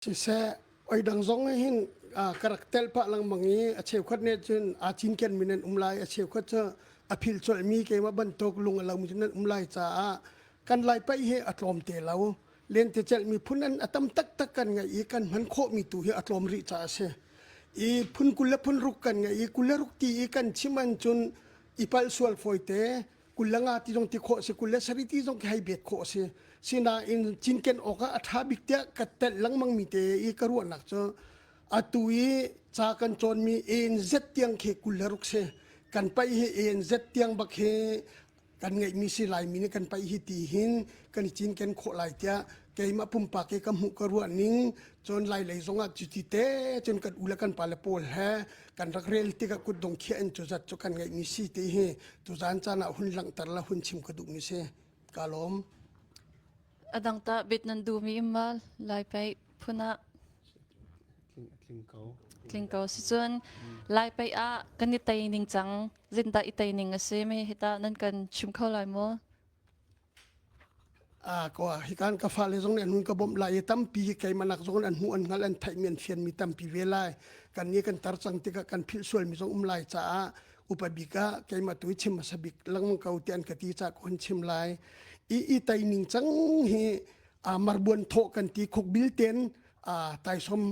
Siseh, oi dang zong hin ka rak telh pah lengmang i a cheukhat nih cun aa cinkenmi nan um lai, a cheukhat cu a philh colhmi keimah bantuk lung a lomi cu nan um lai caah kan Lai paih hi a tlawm te lo. Lentecelhmi phun an a tam taktak kan ngeih i kan hman khawhmi tu hi a tlawm rih caah a si. I phun 20 le phun ruk kan ngeih i 26 ti i kan chim an cun i palh sual fawite 25 ti zong ti khawh si 27 ti zong khi hei bet khawh si sinain cinken awk ah a ṭha bik tiah ka telh lengmang mi te i ka ruahnak cu atu i ca kan cawnmi ANZ tiang khi 26 si kan paih hi ANZ tiang bak hi kan ngeihmi si Laimi nih kan paih hi ti hin kan i cinken khawh lai tiah keimah pumpak i ka hmuh ka ruah ning cun lai lei zongah cuti te cun kan u le kan pale pawl he kan rak rel tikah kutdong khiah in cu zat cu kan ngeihmi si ti hi tuzan caan ah hun langhter la hun chim ka duhmi si ka lawm. Adang ta bit nan duhmi ma lai pei phun ah tling ko. Tling ko si cun lai pei ah kan i tei ning cang zindah i tei ning a si mi hita nan kan chim kho lai maw? Ko hikan ka fale zong nih an hun ka bawmh lai i tampi keimah zong an hmuh an hngalh an theihmi an fianmi tampi ve lai kan nih kan tar cang tikah kan philh sualmi zong um lai caah upa bik ah keimah tu i chim hmasa bik lengmang ko ti an ka ti caah ka hun chim lai i i tai ning cang hi marbuan thawh kan ti khukbil ten taisom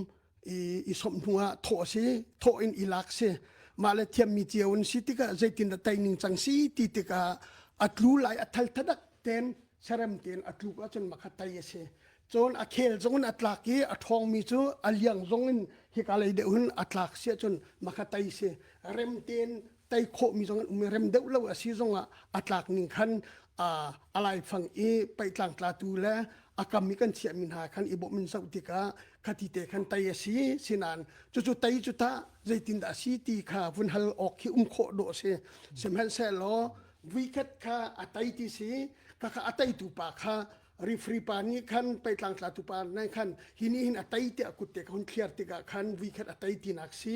i i somh hnu ah thawh a si thawh in i lak si mah le thiammi cio in si tikah zeitin dah tei ning cang si ti tikah a tlu lai a thal thadak ten serem ten a tluk ahcun makha tei a si cun a khel zong in a tlak i a ṭhawngmi cu a liang zong in hika lei deuh hin a tlak si ahcun makha tei si rem ten tei khawhmi zong an um i rem deuh lo a si zongah a tlak ning khan a laifang i peihtlang tlatu le a kam i kan chiahmi hna khan i bawmh in zoh tikah khati te khan tei a si sinain cucu tei cu tah zeitindah a si ti kha vun hal awk khi um khawh dawh a si sihmanhsehlaw vuikhat kha a tei ti si kha kha a teitu pa kha referee pa nih khan peitlang tlatu pa nih khan hi nih hin a tei tiah kut te ka hun thliar tikah khan vuikhat a tei tinak si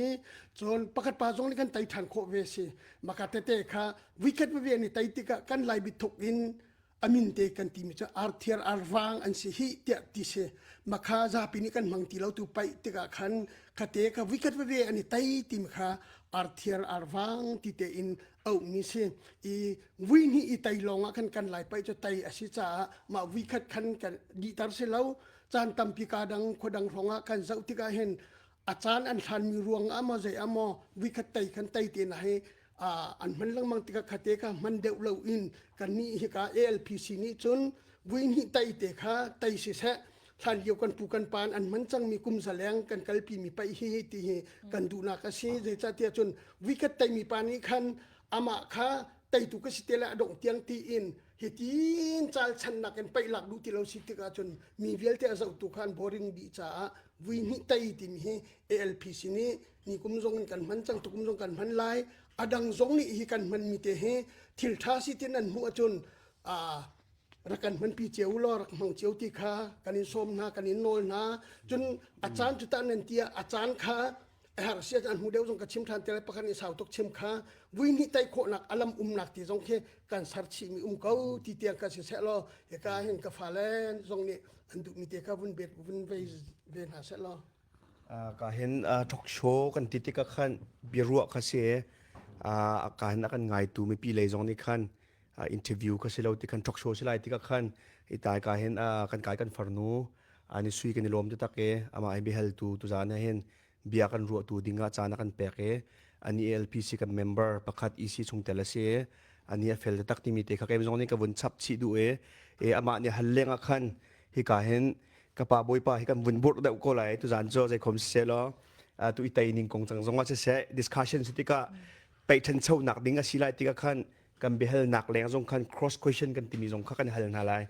cun pakhat pa zong nih kan tei ṭhan khawh ve si maka tete kha vuikhat veve an i tei tikah kan lai bithuk in amin te kan timi cu arthiar arvang an si hi tiah ti si makha zapi nih kan hmang ti lo tu paih tikah khan khate kha vuikhat veve an i tei timi kha arthiar arvang ti te in auhmi si i vui hnih i tei lawng ah khan kan lai paih cu tei a si caah mah vui khat khan kan dihter si lo caan tampi ka dang khua dang hrawng ah kan zoh tikah hin a caan an hlanmi ruang ah maw zei ah maw vui khat tei khan tei te na hi an hman lengmang tikah khate kha hman deuh lo in kan nih hika ALPC nih cun vui hnih tei te kha tei siseh hlan lio kan pu kan pan an hman cangmi kum zaleng kan kalpi mi paih hi ti hi kan duhnak a si zeicahtiah cun vuikhat teimi pa nih khan amah kha teitu ka si te le a dongh tiang tiin hitin calchannak in paih lak duh ti lo si tikah cun mi vialte a zohtu kha an boring dih caah vui hnih tei timi hi ALPC nih ni kum zong in kan hman cang tukum zong kan hman lai a dang zong nih hi kan hman mi te hi thil tha si tin an hmuh ahcun rak kan hmanpi cio law rak hmang cio ti kha kan in sawm hna kan in nawl hna cun a caan cu tah nan ti ah a caan kha a har sia an hmu deuh zong ka chim than te lai pakhat nih sau tuk chim kha vui hnih tai khawhnak alam umnak ti zong khi kan sar chih mi um ko ti tiang kan si seh law hika hin ka fale zong nih an duh mi te kha vun bet vun vei ve hna seh law Ka hin talk show kan ti tikah khan biaruah kha si ka hin a kan ngaitu mipi lei zong nih khan interview kha si lo ti khan talk show si lai tikah khan i tai ka hin kan kai kan farnu ani sui kan i lawm taktak e amah hi biahaltu tuzan ah hin bia kan ruahtu dingah caan a kan pek i ani ALPC kan member pakhat EC chungtel a si ani a fel taktak timi te kha kei zong nih ka vun chap chih duh i amah nih hal leng ah khan hika hin ka pa bawipa hi kan vun burh deuh ko lai tuzan cu zeikhom siseh law tu i tei ning kong cang zong ah siseh discussion si tikah peih ṭhanchonak ding a si lai tikah khan kan biahalnak leng zong khan cross question kan timi zong kha kan hal hna lai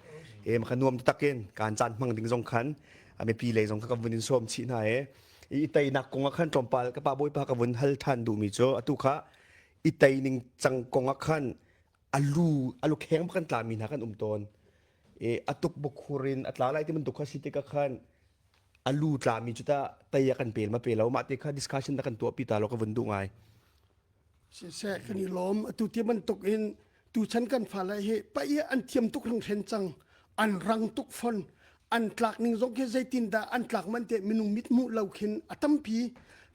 e maka nuam tak in kan caan hmang ding zong khan mipi lei zong kha kan vun in sawm chih hna e i teinak kong ah khan tlawmpal ka pa bawipa ka vun hal ṭhan duhmi cu atu kha i tei ning cang kong ah khan alu alu kheng kan tla mi hna kan um tawn e atuk bukhur in a tla lai ti bantuk kha si tikah khan alu tla mi cu ta tei a kan pel ma pe lo mah te kha discussion na kan tuah pi ta lo ka vun duh ngai Siseh kan i lawm atu ti bantuk in tuchan kan fale hi paih an thiam tuk hringhren cang an rang tuk fon. An tlak ning zong khi zeitindah an tlak man te minung mit hmuh lo khin a tampi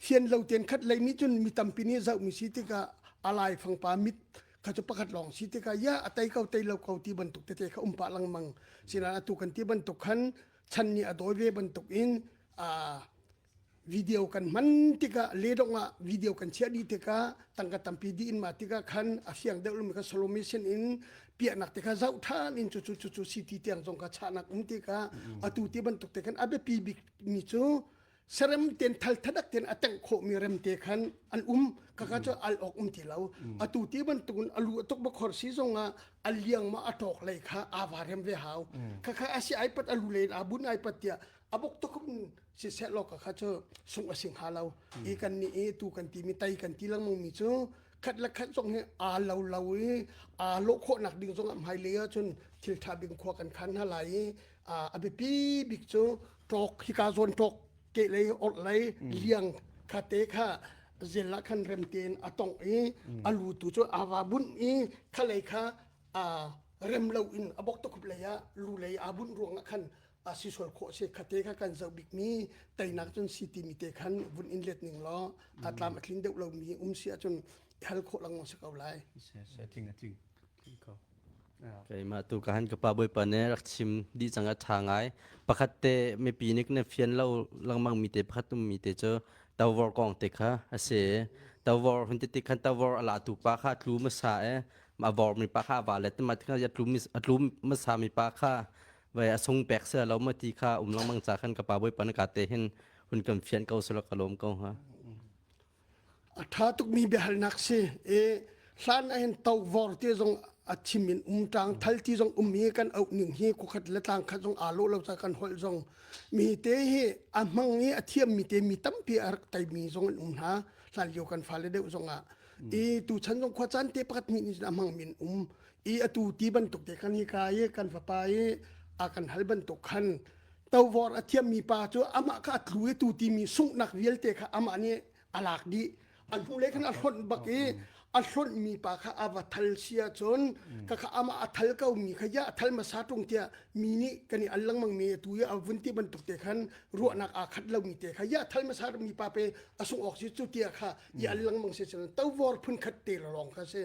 fian lo ten khat lei nih cun mi tampi nih zohmi si tikah a lai fangpa mit kha cu pakhat lawng si tikah ya a tei ko tei lo ko ti bantuk tete kha um pah lengmang. Sinain atu kan ti bantuk khan chan nih a dawi ve bantuk in video kan hman tikah ledong ah video kan chiah dih tikah tangka tampi dih in mah tikah khan a fiang deuh lomi kha solution in piahnak te kha zoh ṭhan in cucu cucu city tiang zong kha chahnak um tikah atu ti bantuk te khan a biapi bik mi cu serem ten thal thadak ten a tengh khawhmi rem te khan an um kaka cu al awk um ti lo atu ti bantuk in alu a tuk bakhor si zong ah a liang ma a ṭawk lei kha aa va rem ve hau khakha asi ai pat alu len a bun ai pat tiah a bok tuk siseh law ka kha cu sung a sing ha lo i kan nih i tu kan ti mi tai kan ti lengmang mi cu khat le khat zong hi aa lo lo i aa lawh khawhnak ding zong ah hmailei ah cun thil ṭha bik khua kan khan hna lai i a biapi bik cu ṭawk hika zawn ṭawk kehlei orhlei liang kha te kha zel ah khan rem tein a tongh i a lu tu cu aa va bunh i khalei kha rem lo in a bok tukhup lei ah lu lei aa bunh ruang ah khan a si sual khawh si khate kha kan zoh bikmi teinak cun si timi te khan vun in let ning law a tlam a tlin deuh lomi um si ahcun hal khawh lengmang si ko lai. Tling a tling. Keimah tu ka han ka pa bawipa ne rak chim dih cang a ṭha ngai. Pakhat te mipi nih na fian lo lengmang mi te pakhat um mi te cu tawor kong te kha a si. Tawor hun ti khan tawor a la tu pa kha tlu hmasa e a vor mi pa kha a va let ma ti kha a tlu a tlu hmasa mi pa kha vai a sung pek se lo ma ti kha um lengmang ca khan ka pa bawipa na ka te hin hun kan fian ko selo ka lawm ko ha. A ṭha tukmi biahalnak si i hlan ahhin tovor ti zong a chim in um ṭang thal ti zong um i kan auh ning hi khuakhat le tlang khat zong aa lawh lo ca kan holh zong mi te hi a hmang i a thiammi te mi tampi a rak teimi zong an um hna hlan lio kan fale deuh zong ah i tuchan zong khua caan te pakhat hnih nih a hmangmi an um i atu ti bantuk te khan hika i kan fapa i a kan hal bantuk khan tovor a thiammi pa cu amah kha a tlu i tu timi sunghnak vialte kha amah nih a lak dih a hnulei khan a hlonh bak i a hlonhmi pa kha a va thal si ahcun ka kha amah a thal ko mi kha ya a thal hmasa ṭung tiah mi nih kan i al lengmang mi atu i a vun ti bantuk te khan ruahnak aa khat lomi te kha ya thal hmasa mi pa pe a sung awk si cu tiah kha i al lengmang si cun tovor phun khat te lawng kha si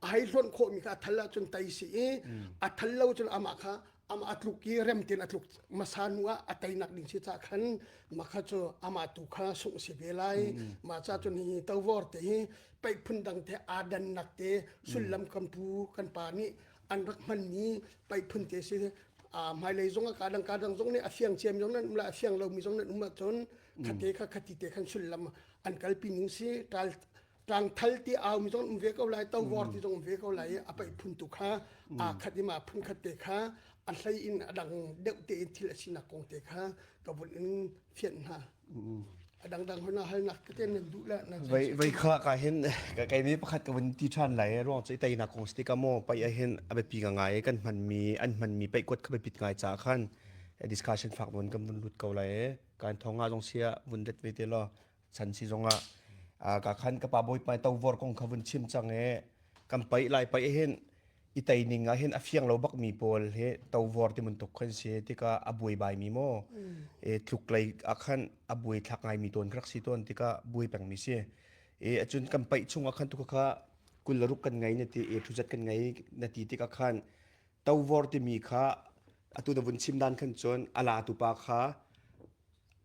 a hei hlonh khawh mi kha a thal ahcun tai si i a thal lo cun amah kha amah a tluk i rem tein a tluk hmasa hnu ah a teinak ding si ca khan mah kha cu amah tu kha sungh si ve lai mah ca cun hi tovor te hi paih phun dang te aa dannak te sullam kan pu kan pa nih an rak hmanmi paih phun te si hmailei zong ah ka dang ka dang zong nih a fiang ciam zong nan um la a fiang lomi zong nan um ahcun khate kha khati te khan sullam an kalpi ning si ṭal tlangthal ti au mi zong um ve ko lai tovor ti zong um ve ko lai i a paih phun tu kha aa khat i ma phun khat te kha a hlei in a dang deuh te in thil a sinak kong te kha ka vun in fianh hna a dangdang hona halnak tete nan duh le nan Vai vai kha ka hin ka kai mi pakhat ka vun ti than lai ruang chu tei na kong stika mo pai a hin a biapi nga ngai kan hman mi an hman mi pai kuat kha biapit ngai cha khan discussion fak vun kan vun lut ko lai kan thonga zong sia vun det ve te lo chan si zongah ka khan ka pa bawipa tovor kong kha vun chim cang e kan paih lai paih hin i tei ning ah hin a fiang lo bak mi pawl he tovor ti mun tuk khan si tikah a buai bai mi mo e tluk lei ah khan a buai thlak ngai mi ton rak si ton tikah buai peng mi si e acun kan paih chung ah khan tu kha kul le ruk kan ngei na ti e thuzat kan ngei na ti tikah khan tovor timi kha atu na vun chim dan khan cun ala tu pa kha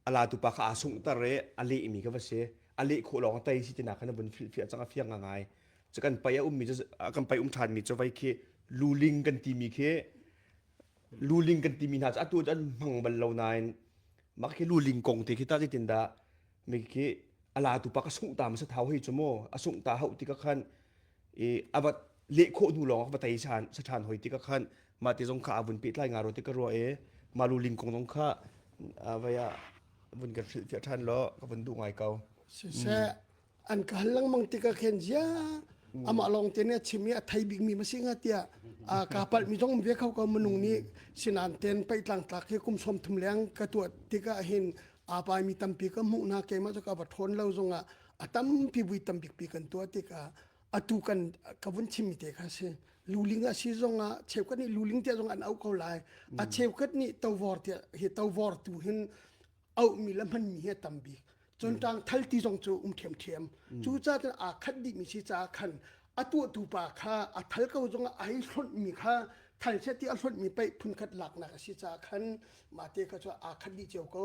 A latu pa kha aa sunghter i a lehmi kha va si. A leh khawh lawng tei si tinak khan a vun hrilhfiah cang a fiang ngai. Cu kan pai a ummi cu kan pai um ṭhanmi cu vei khi luling kan timi khi luling kan timi hna cu atu cu an hmang bal lo nain mah khi luling kong te khi ta zeitindah mi khi a latu pa ka sungh ta ma sa thau hei cu mu a sungh ta hauh tikah khan i a va leh khawh hnu lawng va tei ṭhan sa ṭhan hoi tikah khan mah ti zong kha a vun pehtlai nga ro ti ka ruah i mah lu ling kong zong kha vai ah vun kan hrilhfiah ṭhan law ka vun duh ngai ko. Siseh an ka hal lengmang tikah khin zia amah lawng te nih a chim i a thei bikmi ma si nga tiah ka palh mi zong um ve kho ko minung nih sinan ten peitlang tlak hi kum 30 leng ka tuah tikah hin aa pai mi tampi ka hmuh hna keimah cu ka va ṭhawn lo zongah a tampi vui tambik pi kan tuah tikah atu kan ka vun chimmi te kha si. Luling a si zongah cheukhat nih luling tiah zong an auh ko lai. A cheukhat nih tovor tiah hi tovor tu hin auhmi le hmanmi hi a tam bik. Cun ṭang thal ti zong cu um ṭhiamṭhiam. Cu ca cun aa khat dihmi si caah khan a tuahtu pa kha a thal ko zongah a hei hlonhmi kha thal seh ti a hlonhmi paih phunkhat laknak a si caah khan mah te kha cu aa khat dih cio ko.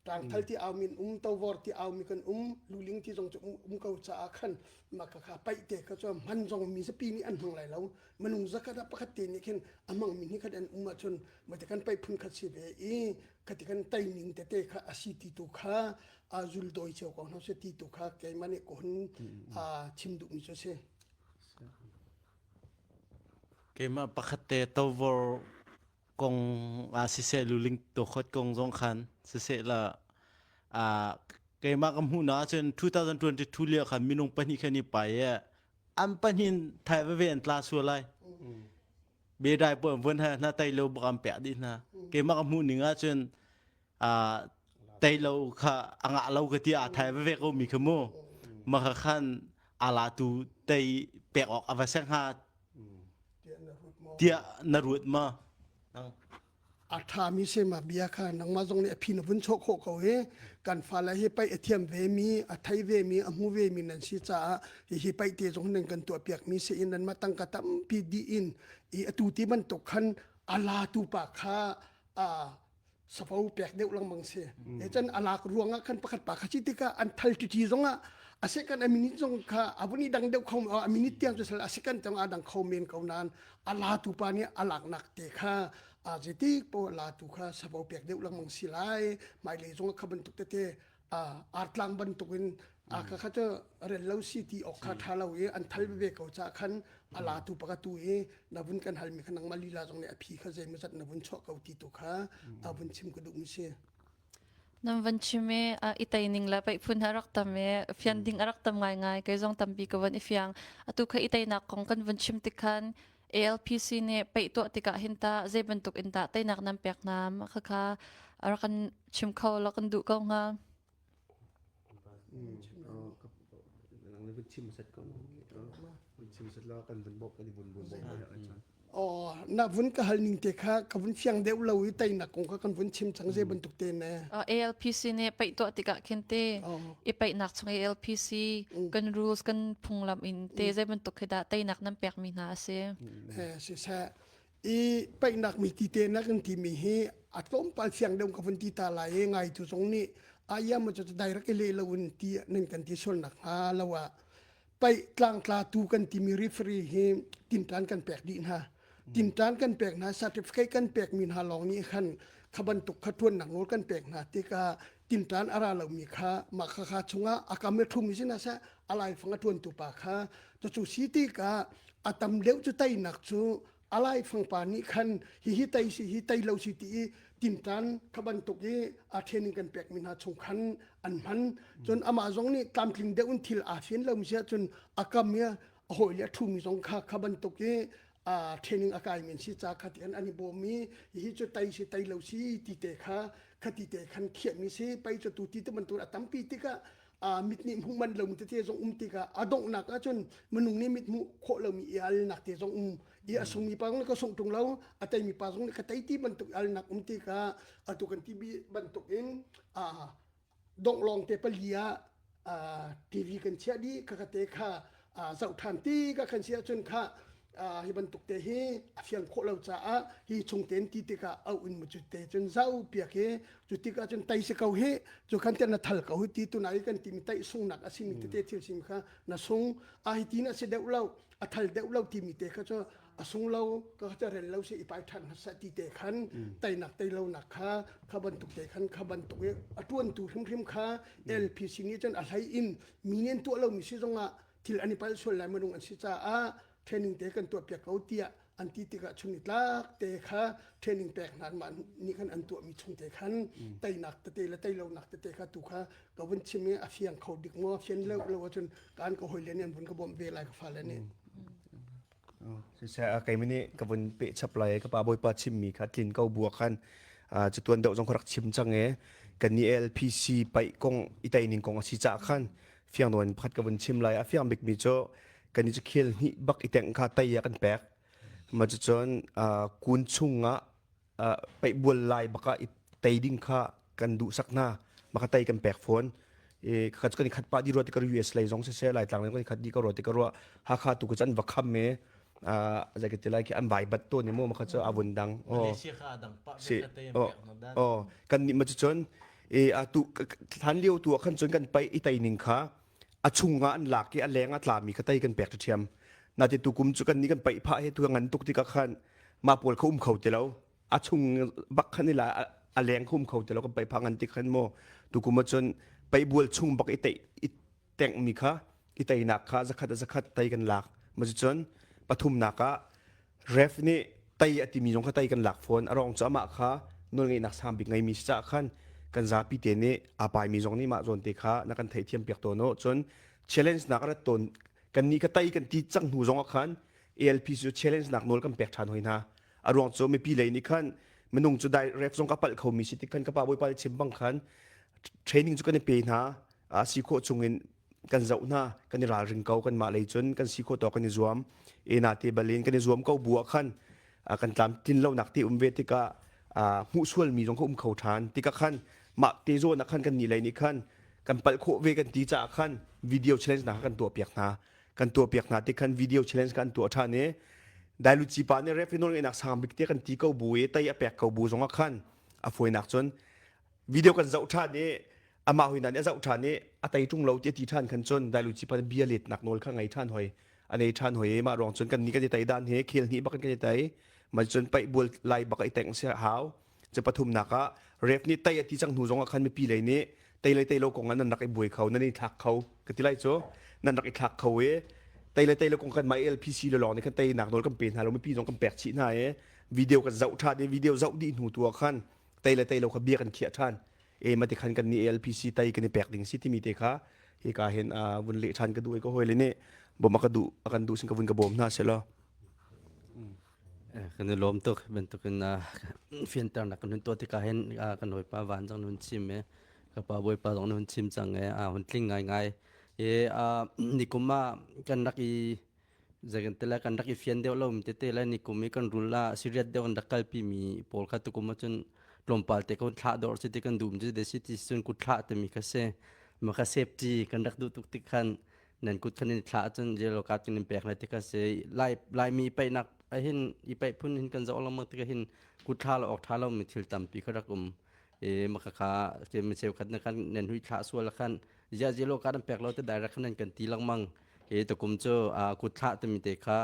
Ṭangthal ti aumi an um, tovor ti aumi kan um, luling ti zong cu um ko caah khan mah kha paih te kha cu hman zong mi zapi nih an hmang lai lo. Minung zakhat ah pakhat te nih khin a hmangmi hnih khat an um ahcun mah ti kan paih phun khat si ve i khati kan tei ning tete kha a si ti tu kha a zul dawi cio ko hna seh ti tu kha keimah nih ka hun chim duhmi cu a si. Keimah pakhat te tovor kong ah siseh luling tokhot kong zong khan siseh la keimah ka hmuh na ahcun 2022 lio khan minung pahnih khan i pai e an pahnih thai veve an tla sual lai bedai po vun ha na tai lo bak an pek dih hna keimah ka hmuh ning ahcun tai lo kha anga lo ka ti a thai veve ko mi kha mu ma kha khan ala tu tei pek ok ava seng ha tiah na ruat ma? A ṭhami si ma bia kha nangmah zong nih a phi na vun chawh khawh ko hi kan fale hi paih a thiam ve mi a thei ve mi a hmu ve mi nan si caah hihi paih te zong nan kan tuah piak mi si in nan mah tangka tampi dih in i atu ti bantuk khan a la tu pa kha a safo pek deuh lengmang si. E cun a lak ruangah khan pakhat pa kha si tikah an thal ṭiṭi zongah a second a minute zong kha a vun i dang deuh kho a minute tiang cu sal a second tiang a dang kho men ko nain a latu pa nih a laknak te kha a zeitik po latu kha safo pek deuh lengmang si lai hmailei zong kha bantuk tete artlang bantukin a kha kha cu rel lo si ti awk kha tha lo i an thal ve ko ca khan a la tu paka tu i na vun kan halmi kha nangmah lila zong nih a phi kha zei mazat na vun chuah ko ti tu kha a vun chim ka duh mi si. Nan van chim i i tei ning le paih phun ha rak tam i fian ding a rak tam ngaingai kei zong tampi ka van i fiang atu kha i teinak kong kan vun chim tik khan ALPC nih paih tuah tikah hin tah zei bantuk in dah teinak nan pek hna kha kha rak kan chim kho law kan duh ko hnga. Oh, na vun ka hal ning te kha ka vun fiang deuh lo i teinak kong kha kan vun chim cang zei bantuk te ne. ALPC nih paih tuah tikah khin te i paihnak chung ALPC kan rules kan phunglam in te zei bantuk khi dah teinak nan pek mi hna a si. Eh siseh i paihnak mi ti te na kan ti mi hi a tlawmpal fiang deuh ka vun ti ta lai i ngai tu zong nih ayam cu direct i le lo in ti nan kan ti sual nak hnga lo ah paih tlangtla tu kan timi referee hi tinṭan kan pek dih hna tinṭan kan pek hna certificate kan pek mi hna lawng nih khan kha bantuk kha ṭuannak nawl kan pek hna tikah tinṭan a ra lomi kha mah kha kha chungah a kam i ṭhumi si hna seh a laifang a ṭuantu pa kha cucu si tikah a tam deuh cu teinak cu a laifang pa nih khan hihi tei si hi tei lo si ti i tinṭan kha bantuk i a training kan pekmi hna chung khan an hman cun amah zong nih tlamtling deuh in thil aa fian lomi si ahcun a kam i a hawi le a ṭhumi zong kha kha bantuk i a training a kaimi an si ca kha ti an i bawm i hihi cu tei si tei lo si ti te kha khati te khan khiahmi si pei cu tu ti te bantuk a tampi tikah mit nih hmuh manh lomi tete zong um tikah a donghnak ahcun minung nih mit hmuh khawh lomi i alnak te zong um i a sungmi pa zong nih ka sungh ṭung lo a teimi pa zong nih ka tei ti bantuk alnak um tikah atu kan ti bantuk in dongh lawng te pali ah TV kan chiah dih kha te kha zoh ṭhan ti ka kan si ahcun kha hi bantuk te hi a fiang khawh lo caah hi chung tein ti tikah au in mu cu te cun zau piak hi cu tikah cun tai si ko hi cu khan te na thal ko hi ti tu na i kan timi tai sungnak a simi tete thil sim kha na sung a hi tin a si deuh lo a thal deuh lo timi te kha cu a sung lo ka kha rel lo si i pai ṭhan hmasa ti te khan teinak tei lonak kha kha bantuk te khan kha bantuk i a ṭuantu hrimhrim kha LPC nih cun a hlei in mi nih an tuah lomi si zongah thil an i palh sual lai minung an si caah training te kan tuah piak ko tiah an ti tikah chung i tlak te kha training pek hna mah nih khan an tuahmi chung te khan teinak tete le teilonak tete kha tu kha ka vun chim i a fiang kho dik maw fian lo lo ahcun kan ka hoi le nih an vun ka bawmh ve lai ka fale nih Siseh keimah nih ka vun peh chap lai ka pa bawipa chimmi kha tlin ko bua khan cu tuan deuh zong ka rak chim cang e kan ni LPC paih kong i tei ning kong a si caah khan fiang nawn pakhat ka vun chim lai a fiang bikmi cu kan ni cu khel hnih bak i tengh kha tei ah kan pek. Ma cucun kun chungah paih bual lai baka i tei ding kha kan duh sak hna. Maka tei kan pek fawn. E kha kan i khat pa di rua ti ka US lei zong siseh Laitlang lei kan i khat di ka rua ti ka rua Hakha tu ka chan va kham e zai ka ti lai khi an vai bat to ni mu ma kha cu avun dang Malaysia kha adang pa si oh oh kan nih ma cu cun e atu hlan lio tu ah khan cun kan pai i tei ning kha a chungah an lak i a leng a tlami kha tei kan pek ṭhiam nate tu kum cu kan nih kan paih phah he tu ngan tuk tikah khan mah pawl kha um kho ti lo a chung bak khan ila a leng kha um kho ti lo kan paih phah ngan tik khan mu tu kum ah cun paih bual chung bak i tei i tengh mi kha i teinak kha zakhat a zakhat tei kan lak ma cun pathumnak ah ref nih tei a timi zong kha tei kan lak fawn a rong cu amah kha nawlngeihnak sang bik ngeimi si caah khan kan zapi te nih aa paimi zong nih mah zawn te kha na kan theihthiam piak tawn u cun challenge nak a rat tawn kan nih kha tei kan ti cang hnu zong ah khan ALP cu challenge nak nawl kan pek ṭhan hoi hna a ruang cu mipi lei nih khan minung cu dai ref zong ka palh khomi si tik khan ka pa bawipa chim bang khan training cu kan i pe hna a si khawh chungin kan zoh hna kan i ralring ko kan mah lei cun kan si khawh tawk kan i zuam ena te balin kan i zuam ko bu ah khan kan tlam tlin lonak te um ve tikah hmuh sualmi zong kha um kho ṭhan tikah khan mah te zawn ah khan kan nih lei nih khan kan palh khawh ve kan ti caah khan video challenge hna kha kan tuah piak hna kan tuah piak hna tik khan video challenge kan tuah ṭhan i Dailuci pa nih referee nawl ngeihnak sang bik te kan ti ko bu i tei a pek ko bu zong ah khan a fawinak cun video kan zoh ṭhan i amah hui nih a zoh ṭhan i a tei ṭung lo ti a ti ṭhan khan cun Dailuci pa nih bia letnak nawl kha ngei ṭhan hoi a nei ṭhan hoi i mah ruang cun kan ni kan i tei dan hi khel hnih bak in kan i tei ma cun paih bual lai bak i teng si hau cu pathumnak ah ref nih tei a ti cang hnu zong ah khan mipi lei nih tei le tei lo kong ah nan rak i buai kho nan i thlak kho ka ti lai cu nan rak i thlak kho i tei le tei lo kong kan mah LPC le lawng nih khan teinak nawl kan pe hna lo mipi zong kan pek chih hna i video kan zoh ṭhan i video zoh dih hnu tu ah khan tei le tei lo kha bia kan khiah ṭhan e mati khan kan nih LPC tei kan i pek ding si timi te kha hika hin vun leh ṭhan ka duh i ka hawi le nih bawm a ka duh a kan duh sin ka vun ka bawm hna selaw. Kan i lawm tuk bantukin fianternak kan hun tuah tikah hin kan hawipa van zong na hun chim i ka pa bawipa zong na hun chim cang i a hun tling ngaingai. I nikum ah kan rak i zeikan kan rak i fian deuh lo mi tete le nikum i kan rul ah serious deuh kan rak kalpi mi pawl kha tukum ahcun tlawmpal te kan thlah dawr si ti kan duh mi cu si ti cun kut thlah timi kha si ma kha safety kan rak duh tuk tik khan nan kut khan in thlah ahcun yellow card kan in pek lai ti kha si lai laimi paihnak ahin i paih phun hin kan zoh lengmang tik hin kut thla lo awk tha lo mi thil tampi kha rak um i maka kha ke mi cheukhat na kan nan hui thlah sual khan zia yellow card an pek lo te direct khan nan kan ti lengmang i tukum cu kut thlah timi te kha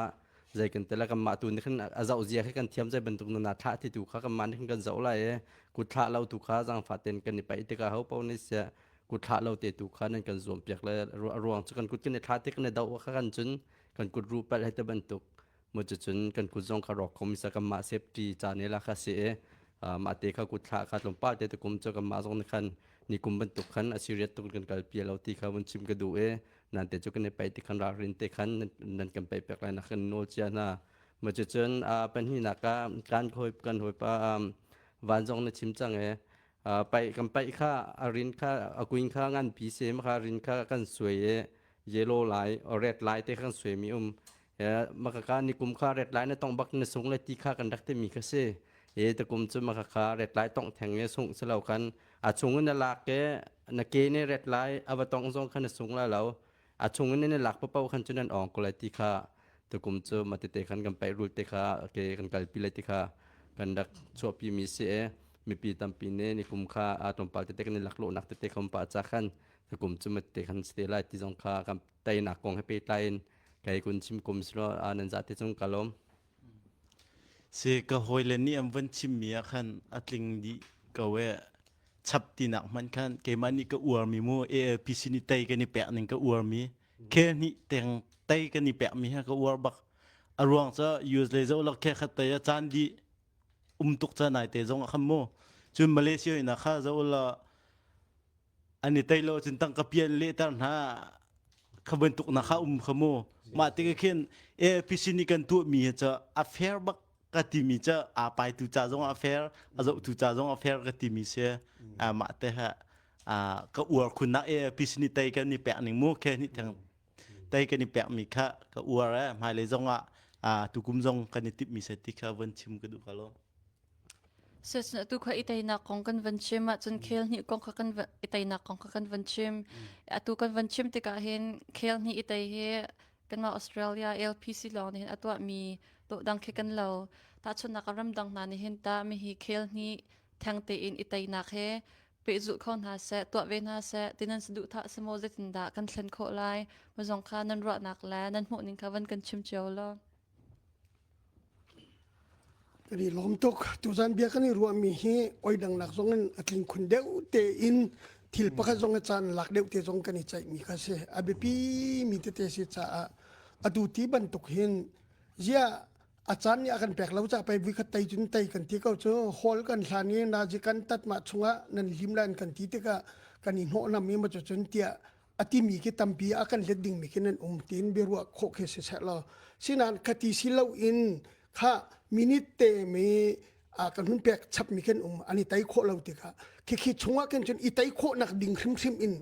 zei kan tela kan mah tu nih khan a zoh zia khi kan thiam zei bantuk na thlah ti tu kha kan mah nih khan kan zoh lai i kut thlah lo tu kha zangfah ten kan i paih tikah ho paoh nih siah kut thlah lo te tu kha nan kan zuam piak le ruang cu kan kut kan i thlah tik kan i doh kha kan cun kan kut ru palh he te bantuk mu cu cun kan kut zong kha rawk khomi sa kan mah safety ca ne la kha si i mah te kha kut thlah kha tlawmpal te kum cu kan mah zong nih khan ni kum bantuk khan a serious tuk kan kal pi lo ti kha vun chim ka duh i nan te cu kan i paih ti khan ralrin te khan nan kan paih pek lai nak kan nawl cia hna ma cu cun pahnihnak ah kan hawi kan hawipa van zong na chim cang i paih kan paih kha a rin kha a kuin kha ngan pi se ma kha rin kha kan suai i yellow lai or red lai te kan suai mi um makaka ni kum kha red lai na tong bak na sung le ti kha kan rak te mi kha si e ta kum cu makaka red lai tong theng e sung selo kan a chung in na lak ke na ke ne red lai ava tong zong kha na sung la lo a chung in na lak papo khan cu nan ong ko lai ti kha tukum cu matete khan kan paih rul te kha ke kan kalpi lai ti kha kan rak chuahpi mi si e mipi tampi ne ni kum kha a tlawmpal tete kan i lak lawhnak tete khom pa cha khan tukum cu matete khan si lai ti zong kha kan teinak kong he pehtlai in kai kun chim kum silo nan za te cung kalom Si ka hawile nih an van chimmi ah khan a tling dih ko e. Chap tinak hmanh khan keimah nih ka uarmi mu ALPC nih tei kan i pek ning ka uarmi khel hnih teng tei kan i pekmi ha ka uar bak. A ruang cu US le zo lak khe khat tei a caan dih um tuk ca nai te zong ah khan mu. Cun Malaysia ina kha zo la an i tei lo cun tangka pian lehter hna kha bantuk na kha um kha mu mah tik khin AFPC nih kan tuahmi hi cu a fair bak ka timi cu aa paitu ca zong a fair a zohtu ca zong a fair ka timi si mah te ha ka uar khun nak AFPC nih tei kan ni pek ning mu khe ni theng tei kan i pekmi kha ka uar e hmailei zong ah. Tukum zong kan i timhmi se ti kha von chim ka duh ka lo. Sesna tu kha i teinak kong kan van chim ahcun khel hnih kong kha kan i teinak kong kha kan van chim. Atu kan van chim tikah hin khel hnih i tei hi kanmah Australia LPC lawng nih hin a tuahmi dawhdang khi kan lo. Tahchunhnak ah ramdang hna nih hin ta mi hi khel hnih theng tein i teinak he pehzulh kho hna seh, tuah ve hna seh, ti nan saduhthah si maw zeitindah kan thlen khawh lai? Mazong kha nan ruahnak le nan hmuhning kha van kan chim cio law. Kan i lawm tuk. Tuzan bia kan i ruahmi hi oi dangnak zong in a tling khun deuh tein thil pakhat zong a caan lak deuh te zong kan i ceihmi kha si. A biapi mi tete si caah atu ti bantuk hin ziah a caan nih a kan pek lo ca pei vui khat tei cun tei kan ti ko cu hall kan hlan i nazi kan tat mah chungah nan lim lai kan ti tikah kan i hnawh nam i ma cun tiah a timi khi tampi a kan let dingmi khi nan um tiin biaruah khawh khi si seh law sinain khati si lo in kha minute te mi a kan hun pek chap mi kan um an i tei khawh lo tikah khi khi chungah khin cun i tei khawh nak ding hrimhrim in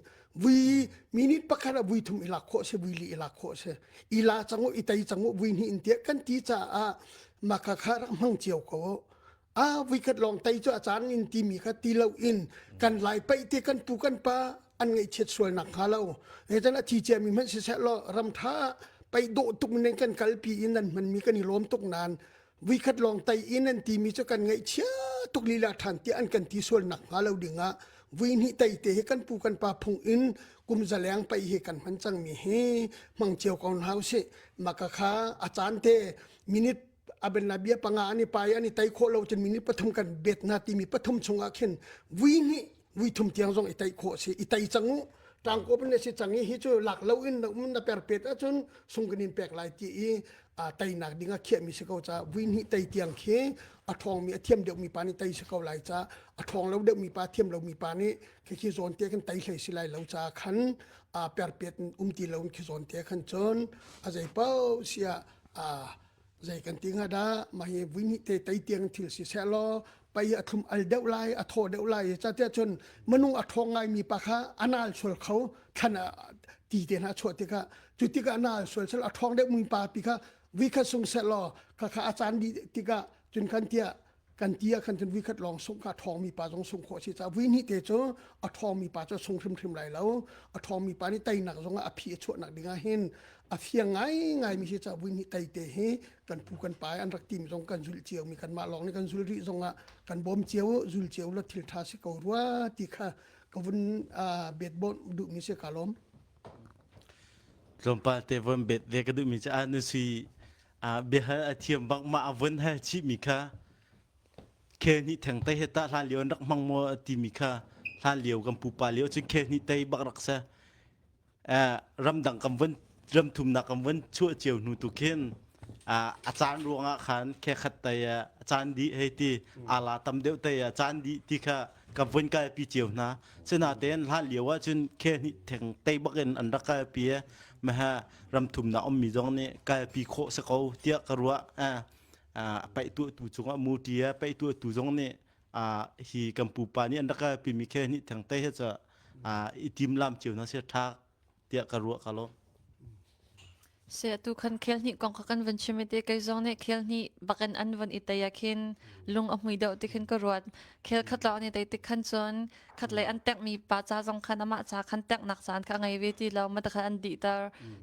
vui minute pakhat ah vui thum i lak khawh si vui li i lak khawh si i la cang u i tei cang u vui hnih in tiah kan ti caah maka kha rak hmang cio ko a vuikhat lawng tei cu a caan in timi kha ti lo in kan lai paih te kan pu kan pa an ngaihchiat sual nak hnga lo he a thi cia mi hmanh siseh law ram tha paih dawh tuk in kan kalpi in nan hman mi kan i lawm tuk nain vuikhat lawng tei in an timi cu kan ngaihchia tuk lila than tiah an kan ti sual nak hnga lo ding ah vui hnih tei te hi kan pu kan pa phung in kum zaleng paih hi kan hman cang mi hi hmang cio ko hna usih maka kha a caan te minute aben bia panga ani pai ani tai khawh lo cun minute pathum kan bet na timi pathum chungah khin vui hnih vui thum tiang zong i tai khawh si i tai cang u tangko bin si cang i hi cu lak lo in na um na per pet ahcun sung kan in pek lai ti i a teinak ding a khiah mi si ko ca vui hnih tei tiang khi a ṭhawng mi a thiam deuh mi pa nih tei si ko lai ca a ṭhawng lo deuh mi pa thiam lo mi pa nih khi khi zawn te khan tei hlei si lai lo ca khan a perpet um ti lo khi zawn te khan cun a zei paoh sia a zei kan ti hnga dah mah hi vui hnih te tei tiang thil si seh law pai a thlum al deuh lai a thaw deuh lai ca tiah cun minung a ṭhawng ngai mi pa kha a nal sual kho thlan ti te hna chuah tikah cu tikah a nal sual sel a ṭhawng deuh mi pa pi kha vui khat sung seh law kha kha a caan dih tikah cun kan tiah kan ti ah khan cun vui khat lawng sung kha ṭhawng mi pa zong sung khawh si caah vui hnih te cu a ṭhawng mi pa cu sung hrimhrim lai lo a ṭhawng mi pa nih teinak zong ah a phi a chuahnak ding ah hin a fiang ngaingai mi si caah vui hnih tei te hi kan pu kan pa an rak tim zong kan zulh cio mi kanmah lawng nih kan zul rih zong ah kan bawm cio zul cio la thil ṭha si ko rua ti kha ka vun bet bawm duh mi si ka lawm. Tlawmpal te von bet ve ka duh mi cu ah nu sui biahal a thiam bak ma a vun hal chih mi kha khel hnih theng te he ta hlan lio an rak hmang maw ti mi kha hlan lio kan pupa lio cun khel hnih tei bak rak se ramdang kan vun ram thumnak kan vun chuah cio hnu tu khin a caan ruangah khan khe khat tai a caan dih hei ti ala tam deuh tai a caan dih ti kha kan vun kalpi cio hna sinatein hlan lio ah cun khel hnih theng tei bak in an rak kalpi maha ramthumnak ummi zong nih kalpi khawh si ko tiah ka ruah paih tuahtu cungah muti a paih tuahtu zong nih hi kan pupa nih an rak kalpi mi khel hnih theng te he ca i timlam cio hna sia tha tiah ka ruah ka lo Se atu khan khel hnih kong kha kan van chim te kei zong nih khel hnih bakin an van i tei ah khin lung a hmui deuh ti khin ka ruat khel khat lawng ni tei tik khan cun khat lei an tek mi pa ca zong khan amah ca khan tek nak caan kha ngei ve ti lo ma khan an dih ter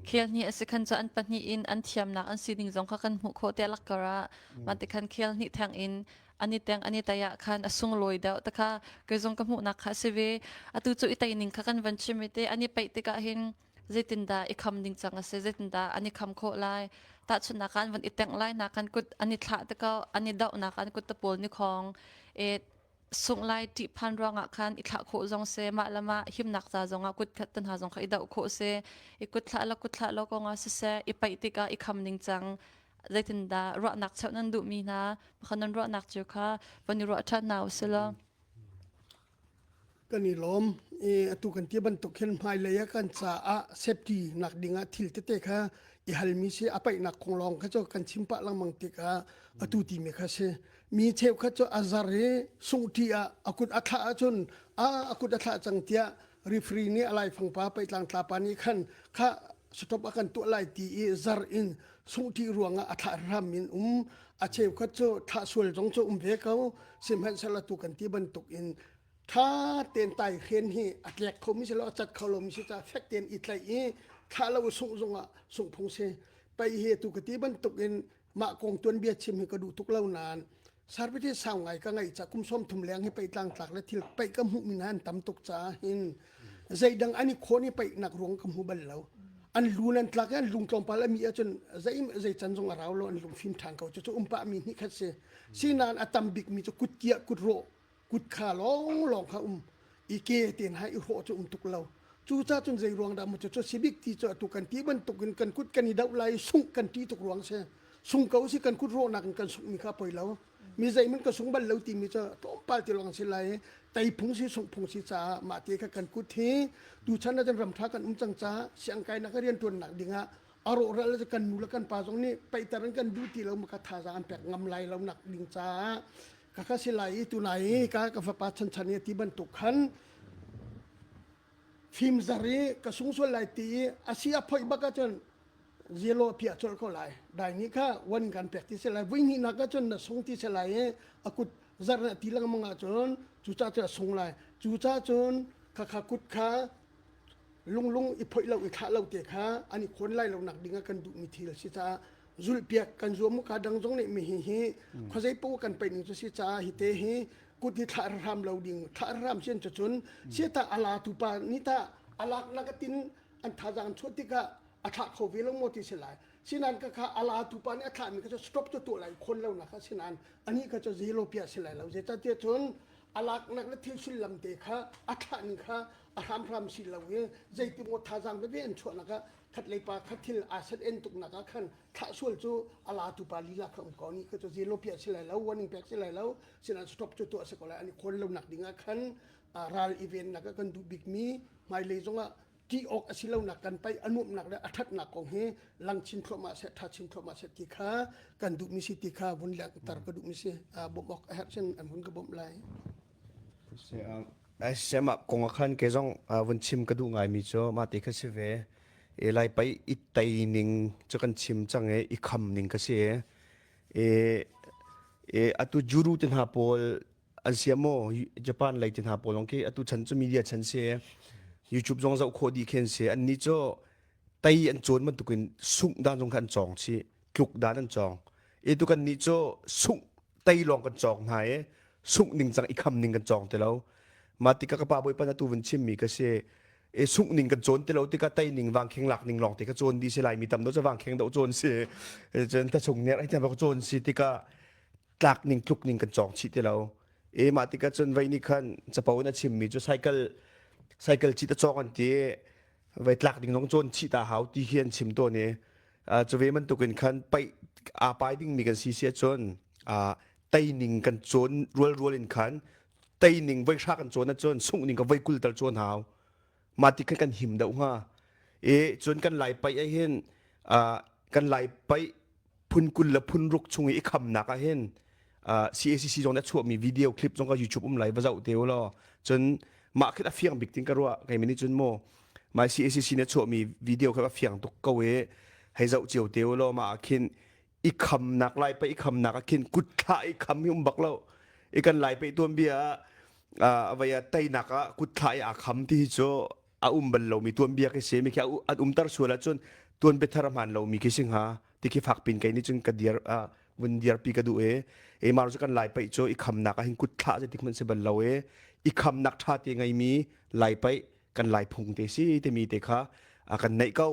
khel hnih a si khan cu an pahnih in an thiamnak an sining zong kha kan hmuh khawh te lak kar ah ma ti khan khel hnih theng in an i teng an i tai ah khan a sunglawi deuh ta kha kei zong ka hmuhnak kha a si ve atu cu i tei ning kha kan van chim i te an i peih tikah hin zeitindah i kham ding cang a si zeitindah an i kham khawh lai tahchunhnak ah an van i tengh lai nak kan kut an i thlah tikah an i dohnak an kut te pawl ni khong e sungh lai ṭihphan ruangah khan i thlah khawh zong si mah le mah himnak ca zongah kut khat te hna zong kha i doh khawh si i kut thlah le kut thlah lo kongah siseh i paih tikah i kham ning cang zeitindah ruahnak cheuh nan duhmi hna pakhat nan ruahnak cio kha van i ruah ṭhan hna usih law Kan i lawm. I atu kan ti bantuk hin hmailei ah kan caah safety nak ding ah thil tete kha i halmi si a paihnak kong lawng kha cu kan chim pah lengmang tikah atu timi kha si. Mi cheukhat cu a zar i sungṭi ah a kut a thlah ahcun a a kut a thlah cang tiah referee nih a laifang pa peihtlang tla pa nih khan kha stop a kan tuah lai ti i zar in. Sungh ṭih ruangah a thlah hram in um. A cheukhat cu thlah sual zong cu um ve ko. Sihmanhsehlaw tu kan ti bantuk in ṭha tein tai hren hi a tlek khomi si lo a cat kho lomi si caah fek tein i tlaih i thlah lo sungh zongah sungh phung si. Pei hi tu ka ti bantuk in mah kong tuanbia chim hi ka duh tuk lo nain Sarviti sau ngai ka ngaih ca kum 30 leng hi pei tlangtlak le thil paih ka hmuh mi hna an tam tuk caah hin zeidang an i khawn i paihnak ruang ka hmu bal lo. An lu nan tlak i an lung tlawmpal a mi ahcun zei zei can zong a rau lo an lung fim ṭhan ko cu cu umpa mi hnih khat si. Sinain a tam bik mi cu kut kiah kut rawh kut kha lawng lawng kha um i ke ten ha i hrawh cu um tuk lo. Cucaah cun zei ruang dah mu cu cu si bik ti cu atu kan ti bantuk in kan kut kan i doh lai sungh kan ṭih tuk ruang si. Sung ko si kan kut rawhnak in kan sungh mi kha poi lo. Mi zeihmanh ka sung bal lo timi cu tlawmpal ti lawng si lai. Tei phung si sungh phung si caah mah te kha kan kut hi tuchan ah cun ramṭha kan um cang caah siangkainak rianṭuannak dingah a rawhral cu kan nu le kan pa zong nih peihter in kan duh ti lo ma kha thazaang an pek ngam lai lo nak ding caah ka kha si lai i tunai i ka ka fapa chanchan i ti bantuk khan fimzar i ka sung sual lai ti i a si a phoih bak ahcun zelo a piah colh ko lai dai nih kha wan kan pek ti si lai vui hnih nak ahcun na sung ti si lai i a kut zar na ti lengmang ahcun cucaah cun a sung lai cucaah cun khakha kut kha lunglung i phoih lo i thlah lo te kha an i khawn lai lo nak ding ah kan duhmi thil si caah zulhpiak kan zuam ka dang zong nih mi hi hi khuazei paoh kan peih ning cu si caah hi te hi kut hi thlah hram lo ding thlah hram sian cu cun siata ala tu pa ni ta alak nak tin an thazaang chuah tikah a thlah kho ve lo maw ti si lai sinan ka kha ala tu pa nih a thlah mi kha cu stop cu tuah lai khon lo nak sinan ani kha cu zero pia si lai lo zeicahtiah cun alak nak le thil sullam te kha a thlah ning kha a hramhram si lo i zeiti maw thazaang veve an chuahnak ah khat lei pa khat thil aa set en tuknak ah khan thlah sual cu a la tu pa lila kha um ko ni kha cu zelo piah si lai lo warning pek si lai lo sinan stop cu tuah si ko lai an i khawn lo nak ding ah khan ral i vennak ah kan duh bik mi hmailei zongah ṭih awk a si lonak kan paih a nuamhnak le a ṭhatnak kong hi lang chin thluahmah seh ṭha chin thluahmah seh ti kha kan duhmi si ti kha vun tar ka duhmi si bawmh awk a herh cun an vun ka bawmh lai. Mah kong ah khan kei zong vun chim ka duh ngaimi cu mah ti kha si ve. E lai pei i tei ning cu kan chim cang i i kham ning ka si. E, e atu juru te hna pawl an sia maw Japan lei te hna pawl zong khi atu chan cu media chan si. YouTube zong zoh khawh dih khin si. Annih cu tei an cawn bantukin sungh dan zong kha an cawng chih. Tluk dan an cawng. E tu kan nih cu sungh tei lawng kan cawk hna i sungh ning cang i kham ning kan cawng ti lo mah tikah ka pa bawipa na tu vun chimmi ka si e sungh ning kan cawn ti lo tikah tei ning vangkheng lak ning lawng te ka cawn di si lai mi tam do cu vangkheng do cawn si cun ta chung ner ai ka cawn si tikah tlak ning tluk ning kan cawng chih ti lo e mah tikah cun vei nih khan capo in a chimmi cu cycle cycle cit a cawk an ti vei tlak ding zong cawn chih ta hau ti hi an chim tawn i cu ve bantukin khan paih aa pai dingmi kan si si ahcun tei ning kan cawn rualrual in khan tei ning voi hra kan cawn ahcun sungh ning ka voi 20 tal cawn hau mah ti khan kan him deuh hnga e cun kan lai paih ah hin kan lai paih phun 20 le phun ruk chung i i khamnak ah hin CACC zong nih a chuahmi video clip zong ka YouTube um lai va zoh te u law cun mah khi a fiang bik tin ka ruah kei nih cun mu mai CACC nih a chuahmi video kha a fiang tuk ko i hei zoh cio te u law mah ah khin i khamnak lai pa i khamnak ah khin kut thlah i kham hi um bak lo i kan lai pe tuan bia ah avai ah teinak ah kut thlah i aa kham ti hi cu a um bal lomi tuanbia khi si mi khi an umter sual ahcun tuanbia thar a hmaan lomi khi si hnga ti khi fak pin kei nih cun ka dir vun dirpi ka duh e e mar cu kan lai paih cu i khamnak ah hin kut thlah zeitik hmanh si bal lo e i khamnak ṭha te ngeimi lai paih kan lai phung te si timi te kha kan neih ko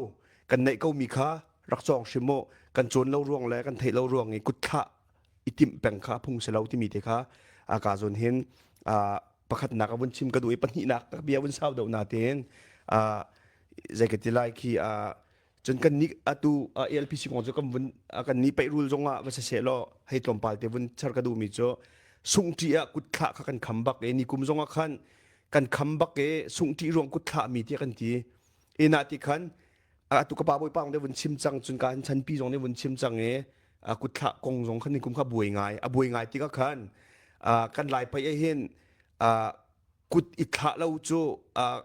kan neih ko mi kha rak cawng hrim mu kan cawn lo ruang le kan theih lo ruang i kut thlah i timh peng kha phung si lo timi te kha a ka zawn hin pakhatnak a vun chim ka duh i pahnihnak ka bia vun sau deuh na tein zei ka ti lai khi cun kan nih atu ALPC kong cu kan vun kan nih peih rul zong ah va seh law hei tlawmpal te vun char ka duh mi cu sungṭi ah kut thlah kha kan kham bak i ni kum zong ah khan kan kham bak i sungṭi ruang kut thlah mi tiah kan ti ina ti khan atu ka pa bawipa nih vun chim cang cun ka chanpi zong nih vun chim cang i kut thlah kong zong khan ni kum kha buai ngai a buai ngai tikah khan kan lai pai hin kut i thlah lo cu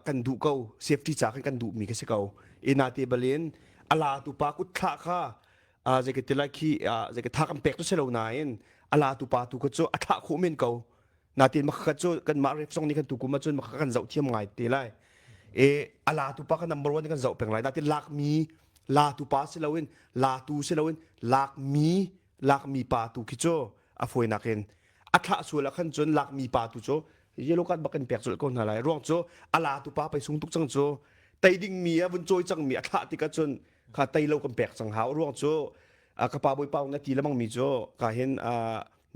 kan duh ko safety ca khan kan duh mi kha si ko ina te balin ala tu pa kut thlah kha. Zei ka ti lai khi zei ka tha kan pek tu si lo nain a la tu pa tu kha cu a thlah khawh men ko. Natin makha cu kanmah ref zong nih kan tukum ahcun makha kan zoh thiam ngai te lai. E a la tu pa kha number one kan zoh peng lai. Natin lakmi la tu pa si loin la tu si loin lakmi lakmi pa tu khi cu a fawinak in a thlah sual ah khan cun lakmi pa tu cu yellow card bak kan pek colh ko hna lai. Ruang cu a la tu pa pei sung tuk cang cu tei dingmi a vun cawi cangmi a thlah tikah cun kha tei lo kan pek cang hau. Ruang cu ka pa bawipa na ti lemang mi cu ka hin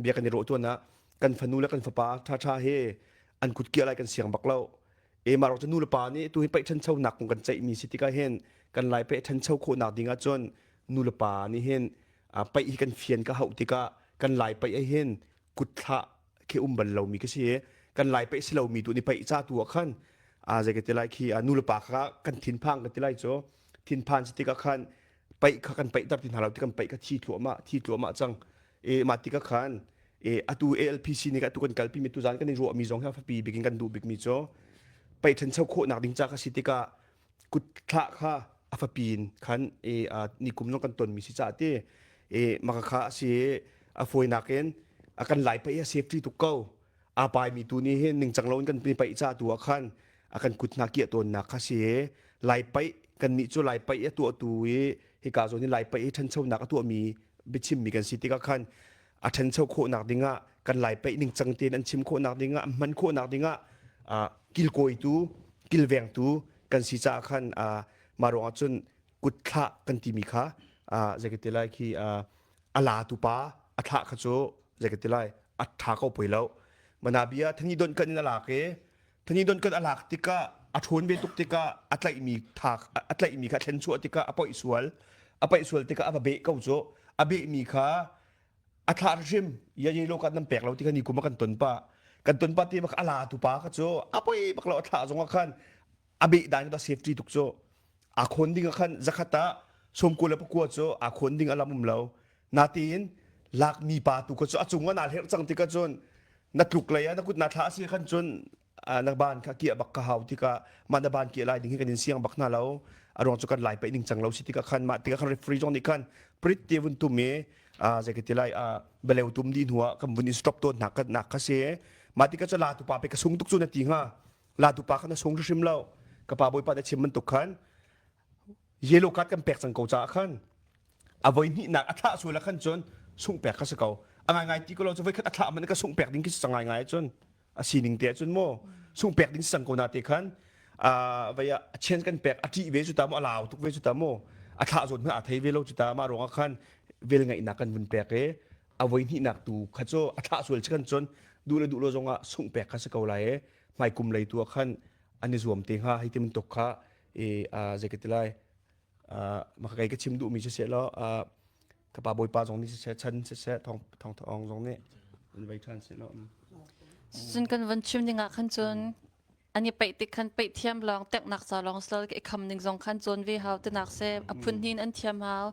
bia kan i rawh tuan ah kan fanu le kan fapa ṭhaṭha he an kut kiah lai kan siang bak lo. E mah cu nu le pa nih tu hi paih ṭhanchonak kong kan ceihmi si tikah hin kan lai paih ṭhancho khawhnak ding ah cun nu le pa nih hin paih hi kan fian ka hauh tikah kan lai paih ah hin kut thlah khi um bal lomi ka si kan lai paih si lomi tu nih paih ca tu ah khan a zei ka ti lai khi nu le pa kha kan thinphang ka ti lai cu thinphan si tikah khan paih kha kan paih ter ti hna lo ti kan paih kha thi thluahmah thi thluahmah cang. E mah tikah khan e atu ALPC nih atu kan kalpi mi tuzan kan i ruahmi zong hi fapi bikin kan duh bikmi cu paih ṭhancho khawhnak ding ca kha si tikah kut thlah kha a fapi in khan e nikum zong kan tonmi si ca ti e maka kha a si a fawinak in a kan lai paih a safety tuk ko. A paimi tu nih hin ningcang loin kan paih ca tu ah khan a kan kut hna kiah tawnnak kha si. Lai paih kan nih cu lai paih a tuahtu i hika zawn hi lai paih i ṭhanchonak a tuahmi biachimmi kan si tikah khan a ṭhancho khawhnak dingah kan lai paih ningcang tein an chim khawhnak dingah an hman khawhnak dingah kilkawitu kilvengtu kan si caah khan mah ruangah cun kut thlah kan timi kha zei ka ti lai khi a la tu pa a thlah kha cu zei ka ti lai a ṭha ko poi lo. Mana bia thani don kan in a lak i thani don kan a lak tikah a ṭhawn ve tuk tikah a tlaihmi thak a tlaihmi kha thlen chuah tikah a poih sual a paih sual tikah a va beh ko cu a behmi kha a thlah hrim ya ye lo kan nan pek lo ti kha ni kum a kan ton pa kan ton pa te bak a la tu pa kha cu a poi bak lo a thlah zong ah khan a beh dan kha safety tuk cu a khawn ding ah khan zakhat ah 90 le pakua cu a khawn ding a lam um lo. Natein lakmi pa tu kha cu a cung ah naa hlerh cang tikah cun na tluk lei ah na kut na thlah a si khan cun na ban kha kiah bak ka hau tikah mah na ban kiah lai ding hi kan in siang bak hna lo. A ruang cu kan lai paih ning cang lo si tikah khan mah tikah khan referee zong nih khan prit te vun tum i zei ka ti lai beleu tum di hnu ah kan vun in stop tawn nak nak kha si. Mah tikah cu la tu pa pe ka sung tuk cu na ti hnga. La tu pa kha na sung hrim lo. Ka pa bawipa na chim bantuk khan yellow card kan pek cang ko caah khan a voi hnihnak a thlah sual ah khan cun sungh pek kha si ko. A ngaingai ti ko lo cu voi khat a thlah man ka sungh pek ding khi si cang ngaingai cun a sining te ahcun maw sungh pek ding si cang ko na te khan vai a chance kan pek a ṭih ve cu ta mu a lau tuk ve cu ta mu a thlah zawn hmanh a thei ve lo cu ta mah ruangah khan vel ngaihnak kan vun pek i a voi hnihnak tu kha cu a thlah sual khan cun duh le duh lo zongah sungh pek kha si ko lai i hmaikum lei tu ah khan an i zuam te hnga hei ti bantuk kha i zei ka ti lai maka kei ka chim duhmi siseh law ka pa bawipa zong nih siseh chan siseh thong thong thong zong nih in vei ṭhan seh law. Cun kan van chim ding ah khan cun an i paih tik khan paih thiam lawng teknak ca lawng slo i kham ning zong khan cawn ve hau tinak se a phun hin an thiam hau.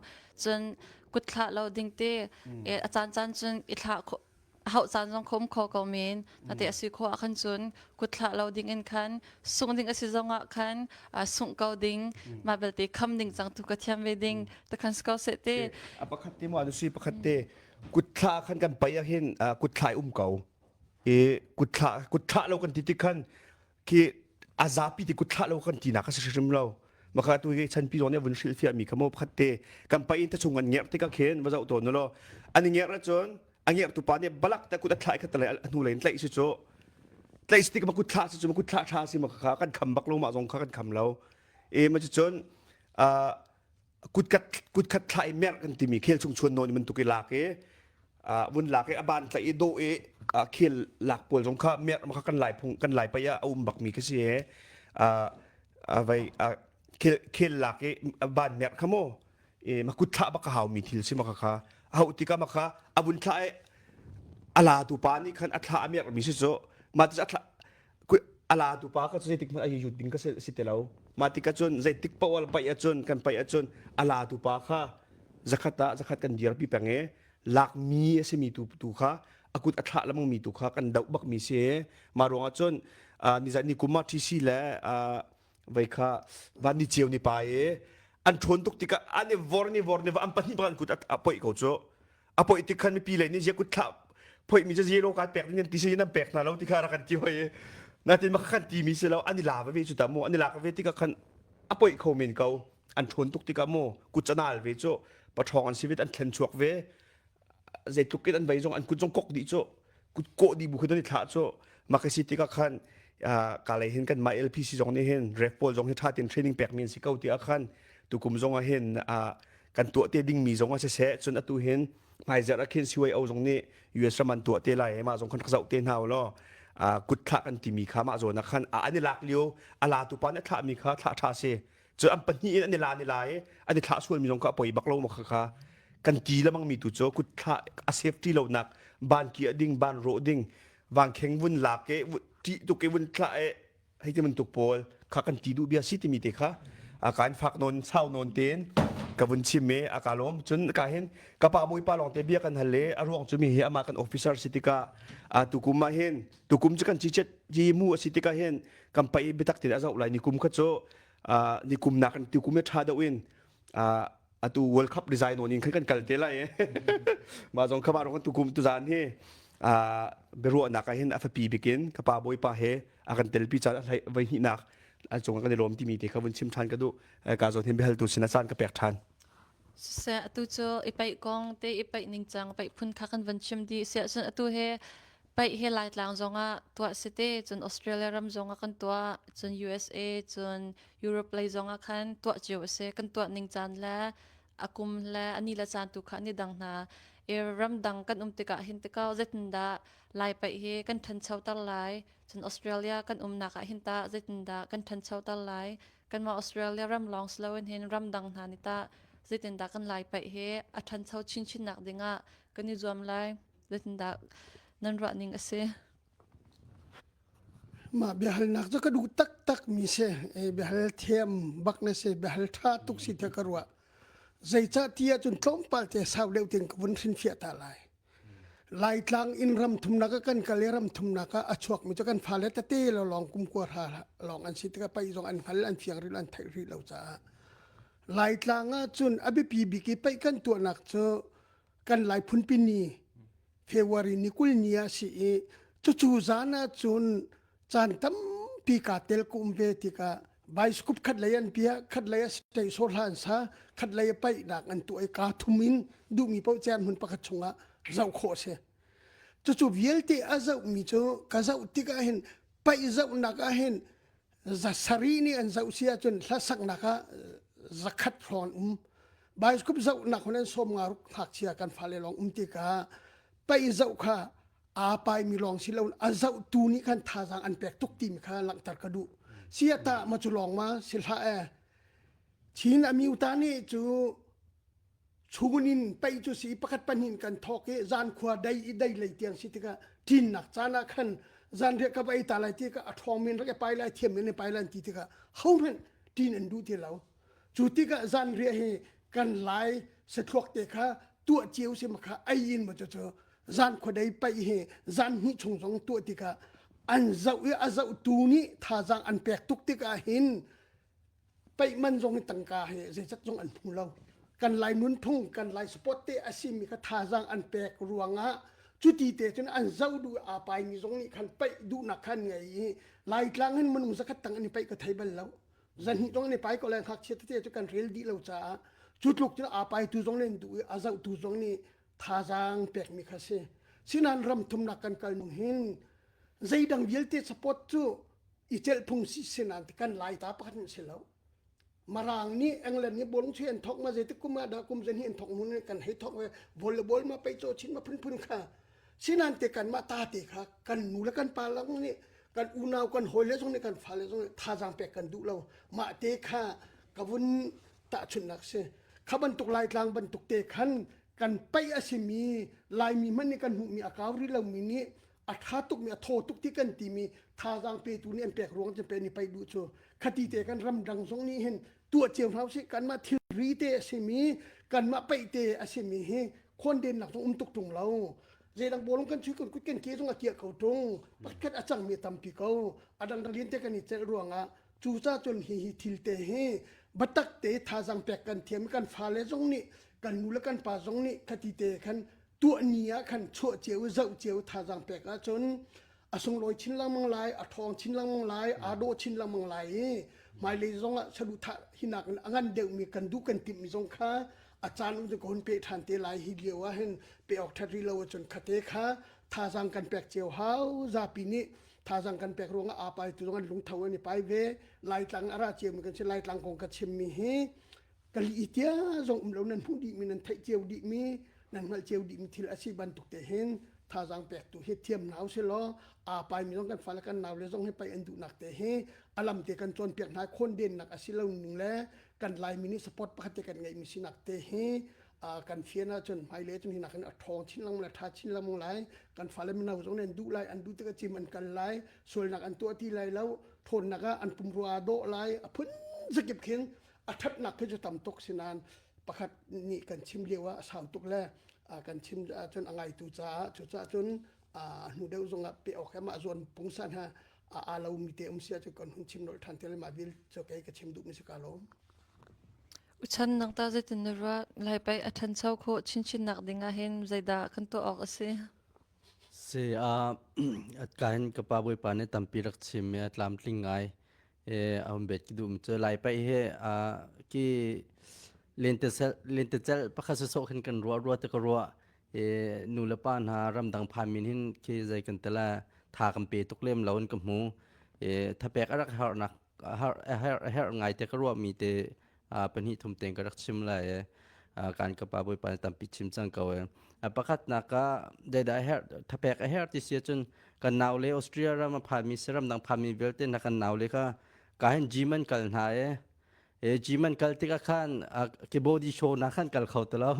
Cun kut thlah lo ding te a caan caan cun i thlah hauh caan zong khom kho ko men ate a si kho ah khan cun kut thlah lo ding in khan sungh ding a si zong ah khan sungh ko ding mah belte kham ding cang tu ka thiam ve ding ta khan sko se te. A pakhat te mo anu si pakhat te kut thla khan kan pai ah hin kut thlai um ko e kut thla kut thlah lo kan ti ti khan khi a zapi ti kut thlah lo kan ti nak ka si hrim lo. Maka tu hi chan pi zong nih vun hrilh fiah mi kha mo pakhat te kan pai in ta chung an ngerh tikah khin va zoh tawn lo an i ngerh ahcun a ngerh tu pa nih balak te kut a thlai kha tale a hnu lei in tlaih si cu tlaih si tik ma kut thlah si cu ma kut thlah tha si ma kha kan kham bak lo mah zong kha kan kham lo. E ma cun kut khat kut khat thlah i merh kan timi khel chung chuan nawn bantuk i lak i vun lak i a ban tlaih i dawh i khel lak pawl zong kha merh ma kha kan lai phung kan lai pai ah a um bak mi kha si e vai khel khel lak i ban merh kha mu e ma kut thlah bak ka hau mi thil si ma kha kha a hau tikah ma kha a vun thlah i a la tu pa nih khan a thlah a merh mi si cu ma ti a thlah a la tu pa kha cu zeitik hmanh a yut ding ka si ti lo. Mah tikah cun zeitik paoh paih ahcun kan paih ahcun a la tu pa kha zakhat ah zakhat kan dirpi peng i lakmi a simi tu tu kha a kut a thlah lemang mi tu kha kan doh bakmi si. Mah ruangah cun nizan ni kum ah TC le vei kha van ni ceu ni pa i. An ṭhawn tuk tikah an i vor ni vor ni va an pahnih bak an kut a poih ko cu. A poih tik khan mipi lei nih zia kut thlah phoih mi cu zero kan pek ding ti si nan pek hna lo ti kha rak kan ti hoi i natin mah khan ti mi si lo an i la ve cu ta mu an i lak ve tikah khan a poih kho men ko an ṭhawn tuk tikah mu kut canal ve cu paṭhawng an si ve an thlen chuak ve zeitluk in an vei zong an kut zong kok dih cu kut kawh dih bu khin an i thlah cu mah ka si tikah khan ka lei hin kan mah LPC zong nih hin ref pawl zong hi ṭha tein training pek mi an si ko tiah khan tukum zong ah hin kan tuah te ding mi zong ah siseh cun atu hin hmaizarh ah khin CYO zong nih US ram an tuah te lai mah zong khan rak zoh te hna law kut thlah kan timi kha mah zawn ah khan an i lak lio a la tu pa nih a thlah mi kha thlah ṭha si cu an pahnih in an i la an i la i an i thlah sual mi zong kha a poi bak lo ma kha kha kan ti lamang mi tu cu kut thlah a safety lo nak ban ki a ding ban rawh ding vangkheng vun lak e ṭih tuk e vun thlah e hei ti bantuk pawl kha kan ti duh bia si timi te kha a kan fak nawn sau nawn tein ka vun chim i a ka lawm cun ka hin ka pa bawipa lawng te bia kan hal le a ruang cu mi hi amah kan officer si tikah a tukum ah hin tukum cu kan cicet ji mu a si tikah hin kan pai biatak tin a zoh lai ni kum kha cu ni kum nak kan tukum i ṭha deuh in atu World Cup design on in khan kan kal te lai ma zong kha ma rong tukum tu zan hi biaruahnak ah hin a fapi bikin ka pa bawipa he a kan telpi caan a hlai voi hnihnak an cung kan i lawm timi te kha vun chim than ka duh ka zawn hin biahaltu sin a caan ka pek than Siseh atu cu i paih kong te i paih ningcang paih phun kha kan van chim dih siah cun atu he paih he Laitlang zongah tuah si te cun Australia ram zongah kan tuah cun USA cun Europe lei zongah khan tuah cio a si kan tuah ning caan le a kum le a ni le caan tu kha an i dang hna i ramdang kan um tikah hin tikah zeitindah Lai paih hi kan ṭhanchoter lai cun Australia kan umnak ah hin tah zeitindah kan ṭhanchoter lai kanmah Australia ram lawng si loin hin ramdang hna nih tah zeitindah kan Lai paih hi a ṭhancho chinchin nak dingah kan i zuam lai zeitindah nan ruah ning a si? Mah biahalnak cu ka duh taktak mi si. E, biahal thiam bak na si, biahal ṭha tuk si tiah ka ruah. Zeicah ti ahcun tlawmpal te sau deuh tin ka vun hrinfiah ta lai. Laitlang in ram thumnak ah kan kal i ram thumnak ah a chuakmi cu kan fale tete lo lawng kum kua hra lawng an si tikah paih zong an hngal an fiang rih lo an theih rih lo caah Laitlang ah cun a biapi bik i paih kan tuahnak cu kan Lai phunpi ni February ni 20 ni ah si i cucu zan ah cun caan tampi kaa tel ka um ve tikah bicycle khat lei an piah khat lei a state so hlan sa khat lei a paihnak an tuah i kaa thum in duhmi paoh caan hmun pakhat chungah zoh khawh a si cucu vialte a zohmi cu ka zoh tikah hin paih zohnak ah hin za sarih nih an zoh si ahcun hlasaknak ah zakhat hrawng an um bicycle zohnak hun an sawm nga ruk ngakchia kan fale lawng um tikah paih zoh kha aa paimi lawng si lo a zohtu nih khan thazaang an pek tuk timi kha langhter ka duh sia ta ma cu lawng ma si hlah e Chin amiuta nih cu chungin pei cu si pakhat pahnih kan thawk i zan khua dei i dei lei tiang si tikah ṭinnak caan ah khan zan riah ka va ei ta lai ti ka a ṭhawng men rak i pai lai thiam men i pai lai ti tikah hohmanh ṭin an duh ti lo Cu tikah zanriah hi kan lai sathluak te kha tuah cio si ma kha ei in ma cu zan khuadei paih hi zan hnih chung zong tuah tikah an zoh i a zohtu nih thazaang an pek tuk tikah hin paih man zong hi tangka hi zeizat zong an hmu lo kan lai nunphung kan lai sport te a simi kha thazaang an pek ruangah cuti te cun an zoh duh aa paimi zong nih khan paih duhnak khan ngei i laitlang hin minung zakhat tang an i paih ka thei bal lo Zanhnih zong an i pai ko lai ngakchia tete cu kan rel dih lo caah cu tluk cun aa paitu zong nih an duh i a zohtu zong nih thazaang pekmi kha si. Sinain ram thumnak kan kal nung hin zeidang vialte support cu i celh phung si sinain kan lai ta pakhat in si lo. Marang nih England nih bawlung chuih an thok ma zeitik kum ah dah kum zan hi an thok mun kan hei thok ve volleyball ma pei cho chin ma phunphun kha Sinan te kanmah ta te kha kan nu le kan pa lang nih kan unau kan hawile zong nih kan fale zong nih thazaang pek kan duh lo. Mah te kha ka vun tahchunhnak si. Kha bantuk Laitlang bantuk te khan kan paih a simi Laimi hmanh nih kan hmuhmi a kau rih lomi nih a ṭha tukmi a thaw tuk ti kan timi thazaang petu nih an pek ruang cun pe ni paih duh cu khati te kan ramdang zong nih hin tuah cio hna usih kanmah thilri te a simi kanmah paih te a simi hi khawndennak zong um tuk ṭung lo zeidang bawlung kan chui kan kut kan ke zong a kiah ko ṭung pakhat a cangmi a tampi ko a dangdang lian te kan i celh ruangah. Cucaah cun hihi thil te hi biatak te thazaang pek kan thiam i kan fale zong nih kan nu le kan pa zong nih khati te khan tuah ni ah khan chuah cio i zoh cio thazaang pek ahcun a sunglawi chin lengmang lai, a ṭhawng chin lengmang lai, aa dawh chin lengmang lai i hmailei zong ah saduhthah hinak in a ngan deuhmi kan duh kan timhmi zong kha a caan um ka hun pe ṭhan te lai. Hi lio ah hin pe awk ṭhat rih lo ahcun khate kha thazaang kan pek cio hau. Zapi nih thazaang kan pek ruangah aa paitu zong an lungtho an i pai ve. Laitlang a ra ciomi kan si. Laitlang kong ka chimmi hi ka li tia zong um lo, nan hmuh dihmi, nan theih cio dihmi, nan hngalh cio dihmi thil a si bantuk te hin thazaang pektu hi thiam nau si law aa paimi zong kan fale kan nau le zong hi pai an duhnak te hi a lam te kan cawnpiak hna khawndennak a si lo ning le kan Laimi nih support pakhat te kan ngeihmi sinak te hi kan fian ahcun hmailei cun hinak in a ṭhawng chin lengmang le ṭha chin lengmang lai. Kan fale mino zong nih an duh lai, an duh tikah cim an kal lai, sualnak an tuah ti lai lo, ṭhawnnak ah an pumrua aa dawh lai, a phun zakip khin a ṭhatnak khi cu tam tuk si nain pakhat nih kan chim lio ah a sau tuk le kan chim ahcun a ngaitu caah cucaah cun a hnu deuh zongah pe awk he mah zawn pungsan ha aa lomi te um si ahcun kan hun chim nolh ṭhan te le mah vial cu kei ka chim duhmi si ka lawm. Uchan nang ta zeitin na ruah? Lai pai a ṭhancho khawh chinchin nak ding ah hin zeidah kan tuah awk a si? Si a kahin ka pa bawipa nih tampi rak chim i a tlamtling ngai. E a hun bet ki duhmi cu Lai paih hi ki lentecelh pakhat sawsawh khin kan ruah rua te ka ruah. E nu le pa hna ramdang phan min hin khi zei kan tela tha kan pe tuk lem lo in ka hmu. E thapek a rak herhnak a herh ngai te ka ruah mi te pahnih thum tein ka rak chim lai e kan ka pa bawipa nih tampi chim cang ko e. Pakhatnak ah zeidah a herh thapek a herh ti si ahcun kan nau le Austria ram a phanmi si ramdang phanmi vialte hna kan nau le kha ka hin gym an kal hna e. E gym an kal tikah khan ke body show na khan kal kho ti lo.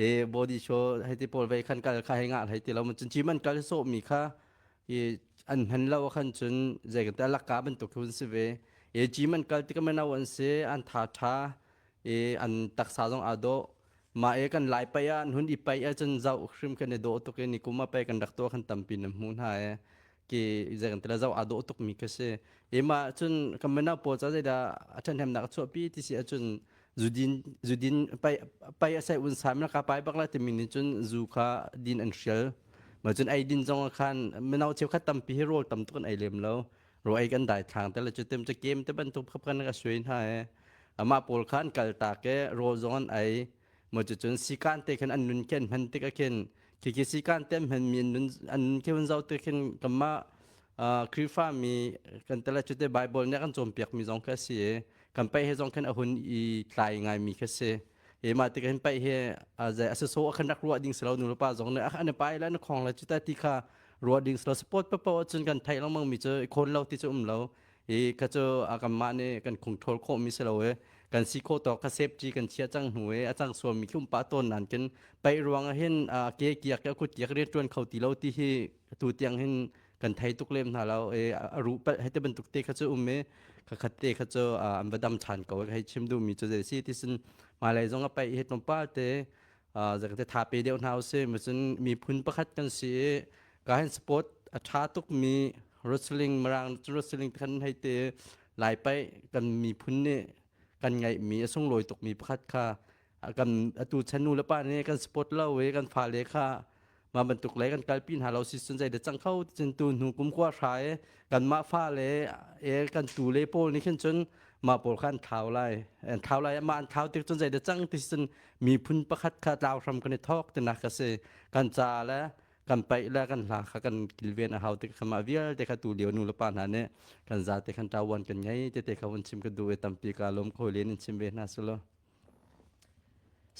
E body show hei ti pawl vei khan kal kha hei ngah hei ti lo. Cun gym an kal sawh mi kha i an hman lo khan cun zei kan te lakka bantuk hun si ve. E gym an kal tikah mano an si an tha tha i an taksa zong aa dawh. Mah e kan Lai pai ah an hun i pai ahcun zoh hrim kan i dawh tuk i nikum ah pei kan rak tuah khan tampi na hmuh hna e ki zei kan tila zoh aa dawh tuk mi ka si. E mah cun kan mino pawl ca zeidah a ṭhahnemnak a chuahpi ti si ahcun zudin zudin pai pai a sai un sam ka pai bak la timi nih cun zu kha din an hrial. Ma cun ei din zong ah khan mino cheukhat tampi hi rawl tam tuk an ei lem lo. Ro ei kan dai thlang te le cu tem cu kem te bantuk khap kan ka suai hna e. Amah pawl kha an kal tak e rawl zong an ei. Mo cu cun sikan te khan an nun khen hman tik ah khin khi khi sikan te hman mi an nun an nun khi hun zau te khin kanmah Khrihfa mi kan tele cu te Bible nih a kan cawnpiak mi zong kha si i kan paih he zong khin a hun i tlai ngai mi kha si. Hi mah tik hin paih hi zei a so khan rak ruah ding si lo nu le pa zong nih an pai le an khong le cu ta ti kha ruah ding si lo. Sport papo ahcun kan theih lengmang mi cu i khawn lo ti cu um lo. I kha cu kanmah nih kan control khawh mi si lo i kan si khawh tawk kha safety kan chia cang hnu i a cang sual mi khi um pah tawn nan kin paih ruang ah hin ke kiak a kut kiak rian ṭuan kho ti lo ti hi tu tiang hin kan thei tuk lem hna lo i a ruh palh hei te bantuk te kha cu um i kha khat te kha cu an va dam ṭhan ko. Hei chim duhmi cu zei si ti sin hmailei zong a paih hi tlawmpal te zakate tha pe deuh hna usih. Cun miphun pakhat kan si i ka hin sport a ṭha tukmi wrestling mirang wrestling khan hei te Lai paih kan miphun nih kan ngeihmi a sunglawi tukmi pakhat kha kan atu chan nu le pa nih kan sport lo i kan fale kha mah bantuk lei kan kalpi hna lo si cun zeidah cang kho cun tu hnu kum khua hra i kanmah fale e kan tu le pawl nih khin cun mah pawl kha an thlau lai, an thlau lai. Mah an thlau tik cun zeidah cang ti cun miphun pakhat kha tlau hram kan i thawk tinak ka si. Kan ca le kan paih le kan hla kha kan kilven a hau tik kha mah vialte kha tu lio nu le pa hna nih kan zate khan ṭawan kan ngei tete kha vun chim ka duh i tampi ka lawm kho len in chim ve hna sulaw.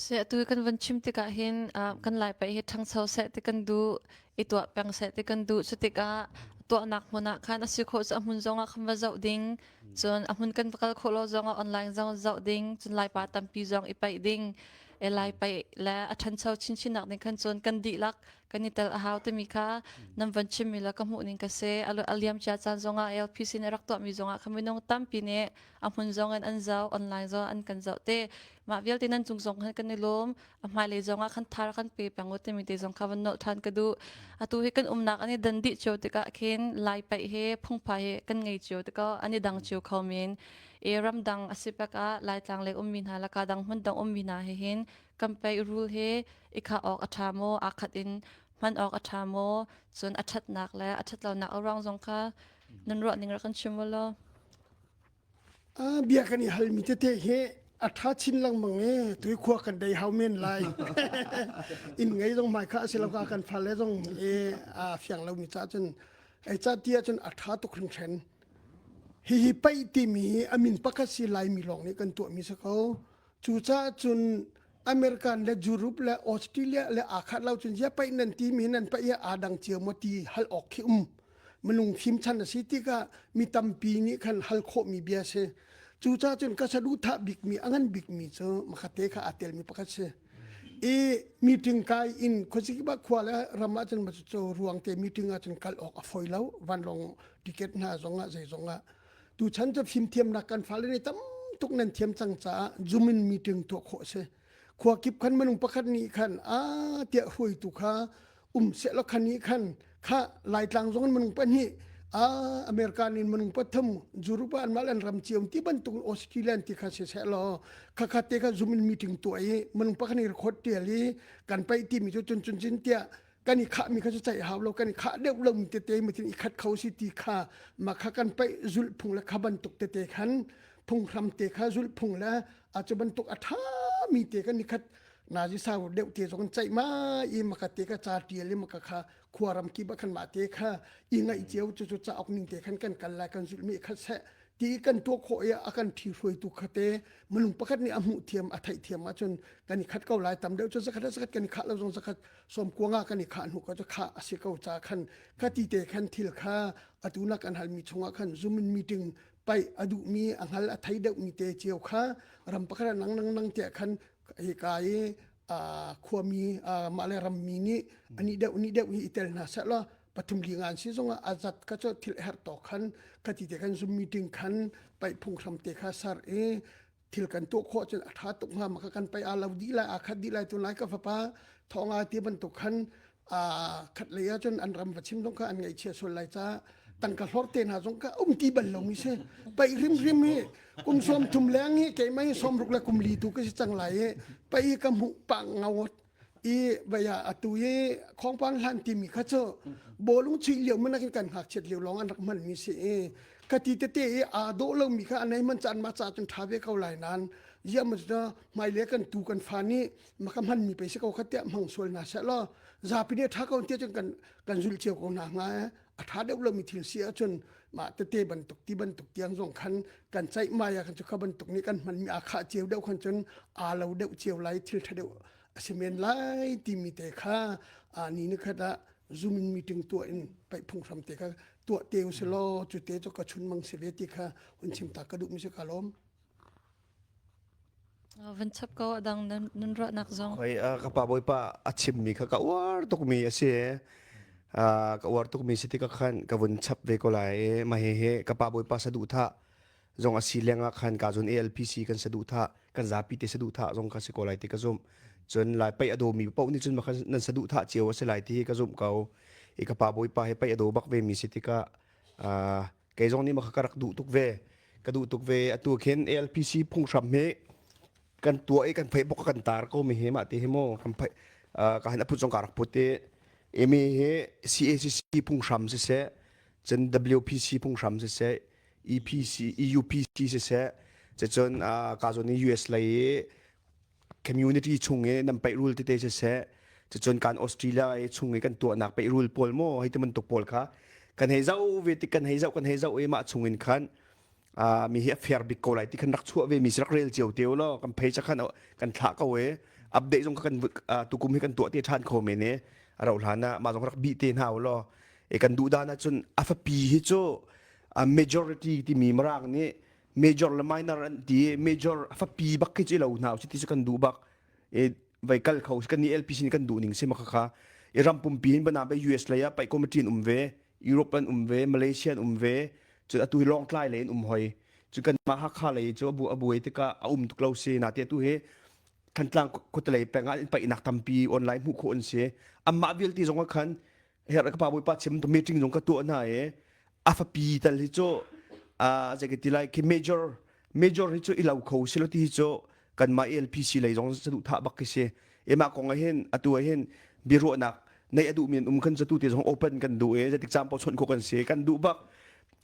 Si atu kan van chim tikah hin kan Lai paih hi ṭhangcho seh ti kan duh i tuah peng seh ti kan duh. Cu tikah tuahnak hmun ah khan a si khawh cu a hmun zong ah khan va zoh ding, cun a hmun kan va kal khawh lo zong ah online zong zoh ding, cun Laipa tampi zong i paih ding. Lai paih le a ṭhancho chinchin nak ding khan cun kan dihlak kan i tel a hau timi kha nan van chimmi le ka hmuh ning ka si. A liam cia caan zongah ALPC nih rak tuahmi zongah kha minung tampi nih a hmun zong in an zoh, online zong an kan zoh te. Mah vialte nan cung zong khan kan i lawm. A hmailei zongah khan thar kan pe peng u timi te zong kha van nolh ṭhan ka duh. Atu hi kan umnak an i dan dih cio tikah khin Lai paih he phungphai he kan ngei cio tikah an i dang cio kho men. E ramdang a si pek ah Laitlang lei ummi hna le ka dang hmun dang ummi hna he hin kan paih rul he i khah awk a ṭha maw aa khat in hman awk a ṭha maw cun a ṭhatnak le a ṭhatlonak a ruang zong kha nan ruah ning rak kan chim u law. Bia kan i halmi tete hi a ṭha chin lengmang e tui khua kan dei hau men lai inn ngei zong hmai kha a si lo ka kan fale zong e a fiang lomi ca cun ei ca ti ahcun a ṭha tuk hringhren hihi paih timi hi a min pakhat si laimi lawng nih kan tuahmi si ko cucaah cun American le Europe le Australia le aa khat lo cun zia paih nan timi nan paih hi aa dang cio maw ti hal awk khi um minung fim chan a si tikah mi tampi nih khan hal khawhmi bia si cucaah cun ka saduhthah bikmi a ngan bikmi cu makhatte kha aa telmi pakhat si i meeting kai in khuazikip ah khua le ram ah cun cu ruang te meeting ah cun kal awk a fawi lo vanlawng ticket hna zong ah zei zong ah tuchan cu fimthiamnak kan fale nih tam tuk nan thiam cang caah zoom in meeting tuah khawh a si khua kip khan minung pakhat nih khan a tiah hruaitu kha um sehlaw khan nih khan kha laitlang zong in minung pahnih a American in minung pathum Europe an mah an ram cio ti bantuk Australia ti kha si sehlaw kha kha te kha zoom in meeting tuah i minung pakhat nih record tial i kan paih ti mi cu cun cun cun tiah kan i khah mi kha cu ceih hau lo kan i khah deuh lo mi tete mutin i khat kho si ti kha ma kha kan paih zulh phung le kha bantuk tete khan phunghram te kha zulh phung le a cu bantuk a tha mi te kan i khat nazi sau deuh te zong ceih ma i maka te ka ca tial i maka kha khuaram ki ba khan ma te kha i ngaih cio cu cu cauk ning te khan kan kal lai kan zulh mi khat seh ti kan tuah khawh i a kan thi hruaitu khate minung pakhat nih a hmuh thiam a theih thiam ahcun kan i khat ko lai tam deuh cu zakhat zakhat kan i khah lo zong zakhat som kuanga kan i khah hnu ka cu khah a si ko ca khan kha ti te khan thil kha atu nak kan halmi chungah khan zoom in meeting paih a duhmi a hngal a thei deuhmi te cio kha ram pakhat ah nang nang nang tiah khan hika i khuami mah le rammi nih ani deuh ni deuh hi i tel hna seh law pathum li ngan si zongah a zat ka cu thil herh to khan ka ti te khan zoom meeting khan paih phunghram te kha sar i thil kan tuah khawh cun a ṭha tuk hnga ma kan pai aa lo dih lai aa khat dih lai tu lai ka fapa thonga ti bantuk khan a khat lei ah cun an ram va chim zong kha an ngaihchia sual lai ca tangka hlor te hna zong kha um ti bal lo mi si pai hrim hrim hi kum sawm thum leng hi keimah hi sawm ruk le kum li tu ka si cang lai i pai ka hmuh pang ngawt i vaya atu i khongpang hlan timi kha cu bawlung chuih lio man in kan ngakchiat lio lawng an rak hman mi si i ka ti tete i aa dawh lo mi kha anei man caan ma ca cun tha ve ko lai nan zia ma cu hmai le kan tu kan fa nih ma ka hman mi pe si ko kha tiah hmang sual na seh law zapi nih tha ko tiah cun kan kan zul cio ko na hnga a tha deuh lo mi thil si ahcun mah tete bantuk ti bantuk tiang zong khan kan ceih mai ah khan cu kha bantuk nih kan hman mi aa khah cio deuh khan cun aa lo deuh cio lai thil tha deuh a si men lai timi te kha ni ni khat ah zoom in meeting tuah in paih phunghram te kha tuah te u law cu te cu ka chun mang si ve ti kha hun chim ta ka duh mi si ka lawm Van chap ko adang nan ruahnak zong. Hoi ka pa bawipa a chimmi kha ka uar tukmi a si. Ka uar tukmi si tikah khan ka vun chap ve ko lai. Mah hihi ka pa bawipa saduhthah zong a si lengah khan ka zun ALPC kan saduhthah kan zapi te saduhthah zong kha si ko lai ti ka zumh. Cun lai paih a dawmi paoh nih cun makhan nan saduhthah cio a si lai ti hi ka zumh ko. I ka pa bawipa he paih a daw bak ve mi si tikah kei zong nih maka ka rak duh tuk ve ka duh tuk ve atu khin ALPC phunghram hi kan tuah i kan Facebook kan tar ko mi hi mah ti hi mu kan phai ka han aput zong ka rak put i emi hi CACC phunghram siseh cun WPC phunghram siseh EPC EUPC siseh cun ka zawn i US lei i community chung i nan peih rul tete siseh cucun kan Australia i chung i kan tuahnak peih rul pawl maw hei ti bantuk pawl kha kan hei zoh ve tik kan hei zoh kan hei zoh i mah chung in khan mi hi a fair bik ko lai ti khan rak chuah ve mi si rak rel cio te law kan phei cha khan kan thlah ko e update zong kan tukum hi kan tuah te than kho men e a rauh hlan ah mah zong rak bi te hna law e kan duh dan ahcun a fapi hi cu majority timi mirang nih major le minor an ti major a fapi bak khi cu lo hna ti cu kan duh bak. I vai kal kho kan ni LPC nih kan duh ning si ma kha kha. I ram pumpi hin bana be US lei ah paih committee an um ve, Europe an um ve, Malaysia an um ve, cun atu hi Lawngtlai lei an um hoi. Cu kan mah Hakha lei cu abu abuai tikah a um tuk lo si. Na te tu hi Thantlang khuatelei peng ah in paihnak tampi online hmuh khawh an si. Amah vialte zong ah khan her ka pa bawipa chim meeting zong ka tuah hna i a fapi tal hi cu zei ka ti lai khi major major hi cu i lo kho si lo ti hi cu kanmah LPC lei zong saduhthah bak khi si. Emah kong ah hin atu ah hin biaruahnak neih a duhmi an um khan cu tu te zong open kan duh i zeitik caan paoh chawnh khawh kan si. Kan duh bak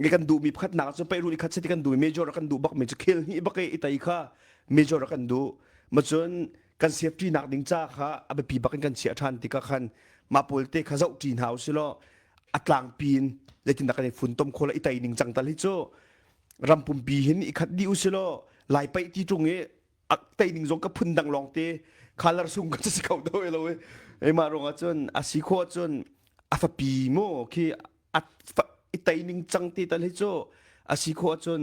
i kan duhmi pakhatnak cu peih rul i khat si ti kan duh major kan duh bak mi cu khel hnih bak i i tei kha major kan duh. Macun kan safety nak ding ca kha a biapi bak in kan chiah ṭhan tikah khan mah pawl te kha zoh ṭi hna usilaw a tlangpi in zeitindah kan i funtom kho la i tei ning cang tal hi cu ram pumpi hin i khat dih usilaw lai paih ti ṭung i a tei ning zong ka phun dang lawng te color sung ka si kho do lo i mah ruangah cun a si khawh cun a fapi mu khi a i tei ning cang ti tal hi cu a si khawh cun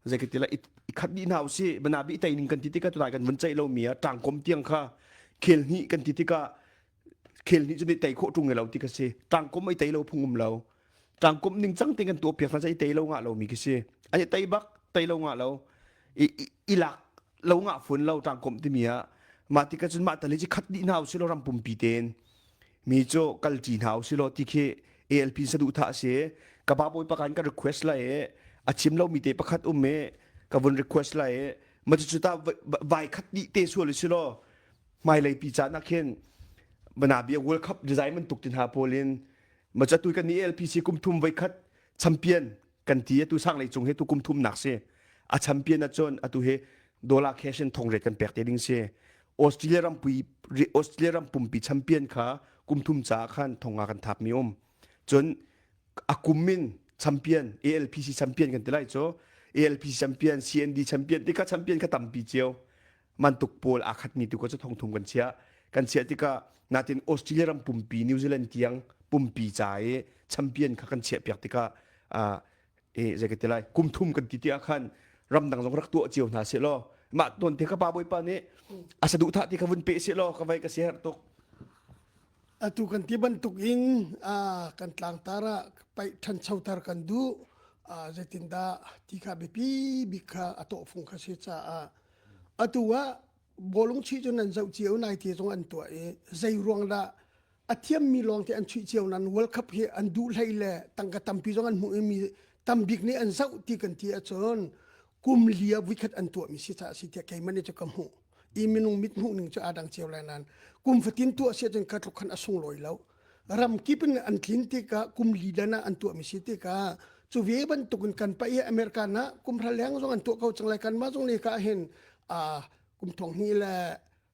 zei ka ti la i khat dih hna usih bana bi i tei ning kan ti tikah tunai kan vun ceih lo mi ah ṭangkom tiang kha khel hnih kan ti tikah khel hnih cu ni tei khawh ṭung lo ti ka si ṭangkom ai tei lo phung um lo ṭangkom ning cang te kan tuah piak hna i tei lo ngah lo mi khi si ai tei bak tei lo ngah lo i i lak lo ngah fun lo ṭangkom timi ah mah tikah cun mah tali ci khat dih hna usih law ram pumpi tein mi cu kalṭi hna usih law ti khi ALP saduhthah a si. Ka pa bawi pakan ka request lai i a chim lomi te pakhat um i ka vun request lai i ma cu ta vai khat dih te sual si law hmailei pi caan ah khin bana bia World Cup design bantuk tin ha pawl in ma cu atu kan ni ALPC kum thum voi khat champion kan ti atu sang lei cung hi tu kum thum nak si a champion ahcun atu hi dollar cash in thong ret kan pek te ding si Australia ram pui Australia ram pumpi champion kha kum thum caah khan thonga kan thap mi um cun a kum in champion ALPC champion kan ti lai cu ALPC champion CND champion ti kha champion kha tampi cio mantuk pawl aa khat mi tu ko cu thong thum kan chiah kan chiah tikah natin Australia ram pumpi New Zealand tiang pumpi ca i champion kha kan chiah piak tikah e zei ka ti lai kum thum kan ti tiah khan ramdang zong rak tuah cio hna seh law mah ton te ka pa bawipa nih a saduhthah ti kha vun pe seh law ka vai ka si herh tuk Atu kan ti bantuk in kan tlangtar ah paih ṭhanchoter kan duh. Zeitindah ti kha biapi bik kha a tawhfung kha si caah atu ah bawlung chuih cu nan zoh cio nai te zong an tuah i zei ruang dah a thiammi lawng te an chuih cio nan World Cup hi an duh hlei le tangka tampi zong an hmuh i mi tambik nih an zoh ti kan ti ahcun kum li ah vuikhat an tuahmi si caah si tiah keimah nih cu ka hmuh. I minung mit hmuh ning cu aa dang cio lai nain kum fatin tuah si ahcun kha tluk khan a sunglawi lo. Ram kip in an tlin tikah kum li dan ah an tuahmi si tikah cu ve bantukin kan paih i America na kum hra leng zong an tuah ko cang lai kanmah zong nih ka hin kum thong hnih le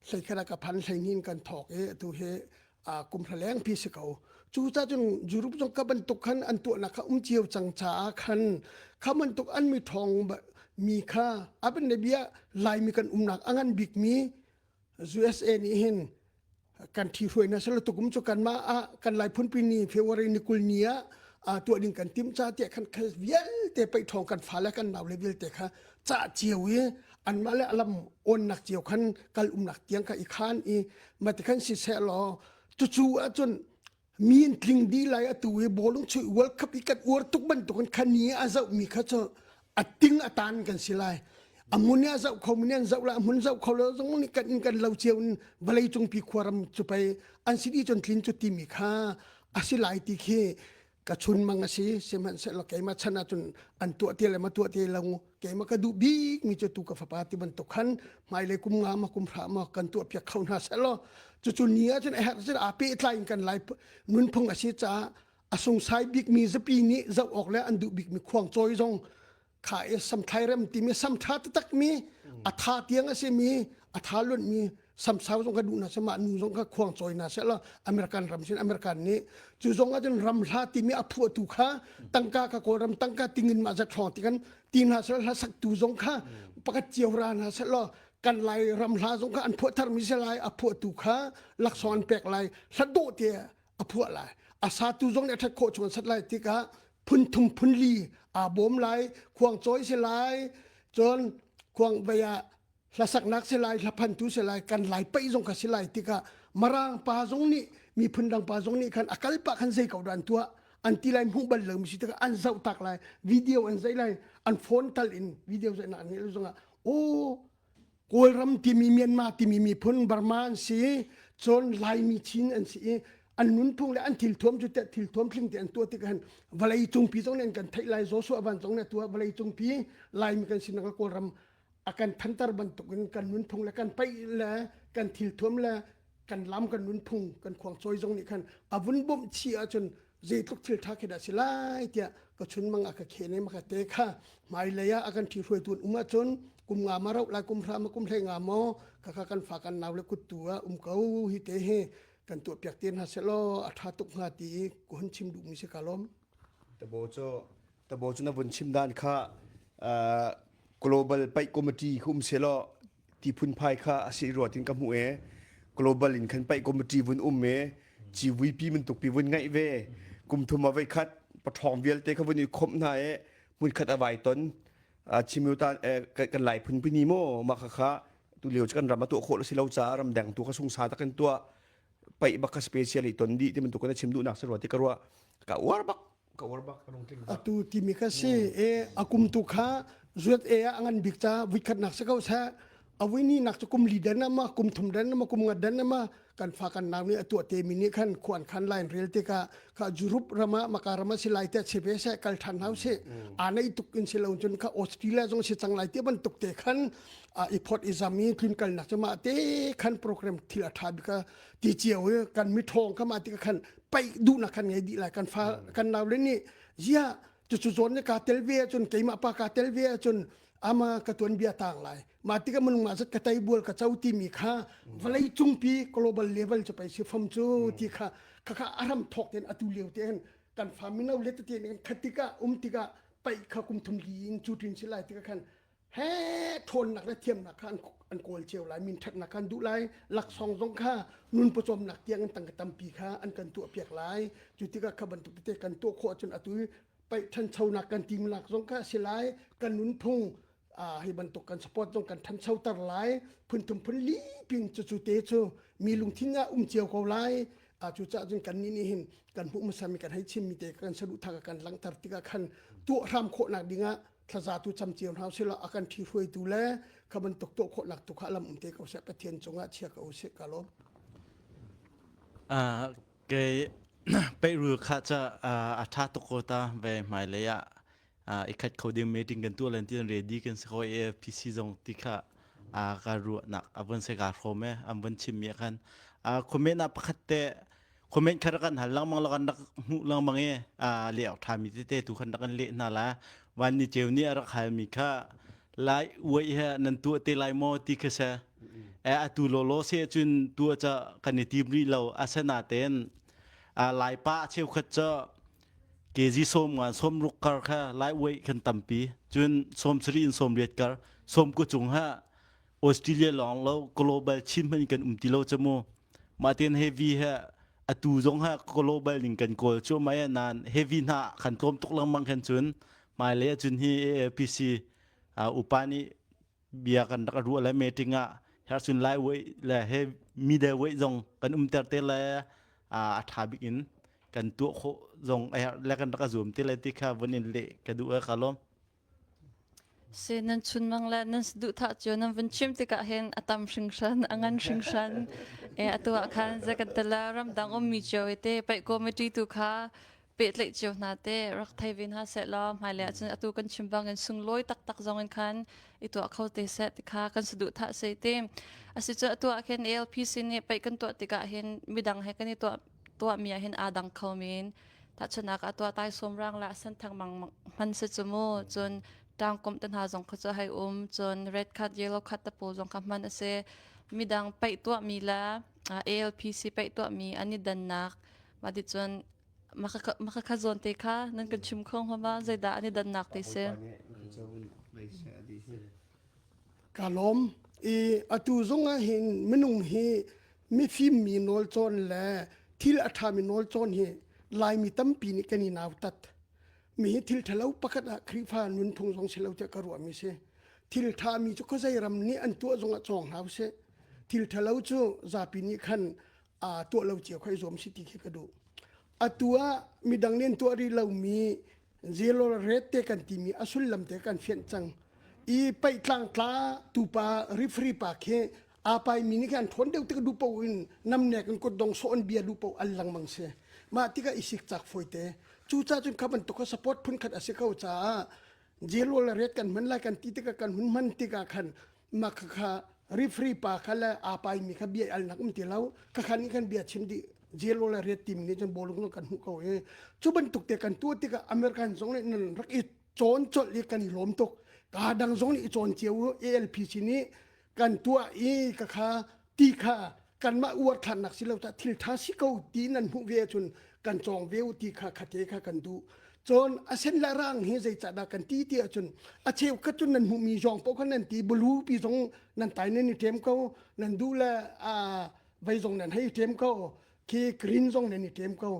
hleikhat ah ka phan hleihnih in kan thawk i atu hi kum hra leng pi si ko. Cu ca cun Europe zong ka bantuk khan an tuahnak kha um cio cang caah khan kha bantuk an mi thawng mi kha abin le bia Laimi kan umnak a ngan bik mi USA nih hin kan thi hruai na selo tukum cu kanmah ah kan Lai phunpi ni February ni 20 ni ah tuah ding kan tim ca tiah khan vialte paih thawng kan fale kan nau le vialte kha ca cio i anmah le alam onnak cio khan kal umnak tiang kha i khan i mati khan si seh law cucu ahcun mi in tling dih lai atu i bawlung chuih World Cup i kan uar tuk bantukin khan ni a zoh mi kha cu a ting a tan kan si lai a mun a zoh kho mi nih an zoh lai a hmun zoh kho lo zong nih kan in kan lo cio in vawlei cungpi khuaram cu pei an si dih cun tlin cu timi kha a si lai ti khi ka chunmang a si sihmanhsehlaw keimah chan ahcun an tuah ti le ma tuah ti lo keimah ka duh bik mi cu tu ka fapa ti bantuk khan hmailei kum nga ma kum hra ma kan tuah piak kho hna seh law cucu ni ahcun a herh cun aa pehtlai in kan lai nunphung a si caah a sungsai bik mi zapi nih zoh awk le an duh bik mi khuangcawi zong kha i samthlai rem timi samtha taktak mi a tha tiang a simi a tha lunh mi samsau zong ka duh na mah nu zong ka khuang cawi na seh la American ram sin American nih cu zong ah cun ram hla timi a phuahtu kha tangka ka kawlram tangka tingin mah zat hrawng ti kan ti hna seh hla saktu zong kha pakhat cio ra hna seh law kan lai ram hla zong kha an phuah thar mi se lai a phuahtu kha laksawng an pek lai hla dawh te a phuah lai a satu zong nih a ṭhat khawh chung an sat lai tikah phun thum phun li aa bawm lai khuang cawi si lai cun khuang vei ah. Hlasaknak si lai, hlaphantu si lai, kan lai paih zong kha si lai tikah Marang pa zong nih miphun dang pa zong nih khan a kal pah khan zei ko dah an tuah an ti lai hmuh bal lo mi si tikah an zoh tak lai video an zeih lai an phone tal in video zeihnak an ngeih lo zongah aw Kawlram timi Myanmar timi miphun Burma an si cun Laimi Chin an si i an nunphung le an thilthuam cu teh thilthuam thling te an tuah tik han vawlei cungpi zong nih an kan theih lai Joshua van zong nih a tuah vawlei cungpi Laimi kan sinak le Kawlram a kan thantar bantukin kan nunphung le kan paih le kan thilthuam le kan lam kan nunphung kan khuangcawi zong nih khan a vun bawmh chih ahcun zeitluk thil ṭha khi dah si lai tiah ka chunmang a ka khen i maka te kha hmailei ah a kan ṭhihruaitu an um ahcun kum nga ma rauh lai kum hra ma kum hlei nga maw khakha kan fa kan nau le kuttu ah um ko hi te hi kan tuah piak te hna sehlaw a ṭha tuk hnga ti i ka hun chim duhmi si ka lawm. Tabo cu tabo cu na vun chim dan kha global paih committee khu um selaw ti phunphai kha a si ruat in ka hmuh e global in khan paih committee vun um e GVP bantuk pi vun ngaih ve kum thum a voi khat pathawng vialte kha vun i khomh hna e hmun khat a vai ton chimiu ta kan lai phun pini mo ma kha kha tu lio kan ram a tuah khawh si lo ca ram deng tu kha sungsa tak in tuah paih bak kha special i ton di ti bantuk kan chim duh nak se ruat ti ka ruah ka uar bak ka uar bak ka lungtling bak atu timi kha si e akum tu kha zuat e a ngan bik ca vuikhat nak se ko sa awini nak cu kum li dan ama kum thum dan ama kum nga dan ama kan fa kan nau nih atu te mi nih khan khuan khan line rel te ka kha Europe rama maka rama si lai te chebe se kal than hau se anei tuk in si lo cun kha Australia zong si chang lai te ban tuk te khan i phot i zami tlun kal nak chama te khan program thil a tha bika ti cio kan mi thong kha ma ti khan paih duhnak khan ngei dih lai kan fa kan nau le nih zia cucu zawn ne ka tel ve ahcun keimah pa ka tel ve ahcun ama ka tuan bia tang lai ma tika mun ma zat ka tai bual ka cho ti mi kha vawlei cungpi global level chu pai si fam chu ti kha kha kha aram thok ten atu leo te hen kan fa mino le te ten khatika um tika pai kha kum thum li in chu tin si lai tika khan he ṭhawnnak le thiamnak kha an kawl cio lai min ṭhatnak kha an duh lai laksawng zong kha nun pawcawmnak tiang in tangka tampi kha an kan tuahpiak lai cu tikah kha bantuk tete kan tuah khawh ahcun atu paih ṭhanchonak kan timnak zong kha a si lai kan nunphung hi bantuk kan support zong kan ṭhanchoter lai phunthum phun li pin cucu te cu mi lungthin ah um cio ko lai cucaah cun kan nih nih hin kan hmuh hmasami kan hei chimmi te kan saduhthah kan langhter tikah khan tuah hram khawhnak dingah thlaza tu cam cio hna usih law a kan ṭhi hruaitu le kha bantuk tuah khawhnak tu kha lam um te ko seh Pathian cungah chia ko usih ka lawm. Uh, kei peirul kha cha a tha tuk ko ta ve hmai lei ah i khat kho ding meeting kan tuah len ti ready kan si ko AFPC zong ti kha a ka ruahnak a vun se ka hrom e an vun chim mi khan comment na pakhat te comment kha rak kan hal lengmang lo kan rak hmuh lengmang i leh awk ṭhami tete tu khan rak kan leh hna la van ni ceu nih a rak halmi kha lai uai he nan tuah te lai maw ti kha se e atu lawlaw se cun tuah ca kan i tim rih lo asinain lai pa cheukhat ca kg som ngan som ruk kar kha lai uai kan tampi cun som sari in som riat kar som ku cung ha Australia lawng lo global chin hmanh kan um ti lo cha mu mah ten heavy he atu zong ha global ning kan kawl cu mai nan heavy hna kan tlawm tuk lengmang khan cun hmailei ahcun hi AAPC upa nih bia kan rak ruah le meeting ah hercun lai wei le he middle wei zong kan umter te le a tha bik in kan tuah khawh zong a herh le kan rak zuam te le ti kha vun in leh ka duh ka lawm Si nan chunmang le nan saduhthah cio nan vun chim tikah hin a tam hringhran, a ngan hringhran. E atu ah khan zei kan tala ramdang ummi cio i te paih committee tu kha pehtlaih cio hna te rak thei ve hna seh law hmailei ahcun atu kan chim bangin sunglawi taktak zong in khan i tuah kho te seh ti kha kan saduhthah si te. Asi cu atu ah khin ALPC nih paih kan tuah tikah hin midang he kan i tuah tuahmi ah hin aa dang kho men. Tahchunhnak ah tuah tai sawmrang le senthang mang hman si cu mu cun ṭangkomh te hna zong kha cu hei um cun red card yellow card te pawl zong kha hman a si midang paih tuahmi le ALPC paih tuahmi an i dannak mah ti cun makha zawn te kha nan kan chim kho hnga ma zeidah an i dannak te si Ka lawm. I atu zong ah hin minung hi mifim mi nawl cawn le thil a ṭhami nawl cawn hi Laimi tampi nih kan i nautat. Mi hi thil ṭhalo pakhat ah Khrihfa nunphung zong si lo tiah ka ruahmi si. Thil ṭha mi cu khuazei ram nih an tuah zongah cawng hna usih. Thil ṭhalo cu zapi nih khan aa tuah lo cio kha i zuam si ti khi ka duh. Atu ah midang nih an tuah rih lomi zero rate te kan timi a sullam te kan fianh cang. I paih tlangtla tupa referee pa khi aa paimi nih khan ṭhawn deuh tik duh paoh in namnek in kutdong sawh in bia duh paoh al lengmang si. Mah tikah i sikcak fawite. Cucaah cun kha bantuk kha support phunkhat a si ko caah zero rate kan hman lai kan ti tikah kan hun hman tikah khan mah kha referee pa kha le aa paimi kha bia alnak um ti lo kha khan nih khan bia chim dih zero le ret tim nih cun bawlung kan hmuh ko i cu bantuk te kan tuah tikah American zong nih nan rak i cawn colh i kan i lawm tuk ka dang zong nih i cawn cio ALPC nih kan tuah i ka kha ti kha kanmah uar thannak si lo ta thil tha si ko ti nan hmuh ve ahcun kan cawng ve u ti kha khate kha kan duh cun a sen le rang hi zeicahdah kan ti ti ahcun a cheu khat cun nan hmuhmi zong paoh kha nan ti blue pi zong nan tai nan i ṭem ko nan duh le vei zong nan hei ṭem ko khi green zong nan i ṭem ko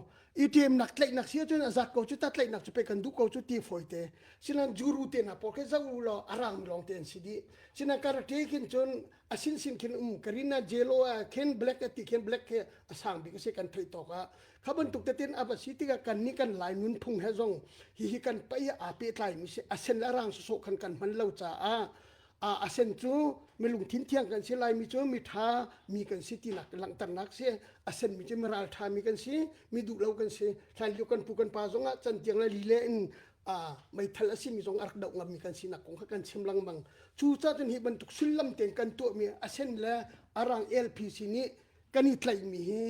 i ṭemnak tlaihnak si ahcun a zat ko cu ta tlaihnak cu pe kan duh ko cu ti fawi te sinan juru te hna pawl khi zo law a rang lawng te an si dih sinan karate khin cun a sin sin khin um karina jelo a khin black a ti khin black khi a sang bik a si kan theih tawk ah kha bantuk tetin a va si tikah kan nih kan lai nunphung he zong hi hi kan pai aa pehtlai mi si a sen le rang sawsawh khan kan hman lo caah a a sen cu mi lungthin thiang kan si lai mi cu mi tha mi kan si tinak langhternak si a sen mi cu mi ral tha mi kan si mi duh lo kan si hlan lio kan pu kan pa zong ah can tiang le lile in a meithal a simi zong a rak doh ngammi kan sinak kong kha kan chim lengmang. Cu cun hi bantuk sullam tein kan tuahmi a sen le a rang LPC nih kan i tlaihmi hi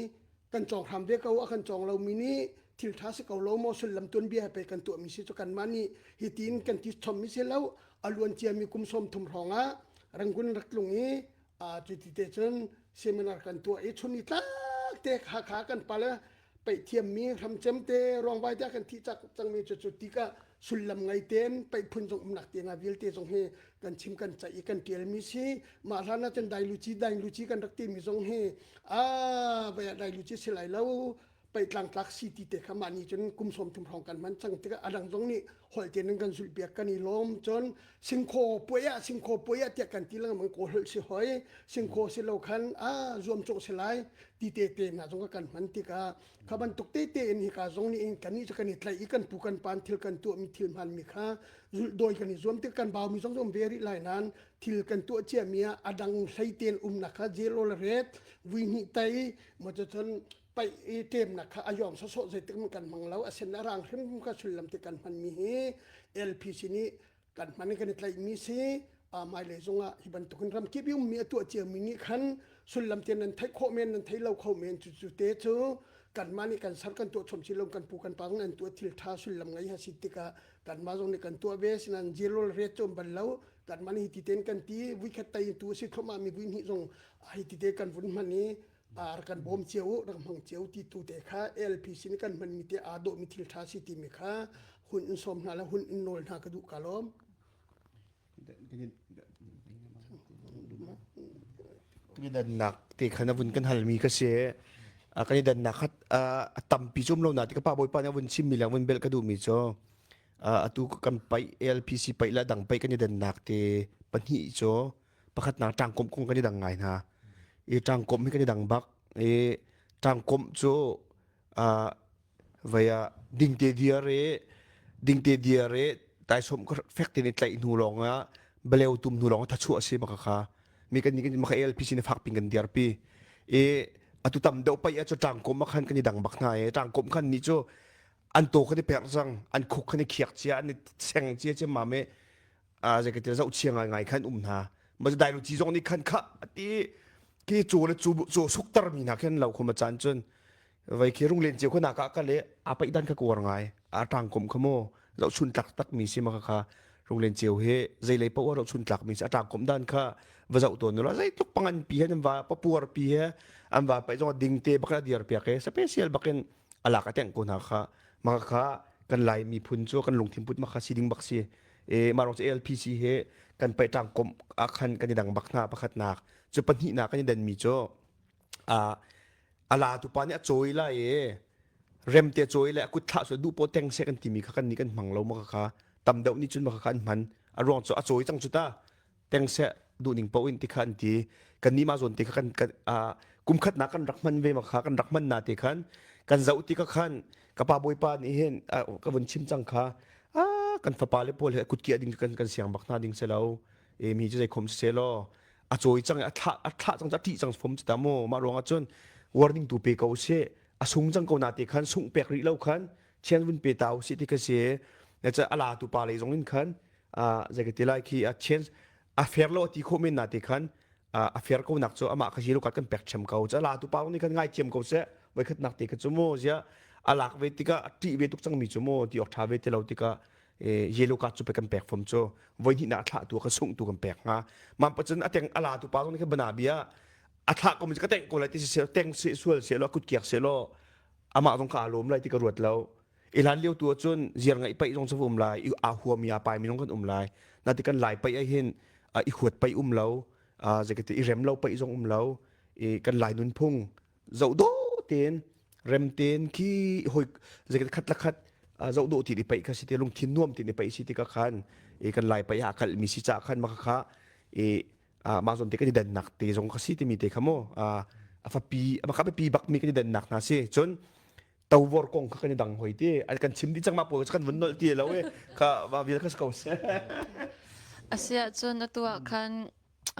kan cawng hram ve ko a kan cawng lomi nih thil ṭha si ko lo maw sullam tuanbia he pei kan tuahmi si cu kanmah nih hi tiin kan ti chommi si lo a luan ciami kum 30 hrawng ah Rangoon rak tlung i cu ti te cun seminar kan tuah i chun ni tlak te Hakha kan pale paih thiammi hramcem te ruangvai te kan thih cak cangmi cu cu tikah sullam ngei ten paih phun zong umnak te nga vialte zong hi kan chim kan caih i kan tialmi si mah hlan ah cun dai luci dai luci kan rak timi zong hi a vai ah dai luci si lai lo paih tlangtlak si ti te kha mah ni cun kum 30 hrawng kan hman cang tikah adang zong nih holh te nan kan zulh piak kan i lawm cun singkhaw puai ah singkhaw puai ah tiah kan ti lengmang kawl holh si hoi singkhaw si lo khan a zuam cawh si lai ti te te hna zong kan hman tikah kha bantuk te te in hika zong nih in kan nih cu kan i tlaih i kan pu kan pan thil kan tuah mi thil hman mi kha zulh dawi kan i zuam tik kan bau mi zong um ve rih lai nan thil kan tuah cia mi ah adang hlei ten umnak kha jelo le ret vui hnih tai mo cun paih i ṭemnak kha a yawng sawsawh zeitik hmanh kan hmang lo a sen a rang hrim kha sullam te kan hmanmi hi LPC nih kan hman i kan i tlaihmi si hmailei zongah hi bantukin ramkip i ummi a tuah ciami nih khan sullam te nan theih khawh men nan thei lo kho men cu cu te cu kanmah nih kan ser kan tuah chom si lo kan pu kan pa zong an tuah thil ṭha sullam ngei ha si tikah kanmah zong nih kan tuah ve sinan zero rate cu bal lo kanmah nih hi ti ten kan ti vuikhat tai tu si thlomah mi vui hnih zong hi ti te kan vun hman i rak kan bawm cio u rak hmang cio ti tu te kha LPC nih kan hmanmi te aa dawhmi thil ṭha si timi kha hun in sawm hna le hun in nawl hna ka duh ka lawm. Kan i dannak te khan a vun kan halmi ka si. Kan i dannak kha a tampi cum lo na ti ka pa bawipa nih a vun chimmi le vun belh ka duhmi cu atu kan paih LPC paih le dang paih kan i dannak te pahnih cu pakhatnak ṭangkomh kong kan i dang ngai hna i ṭangkomh hi kan i dang bak i ṭangkomh cu uh, vei ah dingte diar i dingte diar i taisawm fek tein i tlaih hnu lawng ah baleu tum hnu lawng ah thachuah a si maka kha mi kan ni maka ALPC ne fak ping kan diar pi i atu tam deuh pai ah cu ṭangkomh ah khan kan i dang bak hna i ṭangkomh khan ni cu an to khan i perh cang an khuk khan i khiak cia an i seng cia cia ma me zei ka ti zoh chia ngai ngai khan um hna ma dai lu ci zong nih khan kha ati khi cu le cu cu suktar mi hna khin lo khom chan cun vai khi rung len chiu khona ka ka le a pai dan kha kuar ngai a tang kom kha mo zoh chun tlak tak mi si ma kha kha rung len chiu he zei lei po ro chun tlak mi si a tang kom dan kha va zoh to nu la zei tluk pangan pi he an va papuar pi he an va pai zong ding te bakra diar piak he special bakin alak a teng ko hna kha maka kha kan lai miphun cu kan lungthin put maka si ding bak si e mah rong cu ALPC he kan pai tang kom ah khan kan i dang bak hna pakhat nak cu pahnih nak kan i dan mi cu a ala tu pa nih a cawi lai e rem te cawi le a kut thlah su duh po teng se kan timi kha kan ni kan hmang lo maka kha tam deuh nih cun maka kha an hman a ruang cu a cawi cang cu ta. Teng seh duhning paoh in ti kha an ti. Kan nih mah zawn te kha kan kan kum khatnak kan rak hman ve ma kha kan rak hman na te khan kan zoh ti ka khan ka pa bawipa nih hin ka vun chim cang kha kan fapa le pawl he kutkiah ding kan kan siang bak hna ding se lo e mi cu zei khom se law a cawi cang a thlah a thlah cang a ṭih cang fom ta mu mah ruang ah cun warning tu pe ko se a sung cang ko na te khan sung pek rih lo khan chian vun pe ta u si ti ka si na cha ala tu pa lei zong in khan zei ka ti lai khi a chance a fair lo ti khawh men na te khan a fair ko nak cu amah kha zero card kan pek chem ko cha la tu pa nih khan ngai thiam ko seh voi khat nak te kha cu mu zia a lak ve tikah a ṭih ve tuk cang mi cu mu ti awk ṭha ve ti lo tikah yellow card cu pe kan pek fom cu voi hnih nak thlah tu ka sungh tu kan pek hnga mam pa cun a teng a la tu pa zong nih khan bana bia a thlah ko mi ka teng ko lai ti si teng se sual se lo kut kiak se lo amah zong ka aa lawm lai ti ka ruat lo i hlan lio tu ahcun ziar ngaih paih zong cu um lai i aa huami aa paimi zong kan um lai nati kan lai paih ah hin i huat paih um lo zeikati i rem lo paih zong um lo i kan lai nunphung zoh dawh tein rem tein khi hoi zeikati khat la khat zoh dawh ti i paih kha si ti lungthin nuam ti i paih si ti ka khan i kan lai paih ah kal mi si ca khan maka kha i mah zawn te kan i dannak te zong kha si timi te kha mu a fapi maka biapi bak mi kan i dannak hna si cun tovor kong kha kan i dang hoi ti kan chim dih cang ma pawl kan vun nolh ti lo e kha va vial kha ko se Asia cun atu ah khan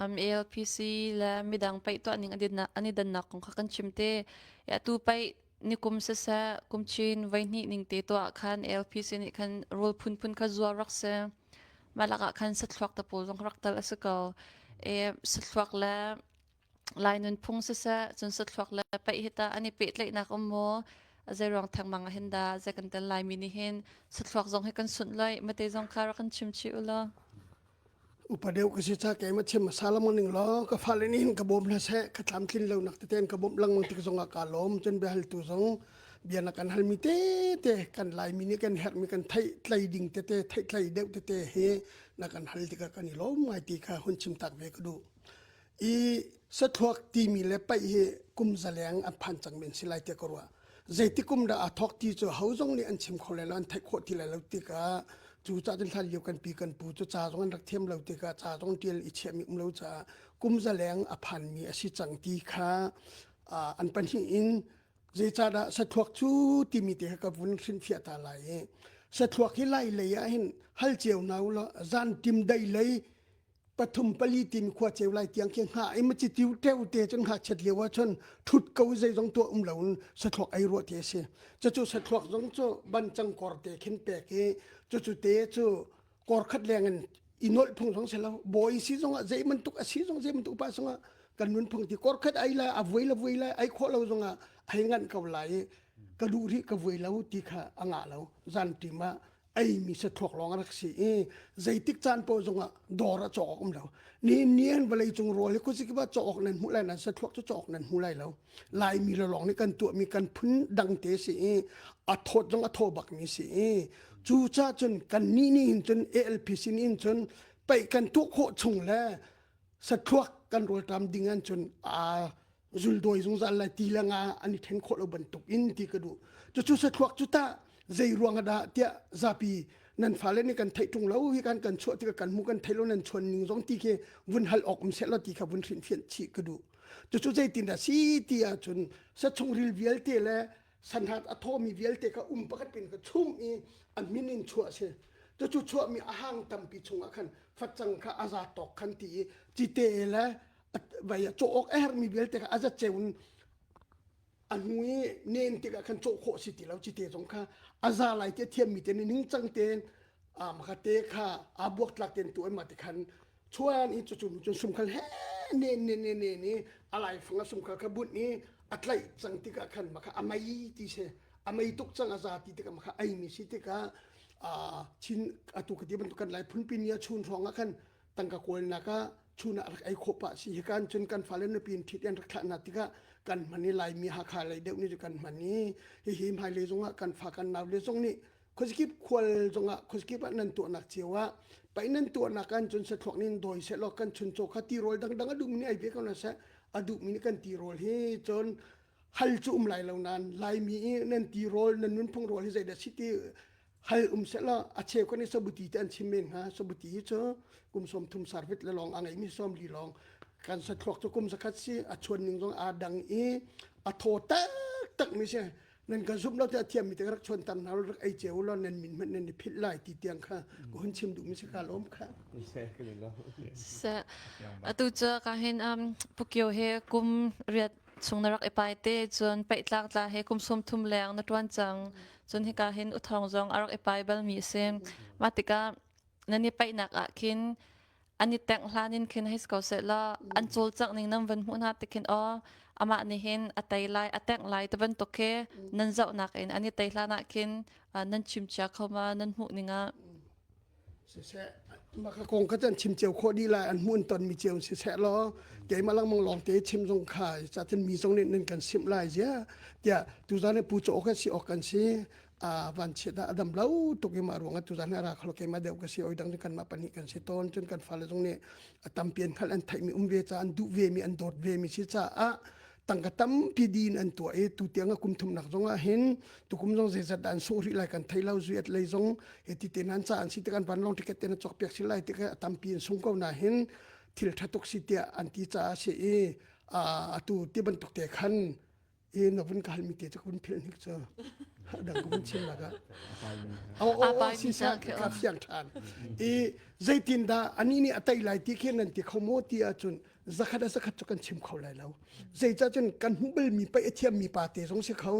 um, ALPC le midang paih tuah ning an i dannak kong kha kan chim te. Atu paih nikum siseh kumchin voihnih ning te tuah khan ALPC nih khan rawl phunphun kha zuar rak si. Mah lakah khan sathluak te pawl zong rak tal a si ko. E, sathluak le Lai nunphung siseh cun sathluak le paih hi tah an i pehtlaihnak um maw? Zei ruang thengmang ah hin dah zei kan tel Laimi nih hin sathluak zong hi kan sunh loi mate zong kha rak kan chim chih u law. Upa deuh ka si ca keimah chim hmasa lengmang ning law ka fale nih hin ka bawm hna seh ka tlamtlin lo nak tete in ka bawmh lengmang tik zong ah kaa lawm cun biahaltu zong bia na kan halmi tete kan Laimi nih kan herhmi kan theih tlai ding tete theih tlai deuh tete hi na kan hal tikah kan i lawm ngai ti kha hun chim tak ve ka duh. I sathluak timi le paih hi kum zaleng an phan cang men si lai tiah ka ruah. Zeiti kum dah aa thawk ti cu ho zong nih an chim kho lai lo, an theih khawh ti lai lo tikah cu cah cun hlan lio kan pi kan pu cu ca zong an rak thiam lo tikah ca zong tial i chiahmi um lo caah kum zaleng a phanmi a si cang ti kha an pahnih in zeicahdah sathluak cu timi te kha ka vun hrinhfiah ta lai i sathluak hi lai lei ah hin hal cio hna u law zan tim dei lei pathum pali timi khua ceu lai tiang khi hnga i maci tiu teu te cun hnga chet lio ah cun thut ko zeizong tuah um lo in sathluak ei ruah ti a si cucu sathluak zong cu ban cang kor te khin pek i cucu te cu kor khat leng in i nolh phung zong si lo bawi si zong ah zei bantuk a si zong zei bantuk pa zong ah kan nun phung ti kor khat ai lai a vui la vui lai ai khawh lo zong ah ai nganh ko lai i ka duh rih ka vui lo ti kha a ngah lo zan tim ah eimi sathluak lawng a rak si i zeitik caan paoh zongah dawr ah cawk awk um lo ni nian vawlei cung rawl hi khuazikip ah cawk awk nan hmuh lai nan sathluak cu cawk nan hmu lai lo laimi le lawng nih kan tuahmi kan phun dang te si i a thawt zong a thaw bakmi si i cu ca cun kan nih nih hin cun ALPC nih hin cun paih kan tuah khawh chung le sathluak kan rawlṭam ding an cun aa zuldawi zungzal lai ti le nga an i then khawh lo bantuk in ti ka duh cucu sathluak cu tah zei ruang ah dah tiah zapi nan fale nih kan theih ṭung lo hi kan kan chuah tikah kan hmu kan thei lo nan chuan ning zong ti khi vun hal awk um seh law ti kha vun hrinhfianh chih ka duh cucu zeitin dah si ti ahcun sachungril vialte le sanhat a thawmi vialte kha um pakhat pin ka chum i a min in chuah si cucu chuahmi a hang tampi chungah khan facang kha a za tawk khan ti i cite le vai cawh awk a herhmi vialte kha a zat ceu in a hnu i nen tikah khan cawh khawh si ti lo cite zong kha a za lai te thiammi te nih ningcang tein maka te kha aa buaktlak tein tu ma te khan chuan i cucu cun sumkhal he nen nen nen nen i a laifang a sumkhal kha bunh i a tlaih cang tikah khan maka a mei ti si a mei tuk cang a za ti tikah maka ei mi si tikah chin atu ka ti bantuk kan lai phunpi ni a chun hrawng ah khan tangka kawlnak ah chun ah rak ei khawh pah si hi kan cun kan fale nupi in ṭhit an rak thlah hna tikah kan hman i Laimi Hakha lei deuh nih cu kan hman i hihi hmailei zongah kan fa kan nau le zong nih khuazikip khual zongah khuazikip ah nan tuahnak cio ah paih nan tuahnak ah cun sathluak nih dawi sehlaw kan chuncaw kha tirawl dangdang a duhmi nih ei ve ko hna seh a duhmi nih kan tirawl hi cun hal cu um lai lo nain Laimi i nan tirawl nan nunphung rawl hi zeidah si ti. Hal um sehla a cheu kan i sabuti te an chim men hnga. Sabuti hi cu kum 30 sarvit le lawng a ngeimi 40 lawng kan sathluak cu kum zakhat si a chuan ning zong aa dang i a thaw taktak mi si. Nan kan zumh lo te a thiam mi te rak chuan tam hna rak ei ceu law nan min hmanh nan i philh lai ti tiang kha ka hun chim duh mi si ka lawm kha. Se atu cu ka hin um Pukyo he kum riat chung na rak i pai te cun paihtlak tla he kum 30 leng na tuan cang cun hika hin uthong zong a rak i pai bal mi a si mah tikah nan i paihnak ah khin an i tengh hlan in khin hei si ko seh law an cawlcangh ning nan van hmuh hna tik khin aw amah nih hin a tei lai a tengh lai ti bantuk khi nan zohnak in an i tei hlan ah khin nan chim cia kho ma nan hmuh ning ah Siseh, mah ka kong kha cun chim cio khawh dih lai an hmuh an tonmi cio siseh law keimah lengmang lawng te chim zong kha catin mi zong nih nan kan simh lai zia tiah tuzan hi pu caw kan si awk kan si a vanchiat ah a dam lo tuk i mah ruangah tuzan hi a ra kholo keimah deuh ka si oi dang kan mah pahnih kan si tawn cun kan fale zong nih a tampi an hngalh an theihmi um ve ca an duh ve mi an dawt ve mi si caah tangka tampi din an tuah i tu tiang a kum thumnak zong ah hin tukum zong zeizat dah an sungh rih lai kan thei lo zuat lei zong he ti te nan ca an si tik an vanlawng ticket te na cawk piak si lai tik a tampi in sung ko na hin thil tha tuk si tiah an ti caah si i atu ti bantuk te khan i na vun ka halmi te cu ka vun philh hnik cu dang ka vun chim lak ah o o si sa ka fiang than i zeitin dah ani nih a tei lai ti khi nan ti kho maw ti ahcun zakhat a zakhat cu kan chim kho lai lo zeicah cun kan hmuh balmi paih a thiammi pa te zong si kho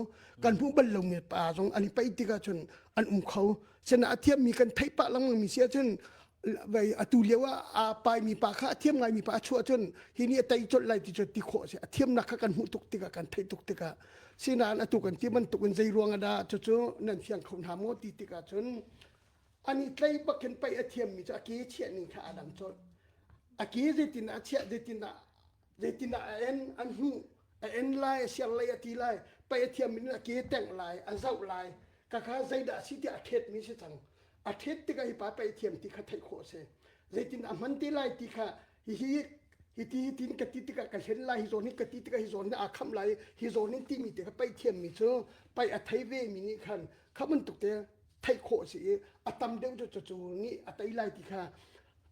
kan hmuh bal lomi pa zong an i paih tikah cun an um kho sina a thiammi kan theih pah lengmang mi si ahcun vei atu lio ah aa paimi pa kha a thiam ngaimi pa a chuah cun hi nih a tei colh lai ti cu ti khawh a si a thiamnak kha kan hmuh tuk tikah kan theih tuk tikah sinain atu kan ti bantuk in zei ruang ah dah cucu nan fiang kho hna maw ti tikah cun an i tlei bak in paih a thiammi cu a ke chiah ning kha aa dang colh a ke zeitin a chiah zeitin ah zeitin ah a en an hmuh a en lai a siang lei a ti lai paih a thiammi nih a ke tengh lai a zoh lai ka kha zeidah a si tiah a ṭhetmi si cang a ṭhet tikah hi pa paih thiam ti kha theih khawh a si zeitin a hman te lai ti kha hihi hi ti tin ka ti tikah ka hlen lai hi zawn hi ka ti tikah hi zawn hi aa khamh lai hi zawn in timi te kha paih thiammi cu paih a thei ve mi nih khan kha bantuk te theih khawh a si i a tam deuh cu cu nih a tei lai ti kha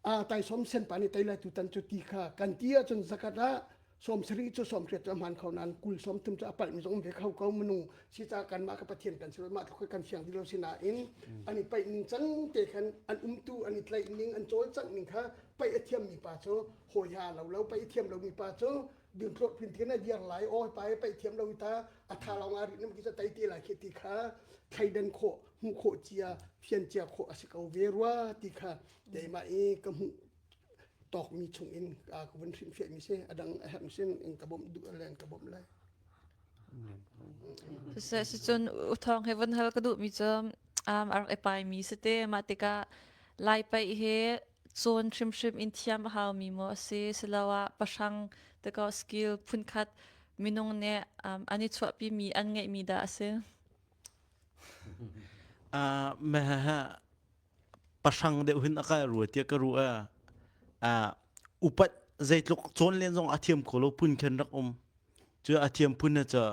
a taisawm sen pa nih tei lai tutan cu ti kha kan ti ahcun zakat ah 70 cu 80 cu a hmaan kho nain 20 30 cu a palhmi zong um ve kho ko minung si ca kanmah ka Pathian kan si lo mah tluk kan fiang ti lo sinain an i paih ning cang te khan an umtu an i tlaih ning an cawlcangh ning kha paih a thiammi pa cu hawi ha lo lo paih a thiam lomi pa cu dingtlawt pin tin a diar lai aw pa i paih thiam lo ta a tha lo nga rih nam ki tai te lai khi ti kha thleidan khawh hmuh khawh cia fian cia khawh a si ko ve rua ti kha keimah i ka hmuh tawkmi chung in ka vun hrinhfiah mi si a dang a herh sin in ka bawmh duh le ka bawmh lai. Siseh sicun uthawng he vun hal ka duh mi cu um, a rak i pai mi si te mah tikah Lai paih he cawn hrimhrim in thiam a hau mi maw a si siloah pahrang tikaw skill phunkhat minung nih um, an i chuahpi mi an ngeih mi dah a si? Uh, me pahrang deuh hin a ka rua tiah ka ruah ah upat zeitluk cawn len zong a thiam kho lo phun khan rak um cu a thiam phun na ca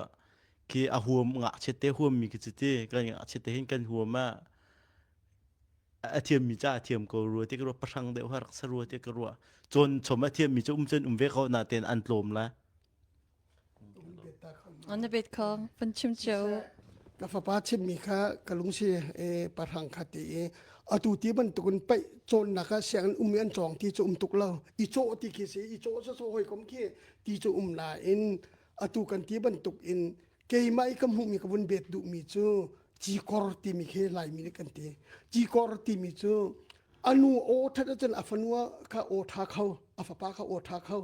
khi a huam ngakchiat te huam mi khi cu ti kan ngakchiat te hin kan huam ah a thiam mi ca a thiam ko rua ti ka ruah pahrang deuh ha rak sa rua ti ka ruah cawn chom a thiam mi cu um cun um ve ko na ten an tlawm la Na bet kho van chim cio. Ka fapa chimmi kha ka lungsi e parhang kha ti i atu ti bantukin paih cawnnak ah sianginn um i an cawng ti cu um tuk lo i cawh ti khi si i cawh so hoi kom khi ti cu um nain atu kan ti bantuk in keimah i ka hmuhmi ka vun bet duhmi cu cikor timi khi laimi nih kan ti cikor timi cu anu aw that ahcun a fanu kha aw tha kho a fapa kha aw tha kho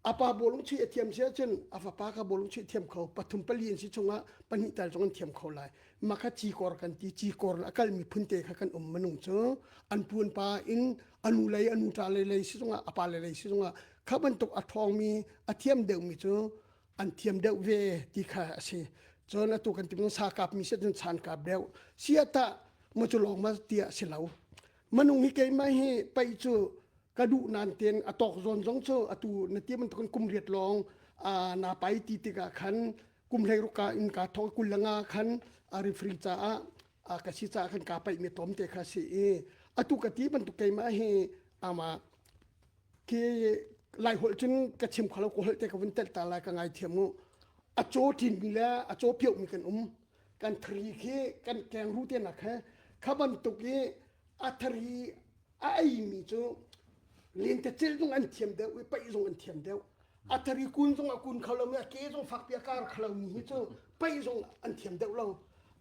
A pa bawlung chuih a thiam si ahcun a fapa kha bawlung chuih thiam kho pathum pali an si chungah pahnih tal zong an thiam kho lai. Mah kha cikor kan ti cikor a kalmi phunte kha kan um minung cu an pu an pa in a nu lei a nu ṭa lei lei si zongah a pa lei lei si zongah kha bantuk a ṭhawngmi a thiam deuhmi cu an thiam deuh ve ti kha a si. Cun atu kan ti sa kapmi si cun chan kap deuh. Siatah maw cu lawng ma tiah si lo. Manung hi keimah hi paih cu ka duh nan ten a tawk zawn zong cu atu na ti bantukin kum riat lawng na pai ti tikah khan kum hlei ruk ka in ka thawk kul le nga khan a referee caah. A ka si caah khan kaa paih mi tlawm te kha si i atu ka ti bantuk keimah hi ama khi lai holh cun ka chim kholo ko holh te ka vun telh ta lai ka ngai thiam mu a caw ṭin mi le a caw pioh mi kan um kan thari khi kan keng ru te nak he kha bantuk i a thari a ei mi cu lentecelh zong an thiam deuh i paih zong an thiam deuh a thari kun zong a kun kho lo mi a ke zong fakpi a kar kho lo mi hi cu paih zong an thiam deuh lo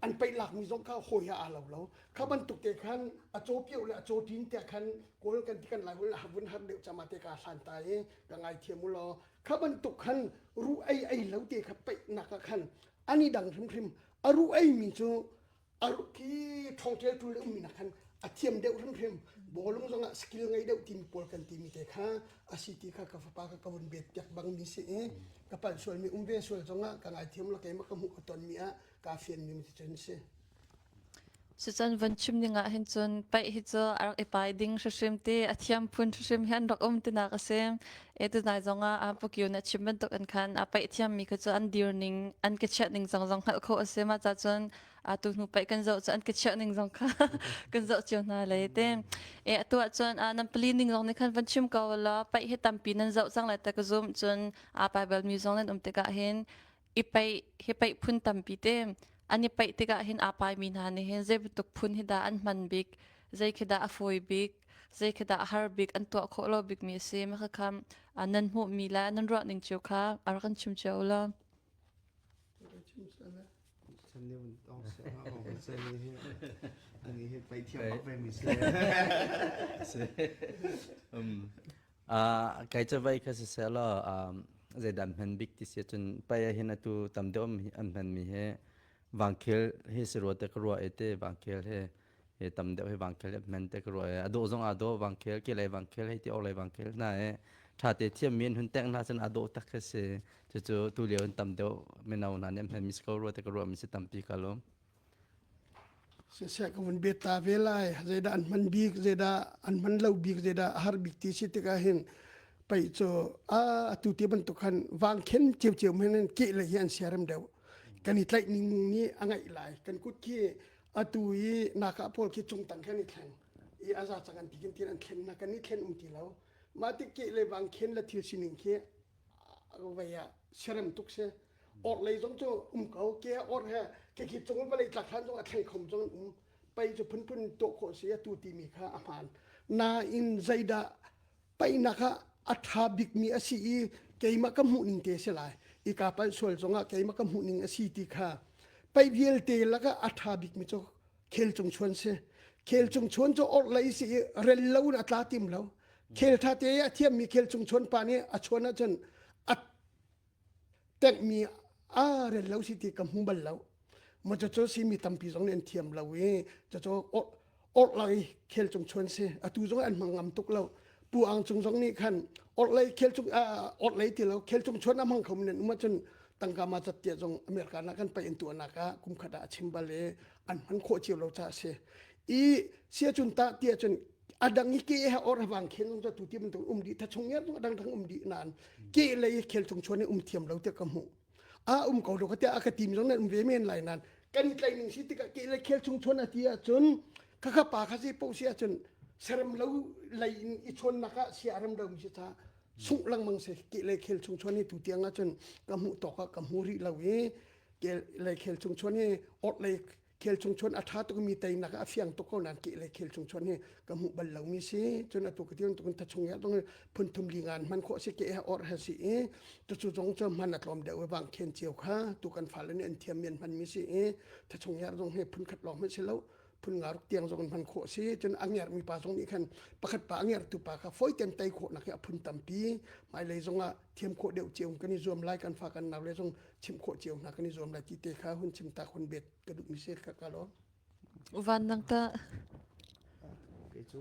an paih lak mi zong kha hawi he aa lo lo kha bantuk te khan a caw pioh le a caw ṭin te khan kawl kan ti kan lai hul vun har deuh chama te ka hlan ta i ka ngai thiam u law kha bantuk khan ru ei ei lo te kha paih nak ah khan ani dang hrimhrim a ru ei mi cu a khi ṭhawngṭel ṭul ummi nak khan a thiam deuh hrimhrim bawlung zongah skill ngei deuh timi pawl kan timi te kha a si ti kha ka fapa ka ka vun bet piak bang mi si i ka palh sual mi um ve sual zongah ka ngaithiam la keimah ka hmuh ka ton mi ah ka fian mi ti cun si. Cucun van chim ning ah hin cun paih hi cu a rak i pai ding hrimhrim ti a thiam phun hrimhrim hi an rak um tinak a si. E tunai zong ah a pukyu na chim bantuk in khan a paih thiam mi kha cu an dir ning an ke chiah ning zong zong hngalh khawh a si ma ca cun a tu hnu paih kan zoh cu an ke chiah ning zong kha kan zoh cio hna le te. E atu ah cun nan pali ning zong nih khan van chim ko la paih hi tampi nan zoh cang lai ta ka zum cun a pai bal mi zong nan um tikah hin i paih hi paih phun tampi te an i paih tikah hin aa paimi hna nih hin zei bantuk phun hi dah an hman bik zei khi dah a fawi bik zei khi dah a har bik an tuah khawh lo bik mi a si ma kha nan hmuh mi le nan ruah ning cio kha a rak kan chim cio la Kai cu vei kha siseh law zeidah an hman bik ti si ahcun pei ah hin atu tam deuh an hmanmi hi vangkhel hi si rua te ka ruah i te vangkhel hi hi tam deuh hi vangkhel hi hman te ka ruah i a dawh zong aa dawh vangkhel kelei vangkhel hei ti orhlei vangkhel hna i ṭha te thiammi an hun tengh hna cun aa dawh tak khi si. Cucu tulio in tam deuh mino hna nih an hmanmi si ko rua te ka ruahmi si tampi ka lawm. Siseh ka vun bet ta ve lai. Zeidah an hman bik, zeidah an hman lo bik, zeidah a har bik ti si tikah hin pei cu a atu ti bantuk khan vangkhen ciocio men ke le hi an siarem deuh. Kan i tlaih ning nih a ngaih lai. Kan kut khi atu i naka pawl khi cungtang khan i thleng. I a za cang an ti kin tin an thlen na kan i thlen um ti lo. Mah ti ke le vangkhen le thil sining khi vei ah siarem tuk si. Orhlei zong cu um ko ke or he ke khi cung vawlei tlak hlan zong a thleng khom zong um pei cu phunphun tuah khawh si atu timi kha a hmaan nain zeidah paihnak ah a ṭha bikmi a si i keimah ka hmuh ning te si lai i ka palh sual zongah keimah ka hmuh ning a si ti kha paih vialte lakah a ṭha bikmi cu khel cung chuan si khel cung chuan cu orhlei si i rel lo in a tla tim lo khel ṭha te a thiammi khel cung chuan pa nih a chuan ahcun a tenhmi a rel lo si ti ka hmu bal lo ma cucu si mi tampi zong nih an thiam lo i cucu orhlei khel cung chuan si atu zong an hmang ngam tuk lo pu ang cung zong nih khan orhlei khel cung orhlei ti lo khel cung chuan a hmang kho men um ahcun tangka ma cat tia zong America na kan pai in tuahnak ah kum khat ah a chim bal i an hman khawh cio lo ca si i sia cun ta tia cun adang i ke he or wang khen zong tu ti bantuk um dih tha chung nger zong adang dang um dih nan ke lei khel chung chuan um thiam lo te ka hmu a um ko lo ka te a ka tim zong nan um ve men lai nan kan i tlai ning si tikah ke lei khel chung chuan a ti ahcun kha kha pa kha si po si ahcun serem lo lei in i chuan nak ah sia rem lo mi si cha sungh lengmang se ke lei khel chung chuan hi tu tiang ahcun ka hmuh tawk ah ka hmu rih lo i ke lei khel chung chuan hi ort lei khel chung chuan a ṭha tukmi teinak a fiang tuk ko nain ke le khel chung chuan hi ka hmuh bal lomi si cun atu ka ti tukun thachung ya dong phun thum li ngan hman khawh si ke he or he si i tucu zong cu hman a tlawm deuh wang khen cio kha tu kan fale nih an thiam men hman mi si i thachung yar zong he phun khat lawng hmanh si lo phun nga ruk tiang zong hman khawh si cun a ngermi pa zong nih khan pakhat pa a ngertu pa kha foi ten tei khawh nak hi a phun tampi hmailei zong ah thiam khawh deuh cio kan i zuam lai kan fa kan nau le zong chimh khawh cio hna kan i zuam lai ti te kha hun chim ta hun bet ka duh mi si ka ka lo Van nang ta Kei cu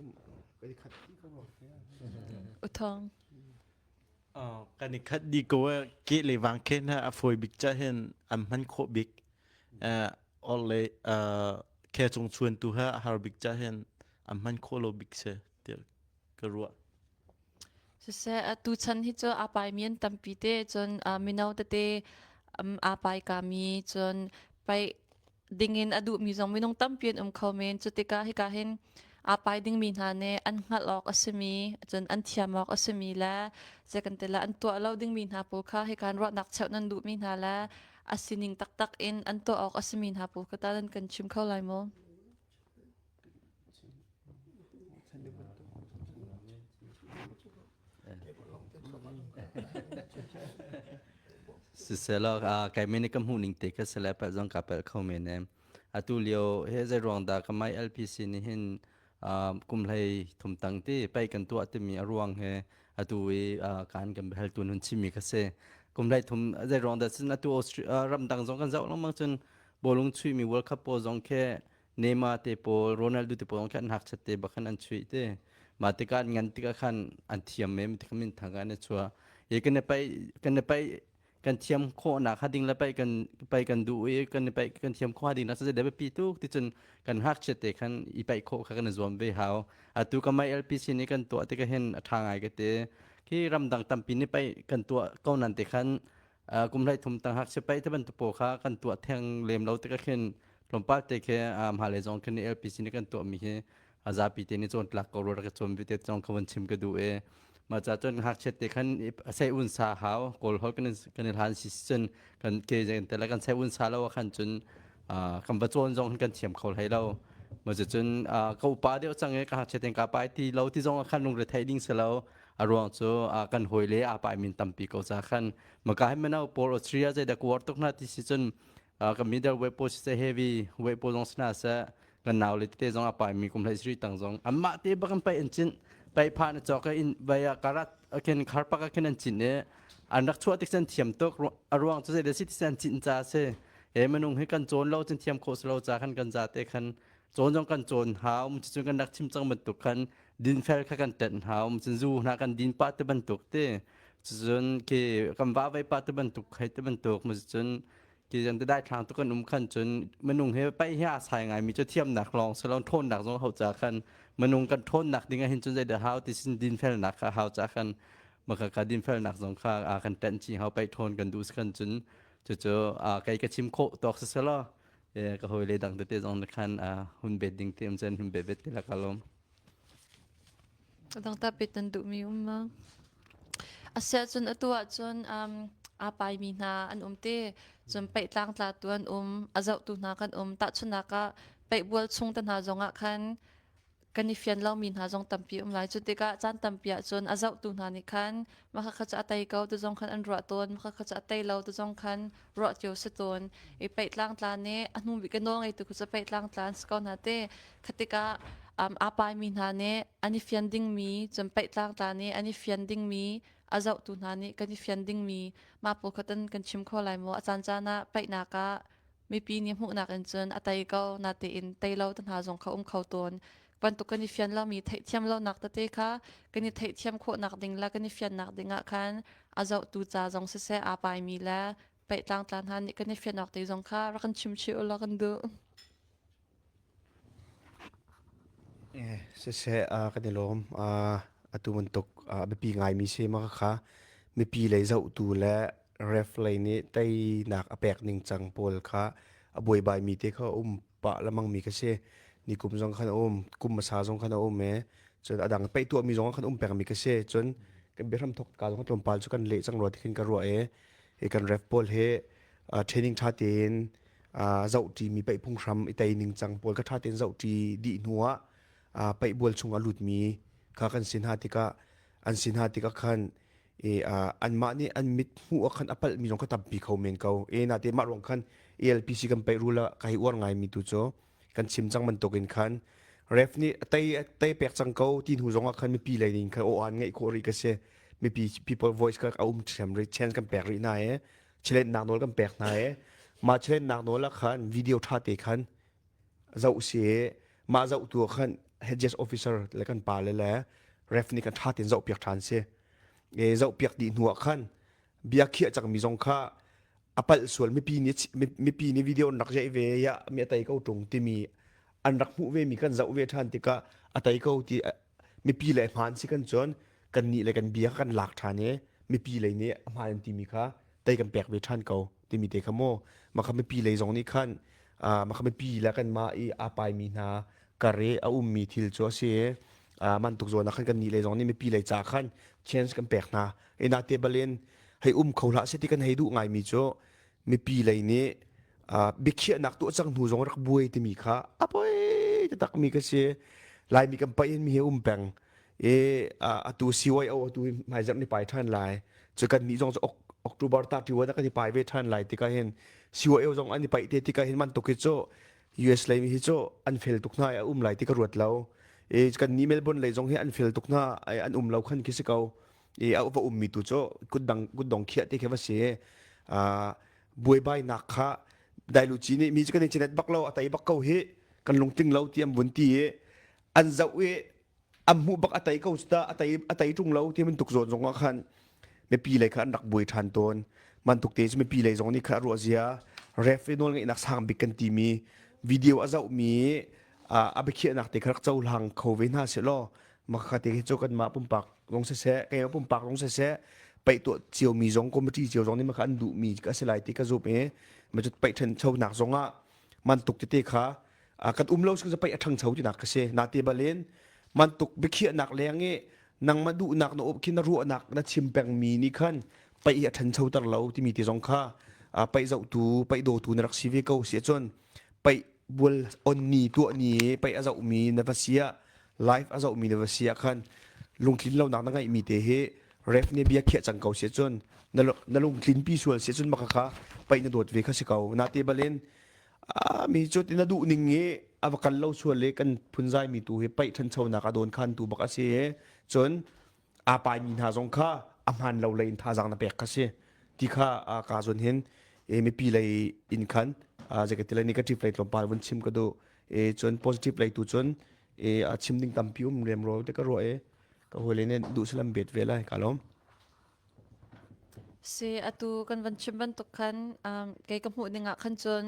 kan i khat dih ko rua. Uthong Kan i khat dih ko eh ke le vang khen ha a fawi bik cha hin an hman khawh bik or le khe cung chuan tu ha har bik cha hin an hman khawh lo bik se tiah ka ruah. Siseh, tuchan hi cu aa paimi an tampi te, cun mino tete aa pai kami, cun paih dingin a duhmi zong minung tampi an um kho men. Cu tikah hika hin aa pai dingmi hna nih an hngalh awk a simi, cun an thiam awk a simi le zei kan ti lai an tuah lo dingmi hna pawl kha hika hin ruahnak cheuh nan duhmi hna le a sining taktak in an tuah awk a simi hna pawl kha ta nan kan chim kho lai maw? Siselaw keimah nih ka hmuh ning te kha sile palh zong kaa palh kho men em. Atu lio he zei ruang dah ka mai LPC nih hin kum hlei thum tang ti pei kan tuah timi a ruang he atu i kan kan hal tu nun chimmi kha si. Kum hlei thum zei ruang dah cun atu ramdang zong kan zoh lengmang cun bawlung chuihmi World Cup pawl zong khi Neymar te pawl Ronaldo te pawl khan an hakchat te bak khan an chuih te mah tikah an ngan tikah khan an thiam mem tikah min thang an i chuah i kan i paih kan i paih kan thiam khawhnak ha ding le paih kan paih kan duh i kan i paih kan thiam khawh ding nak cu zei biapi tuk ti cun kan ngakchiat te khan i paih khawh kha kan i zuam ve hau atu ka mai LPC nih kan tuah tikah hin a ṭha ngai ka ti khi ramdang tampi nih paih kan tuah ko nan te khan kum hlei thum tang hak pai te bantuk pawl kha kan tuah theng lem lo tikah khin tlawmpal te khi hmailei zong khin LPC nih kan tuah mi hi a zapi te nih cawn tlak ko rua rak i cawn te zong kha von chim ka duh i mah ca cun ngakchiat te khan sei un sa hau kawl hol kan kan i hlan si cun kan ke zeng te la kan sei un sa lo khan cun kan va cawn zong kan thiam kho hlei lo ma cun ka upa deuh cang i ka ngakchiat ten ka pai ti lo ti zong khan lungre thei ding si lo a ruang cu kan hawi le aa pai min tampi ko ca khan maka hi mino pawl Austria zei da kuar tuk hna ti si cun kan middle weight pawl si heavy weight pawl zong sina se kan nau le tete zong a pai mi kum hlei sri tang zong anmah te bak an pai an cin pai pha na chok in vai karat khin kharpak khin an cin i an rak chuah tik cun thiam tuk a ruang cu zei da si ti an cin ca si he minung hi kan cawn lo cun thiam khawh si lo ca khan kan za te khan cawn zong kan cawn hau cun kan rak chim cang bantuk khan dinfel kha kan ṭanh hau cun zu hna kan din pah te bantuk te cun khi kan va vai pah te bantuk hei te bantuk mu cun ki zan te dai thlang tu kan um khan cun minung he pai hi a sai ngai mi cu thiamnak lawng si lo ṭhawnnak zong hau ca khan minung kan ṭhawnnak ding ah hin cun zei dah hau ti sin dinfelnak kha hau ca khan maka ka dinfelnak zong kha a kan ṭanh chi hau pai ṭhawn kan duh si khan cun cucu kei ka chim khawh tawk si selaw ka hawi le dang tete zong na khan hun bet ding te um cun hun bet bet te la ka lawm Dang ta pet nan duhmi um ma? Asiahcun atu ahcun um, aa paimi hna an um te. Cun paih tlangtlatu an um, a zohtu hna kan um. Tahchunhnak ah paih bual chung te hna zongah khan kan i fian lomi hna zong tampi um lai. Cu tikah caan tampi ahcun a zohtu hna nih khan mah kha cu a tei ko ti zong khan an ruah tawn, mah kha cu a tei lo ti zong khan ruah cio si tawn. I paih tlangtla nih a hnu bik a nawl ngeitu khu cu paih tlangtla an si ko hna te. Kha tikah um, aa paimi hna nih an i fian dingmi, cun paih tlangtla nih an i fian dingmi, a zohtu hna nih kan i fian dingmi mah pawl kha tan kan chim kho lai maw? A caan caan ah paihnak ah mipi nih hmuhnak in cun a tei ko natein tei lo te hna zong kha um kho tawn. Bantuk kan i fian lomi theihthiam lonak tete kha kan i theihthiam khawhnak ding le kan i fiannak ding ah khan a zohtu ca zong siseh aa paimi le paih tlangtla hna nih kan i fian awk te zong kha rak kan chim chih u law kan duh. Siseh kan i lawm. Atu bantuk a biapi ngaimi si ma kha mipi lei zohtu le ref lei nih teinak a pek ning cang pawl kha a buaibai mi te kha a um pah lamang mi kha si. Nikum zong khan a um, kum hmasa zong khan a um i cun a dang peih tuahmi zong khan um pengmi kha si. Cun kan biahram thok ka zong tlawmpal cu kan leh cang rua ti khin ka ruah i hi kan ref pawl hi training ṭha tein zohṭi mi paih phunghram i tei ningcang pawl kha ṭha tein zohṭi dih hnuah paih bual chung a lutmi kha kan si hna tikah an si hna tikah khan i anmah nih an mit hmuh ah khan a palhmi zong kha tampi kho men ko e nate mah ruang khan ALPC kan paih rul ah ka hei uar ngaimi tu cu kan chim cang bantukin khan ref nih tei tei pek cang ko ti hnu zong ah khan mipi lei ning khan aw an ngeih khawh rih ka si mipi people voice kha a um ṭhiam rih chance kan pek rih hna e chilennak nawl kan pek hna i mah chilennak nawl ah khan video ṭha te khan zoh si i mah zohtu ah khan headjust officer le kan pa le le ref nih kan ṭha tein zohpiak ṭhan si e zohpiak dih hnu ah khan bia khiah cangmi zong kha a palh sual mipi nih mipi nih video an rak jeih ve ya mi a tei ko ṭung timi an rak hmuh ve mi kan zoh ve ṭhan tikah a tei ko ti mipi le hmaan si kan cun kan nih le kan bia kan lak ṭhan i mipi lei nih a hmaan an timi kha tei kan pek ve ṭhan ko timi te kha maw mah kha mipi lei zong nih khan. Mah mipi le kanmah i aa paimi hna kar i a ummi thil cu a si i man tuk zawn ah khan kannih lei zong nih mipi lei ca khan chance kan pek hna. Ina te balin hei um kho hlah seh ti kan hei duh ngaimi cu mipi lei nih biakhiahnak tuah cang hnu zong rak buai timi kha a poi takmi ka si. Laimi kan paih in mi hi um peng. I atu CYO atu hmaizarh ni pai ṭhan lai. Cu kan nih zong cu October 31 ah kan i pai ve ṭhan lai tikah hin CYO zong an i paih te tikah hin man tuk hi cu US lei mi hi cu an fel tuk hna i a um lai ti ka ruat lo. I kan nih Melbourne lei zong hi an fel tuk hna i an um lo khan khi si ko. I a va ummi tu cu kutdang kutdong khiah te khi va si. Buaibainak kha dailuci nih mi cu kan i chinet bak lo a tei bak ko hi kan lungtling lo ti an vun ti i an zoh i an hmuh bak a tei ko ta a tei a tei ṭung lo ti bantuk zawn zong ah khan mipi lei kha an rak buai ṭhan tawn bantuk te cu mipi lei zong nih kha a ruah zia ref i nawlngeihnak sang bik kan timi video a zohmi a biakhiahnak te kha rak cohlang kho ve hna seh law makha te khi cu kanmah pumpak zong siseh keimah pumpak zong siseh paih tuah ciomi zong committee cio zong nih makha an duhmi ka si lai ti ka zumh i ma cu paih ṭhanchonak zong ah man tuk tete kha kan um lo sing paih a ṭhangcho tinak ka si na te balin man tuk biakhiahnak leng i nangmah duhnak na up khi na ruahnak na chim pengmi nih khan paih hi a ṭhanchoter lo timi ti zong kha paih zohtu paih dawtu na rak si ve ko si ahcun paih bual on ni tuah ni paih a zohmi na va si ah live a zohmi na va si ah khan lungtlin lonak na ngeihmi te hi ref nih bia khiah cang ko si ahcun na lungtlin pi sual si ahcun maka kha paih na dawt ve kha si ko na te balin mi cu ti na duh ning i a va kal lo sual le kan phunzai mi tu hi paih ṭhanchonak a dawn khan tu bak a si i cun aa paimi hna zong kha a hmaan lo lei in thazaang na pek kha si ti kha ka zun hin e mipi lei in khan zeikati lei negative lei tlawmpal vun chim ka duh e cun positive lei tu cun e a chim ding tampi um remro te ka ruah e ka hawile nih duh salam bet ve lai ka lawm. Si atu kan van chim bantuk khan um, kei ka hmuh ning ah khan cun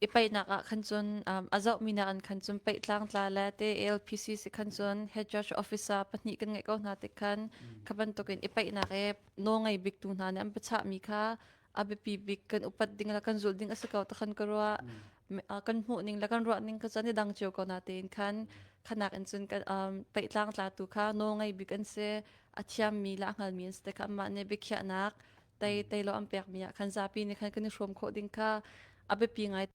i paihnak ah khan cun um, a zohmi nak in khan cun paih tlangtla le te ALPC si khan cun head judge officer pahnih kan ngeih ko hna tik khan kha bantukin i paihnak i nawl ngei bik tu hna nih an biachahmi kha a biapi bik kan upat ding le kan zulh ding a si ko ta khan ka ruah kan hmuh ning le kan ruah ning kha cun i dang cio ko na tein khan khanak in cun kan um, paih tlangtla tu kha nawl ngei bik an si a thiammi le a hngalmi an si te kha amah nih biakhiahnak tei tei lo an pekmi ah khan zapi nih khan kan i hrawm khawh ding kha a biapi ngai.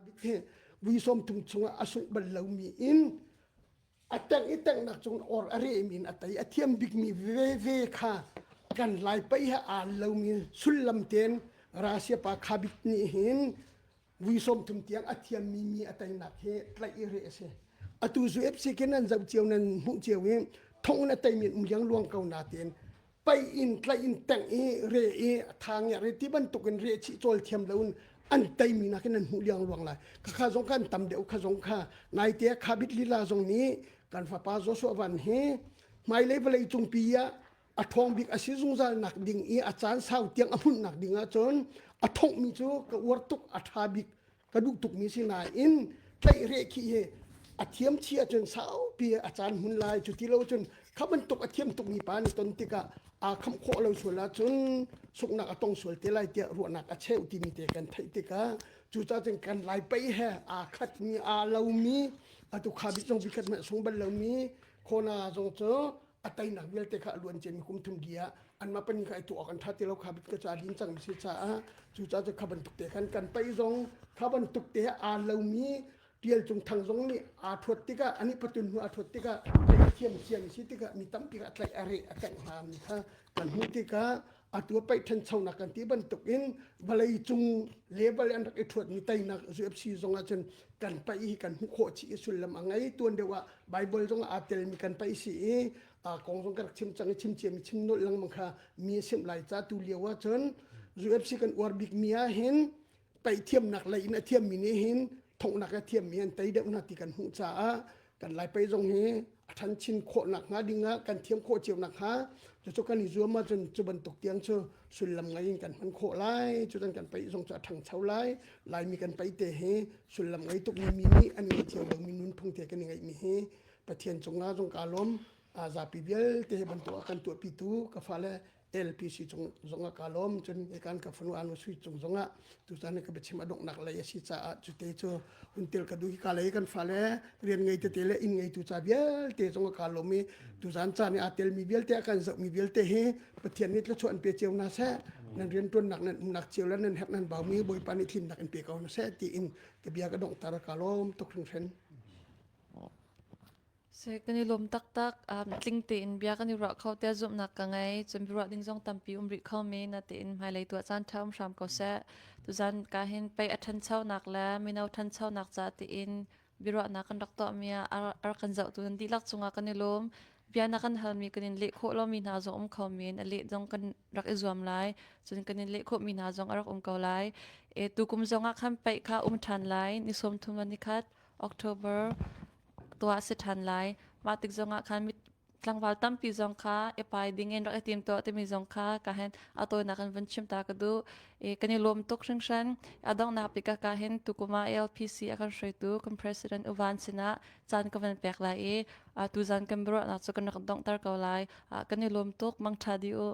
Bik vui 30 chungah a sungh bal lomi in a tengh i tenghnak cung or a rehmi in a tei a thiam bikmi veve kha kan lai pei he aa lomi sullam tein Russia pa khabit nih hin vui 30 tiang a thiammi mi a teinak hi tlaih i reh a si. Atu UFC khin nan zoh cio nan hmuh cio i thong in a teimi um liang luang ko natein pei in tlaih in tengh i re i tha ngiar i ti bantuk in re chih cawl thiam lo in an teimi nakin an hmuh liang luang lai. Khakha zong kan tam deuh kha zong kha naite khabit lila zong nih kan fapa Joshua Van hi hmailei vawlei cungpi ah a ṭhawng bik a si zungzal nak ding i a caan sau tiang a hmunh nak ding ahcun a thonghmi cu ka uar tuk a ṭha bik ka duh tukmi si nain tlaih reh khi hi a thiam chi ahcun saupi a caan hmun lai cu ti lo cun kha bantuk a thiam tukmi pa nih ton tikah aa khamh khawh lo sual ahcun suknak a tong sual te lai tiah ruahnak a cheu timi te kan theih tikah cucaah cun kan lai pei he aa khatmi aa lomi atu kha bik zong bikhat hmanh sung bal lomi khona zong cu a teinak vialte kha a luan ciami kum thum di ah anmah pan kha i tuah awk an ṭha ti lo kha bit ka ca din cang si caah cucaah cu kha bantuk te khan kan paih zong kha bantuk te aa lomi tial cung thang zong nih aa ṭhuat tikah ani patun hnu aa ṭhuat tikah tlaih thiam thiam si tikah mi tampi kha tlaih a reh a tengh hna mi kha kan hmuh tikah atu paih ṭhanchonak kan ti bantuk in vawlei cung level an rak i ṭhuat mi teinak UFC zong ah cun kan paih hi kan hmuh khawh chih i sullam a ngei tuan deuh ah Bible zong aa telmi kan paih si i a kong zong ka rak chim cang i chim ciami chim nolh lengmang kha mi a simh lai ca tu lio ah cun UFC kan uar bik mi ah hin paih thiamnak lei in a thiammi nih hin thonghnak a thiammi an tei deuh hna ti kan hmuh caah kan lai pei zong hi a ṭhan chin khawh nakhnga ding ah kan thiam khawh cio nakhnga cucu kan i zuam ahcun cu bantuk tiang cu sullam ngei in kan hman khawh lai cu kan paih zong cu a ṭhangcho lai laimi kan paih te hi sullam ngei tukmi mi nih an ngei cio lomi nunphung te kan i ngeihmi hi Pathian cungah zong kaa lawm zapi vialte hi bantuk a kan tuahpitu ka fale LPC cung zongah kaa lawm cun kan ka fanu anu sui cung zongah tutan ka biachim a donghnak lei a si caah cute cu hun tel ka duh hi ka lei kan fale rian ngei tete le inn ngeitu ca vialte zongah kaa lawm i tuzan caan i aa telmi vialte a kan zohmi vialte hi Pathian nih thluachuah an pe cio hna seh nan riantuannak nan umnak cio le nan herh nan baumi Bawipa nih tlinnak in pe ko hna seh tiin ka bia ka donghter ka lawm tuk hringhran. Si kan i lawm taktak. Um, tling tein bia kan i ruah kho tiah zumhnak ka ngei. Cun biaruah ding zong tampi um rih kho mi na tein hmailei tuah caan ṭha um hram ko seh. Tuzan ka hin pei a ṭhanchonak le mino ṭhanchonak ca tiin biaruahnak kan rak tuahmi ah a rak kan zohtu nan dihlak cungah kan i lawm. Bia na kan halmi kan in leh khawh lomi hna zong um kho men a leh zong kan rak i zuam lai. Cun kan in leh khawhmi hna zong a rak um ko lai. E, tukum zong ah khan paih kha um ṭhan lai. Ni 30 le nikhat October tuah a si ṭhan lai. Mah tik zongah khan tlangval tampi zong kha i pai dingin rak i tim tuah timi zong kha ka hin a tawinak in vun chim ta ka duh. I kan i lawm tuk hringhran. A donghnak bik ah ka hin tukum ah ALPC a kan hruaitu kan president Uvan sinah caan ka van pek lai i tuzan kan biaruahnak cu kan rak donghter ko lai. Kan i lawm tuk. Mangṭha dih u.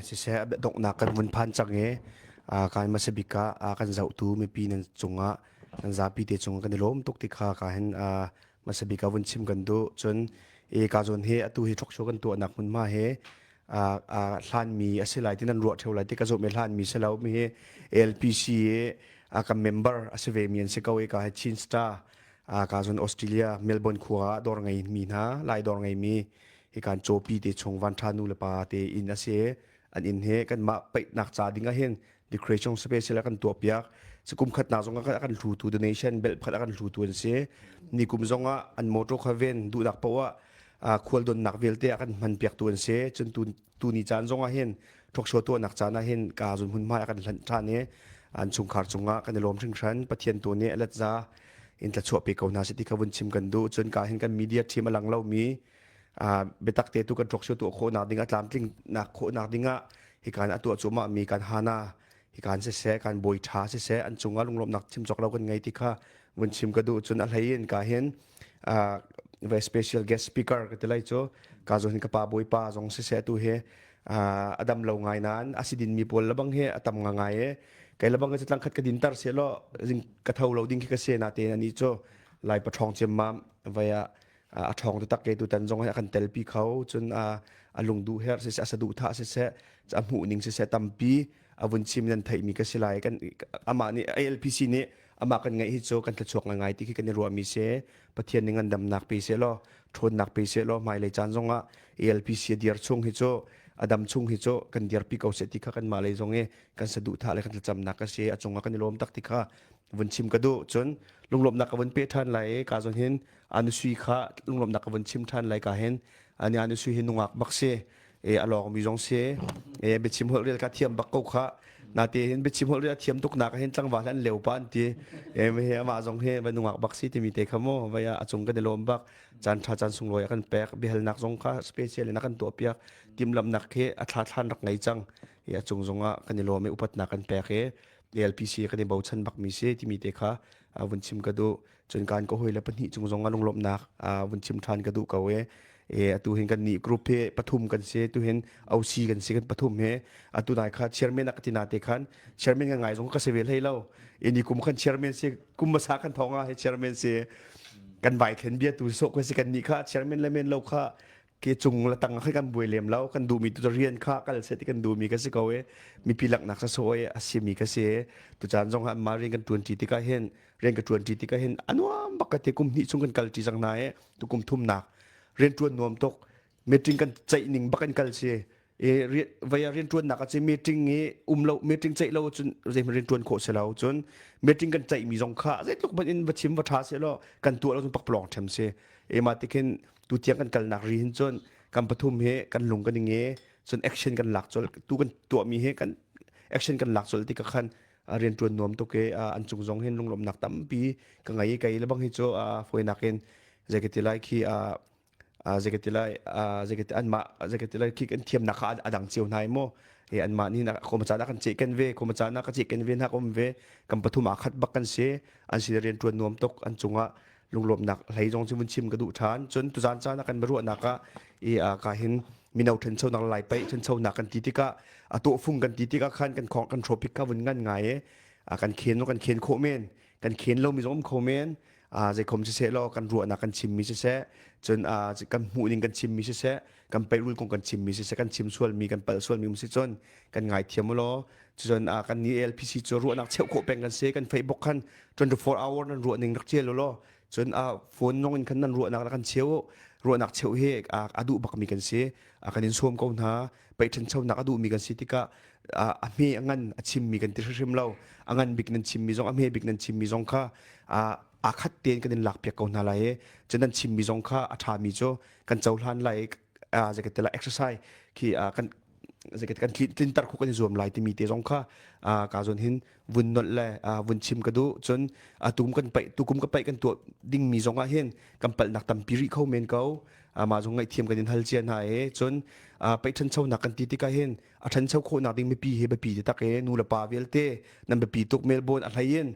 Siseh donghnak kan vun phan cang i kan hmasa bik ah kan zohtu mipi nan cungah nan zapi te cungah kan i lawm tuk ti kha ka hin hmasa bik ah vun chim kan duh. Cun i ka zawn hi atu hi talk show kan tuahnak hmunhma hi hlanmi a si lai ti nan ruah ṭheo lai ti ka zumh i hlanmi si lo mi hi LPC i kan member a si ve mi an si ko i ka hi Chin Star ka zawn Australia Melbourne khua ah dawr ngei mi hna Lai dawr ngei mi hi kan cawpi te chung van tha nu le pa te inn a si an inn he kanmah peihnak ca ding ah hin decoration space la kan tuah piak si kum khat na zong ah kan hlutu donation bel phat kan hlutu an si ni kum zong ah an motor kha ven duhnak poah ah khual donnak vialte ah kan hman piak tu an si cun tu tu ni caan zong ah hin talk tuah nak caan ah hin ka zun hun hmai kan hlanh than i an chungkhar cungah kan i lawm hringhran pathian tu nih alet za in tla chuah pe ko hna si ti kha vun chim kan duh cun ka hin kan media team a lang lo mi biatak te tu kan talk show tuah khawhnak ding a tlamtling nak khawhnak ding ah hikan a tuah cuahmah mi kan hana hikan siseh kan bawi tha siseh an cungah lunglawmhnak chim cawk lo kan ngei ti kha vun chim ka duh cun a hlei in ka hin ve special guest speaker ka ti lai cu ka zo hin ka pa bawipa zong siseh tu hi adam lo ngai nan asidin mi pawl labang he atam nga ngai e kai labang ka tlang khat ka din tar se lo zing ka tho lo ding khi ka se na te ani chu lai pathong chem mam vaya a ṭhawng taktak ke tutan zong hi a kan telpi kho cun a lungduh her siseh a saduhthah siseh a hmuh ning siseh tampi. a vun chim nan theihmi ka si lai. Kan amah nih ALPC nih amah kan ngeih hi cu kan thluachuak ngaingai ti khi kan i ruahmi si. Pathian nih ngandamnak pe seh law ṭhawnnak pe seh law hmailei caan zongah ALPC a dir chung hi cu a dam chung hi cu kan dirpi ko seh ti kha kanmah lei zong i kan saduhthah le kan thlacamnak a si. A cungah kan i lawm tak ti kha vun chim ka duh. Cun lunglawmhnak ka vun pe ṭhan lai i ka zawn hin Anusui kha lunglawmhnak ka vun chim ṭhan lai ka hin ani Anusui hi nungak bak si e a lawng mi zong si e biachim holh rel ka thiam bak ko kha nate hin biachim holh rel a thiam tuk nak hin tlangval an leu pa an ti e he amah zong he va nungak bak si timi te kha mo vai a cung kan i lawm bak caan tha caan sunglawi a kan pek biahalnak zong kha special in a kan tuah piak timlamnak khi a thla thlan rak ngei cang i a cung zong ah kan i lawm i upatnak kan pek i ALPC kan i bochan bak mi si timi te kha vun chim ka duh. Cun kan ka hawi le pahnih cung zong ah lunglawmhnak vun chim ṭhan ka duh ko e. E atu hin kan nih group he pathum kan si tu hin OC kan si kan pathum he atu nai kha chairman a ka tina te khan chairman ka ngai zong ka si ve hlei lo ini kum khan chairman si kum hmasa khan thonga he chairman si kan vai thlen bia tu so ko si kan nih kha chairman le men lo kha ke cung le tang kha kan buai lem lo kan duhmi tu rian kha kal se ti kan duhmi ka si ko e mipi laknak sa so e a simi ka si e tu caan zong ha ma rian kan tuan ṭi tikah hin rian ka tuan ṭi tikah hin anuam bak ka ti kum hnih chung kan kal ṭi cang na e tu kum thum nak rian tuan nuam tuk meeting kan ceih ning bak kan kal si e vaya rian tuan nak a ci meeting i um lo meeting ceih lo cun zei rian tuan khawh si lo cun meeting kan ceih mi zong kha zeitluk ban in va chim va tha se lo kan tuah lo cun pakpalawng them si e ma tikhin tu tiang kan kalnak ri hin cun kan pathum he kan lung kan i nge cun action kan lak col tu kan tuahmi he kan action kan lak col ti ka khan rian tuan nuam tuk e an cung zong hin lunglawmnak tampi ka ngei kai le bang hi cu foinak in zei ka ti lai khi zei ka ti lai zei ka ti anmah zei ka ti lai khi kan thiamnak kha a dang cio hna mu e anmah nih koma caan ah kan ceh ken ve koma caan ah ka ceh ken ve hna ka um ve kan pathum aa khat bak kan si an sin rian tuan nuam tuk an cungah lunglawmhnak hlei zong cu vun chim ka duh ṭhan. Cun tuzaan caan ah kan biaruahnak ah i ka hin mino ṭhanchonak lai paih ṭhanchonak kan ti tikah a tawhfung kan ti tikah khan kan khong kan topic kha vun ngan ngai i kan khen kan khen khawh men kan khen lomi zong um kho men zeikhom siseh law kan ruahnak kan chimmi siseh cun kan hmuhning kan chimmi siseh kan peirul kong kan chimmi siseh kan chim sualmi kan palh sualmi um si cun kan ngaithiam u law cun kan ni ALPC cu ruahnak cheuh khawh peng kan si kan Facebook khan 24 hour nan ruah ning rak cel u law cun phone nong in khan nan ruahnak rak kan cheu ruahnak cheuh hi a duh bakmi kan si kan in sawm ko hna pei ṭhanchonak a duhmi kan si tikah a hme a ngan a chimmi kan ti hrimhrim lo a ngan bik nan chimmi zong a hme bik nan chimmi zong kha aa khat tein kan in lakpiak ko hna lai i cun nan chimmi zong kha a ṭhami cu kan cohlan lai i zeikatila exercise khi kan zeikat kan tlinter khawh kan i zuam lai timi te zong kha ka zawn hin vun nolh le vun chim ka duh cun tum kan paih tukum ka paih kan tuah dingmi zong ah hin kan palhnak tampi rih kho men ko mah zong ngaihthiam kan in hal cia hna e cun paih ṭhanchonak kan ti tikah hin a ṭhancho khawhnak ding mipi hi biapi ti tak e nu le pa vialte nan biapi tuk Melbourne a hlei in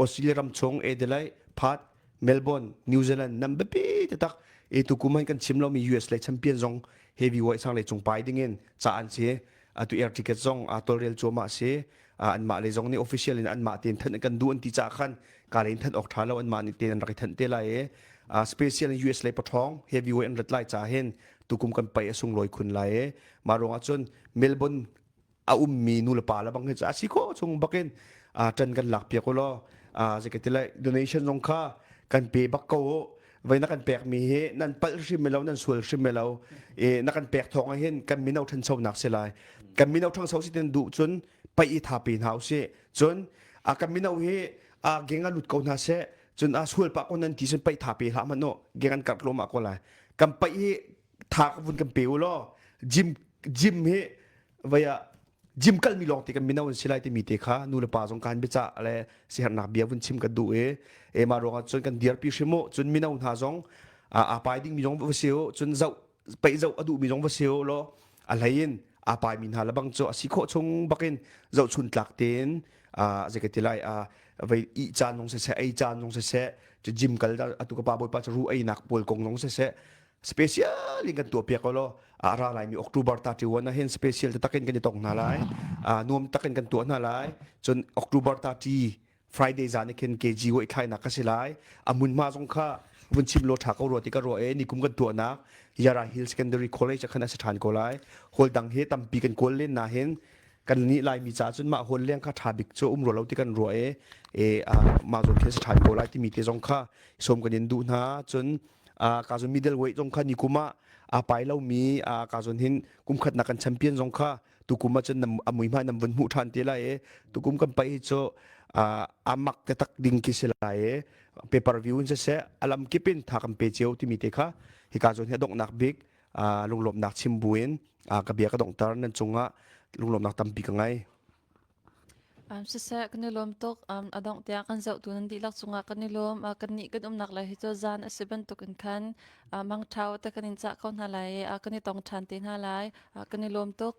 Australia ram chung Adelaide Perth Melbourne, New Zealand nan biapi taktak e tukum han kan chim lomi US lei champion zong heavyweight sang lei cung pai dingin ca an si. Atu air ticket zong a tolrel cuahmah si. Anmah lei zong nih official in anmah tein thanh kan duh an ti ca khan ka lei in thanh awk tha lo anmah nih tein an rak i thanh te lai e. Special in US lei pathawng heavyweight an rat lai ca hin tukum kan pai a sunglawi khun lai e. Mah ruangah cun Melbourne a ummi nu le pa le bang hi cu a si khawh chung bakin ṭan kan lak piak u law zeikati lai donation zong kha kan pe bak ko u voi na kan pek mi hi nan palh hrim lo nan sual hrim lo e na kan pek thawng ah hin kan mino ṭhanchonak si lai kan mino ṭhangcho si ten duh cun paih i tha pe hna usih cun a kan mino hi a geng a lut ko hna seh cun a sual pah ko nan ti cun paih tha pe hlah hmanh u geng an karh tlawm ah ko lai kan paih hi tha ka vun kan pe u law gym gym hi vai ah gym kalmi lawng te kan mino an si lai timi te kha nu le pa zong kan biacah le sihernak bia vun chim kan duh i e ma ruangah cun kan dirpi hrim u cun mino hna zong aa pai dingmi zong va si u cun zoh peih zoh a duhmi zong va si u law a hlei in aa paimi hna lebang cu a si khawh chung bakin zohchun tlak tein zei ka ti lai vei ih caan zong siseh ei caan zong siseh gym kal atu ka pa bawipa cu ru einak pawl kong zong siseh special in kan tuah piak law a ra laimi October 31 ah hin special takin kan i tong hna lai nuam takin kan tuah hna lai cun October 30 Friday zan khin KG wei thlainak ka si lai a hmunhma zong kha vun chim law tha ko rua ti ka ruah e nikum kan tuahnak Yara Hill Secondary College khan a si than ko lai hall dang hi tampi kan kawl len na hin. Kan nih Laimi caah cun mah hall leng kha ṭha bik cu um rua lo ti kan ruah i e mah zawn khi a si ṭhan ko lai timi te zong kha sawm kan in duh hna. Cun ka zon middle weight zong kha ni kum ah aa pai lomi ka zon hin kum khatnak kan champion zong kha tukum ah cun a mui hmai nam vun hmuh ṭhan te lai i tukum kan pai hi cu a mak te tak ding khi si lai i pay per view in siseh a lam kip in tha kan pe cio timi te kha hika zawn hi a donghnak bik lunglawmhnak chim buin ka bia ka donghter. Nan cungah lunglawmhnak tampi ka ngei. Siseh, kan i lawm tuk. A dongh tiang kan zohtu nan dihlak cungah kan i lawm. Kan nih kan umnak lai hi cu zan a si bantuk in khan mangṭha te kan in cah ko hna lai i kan i tong ṭhan te hna lai. Kan i lawm tuk.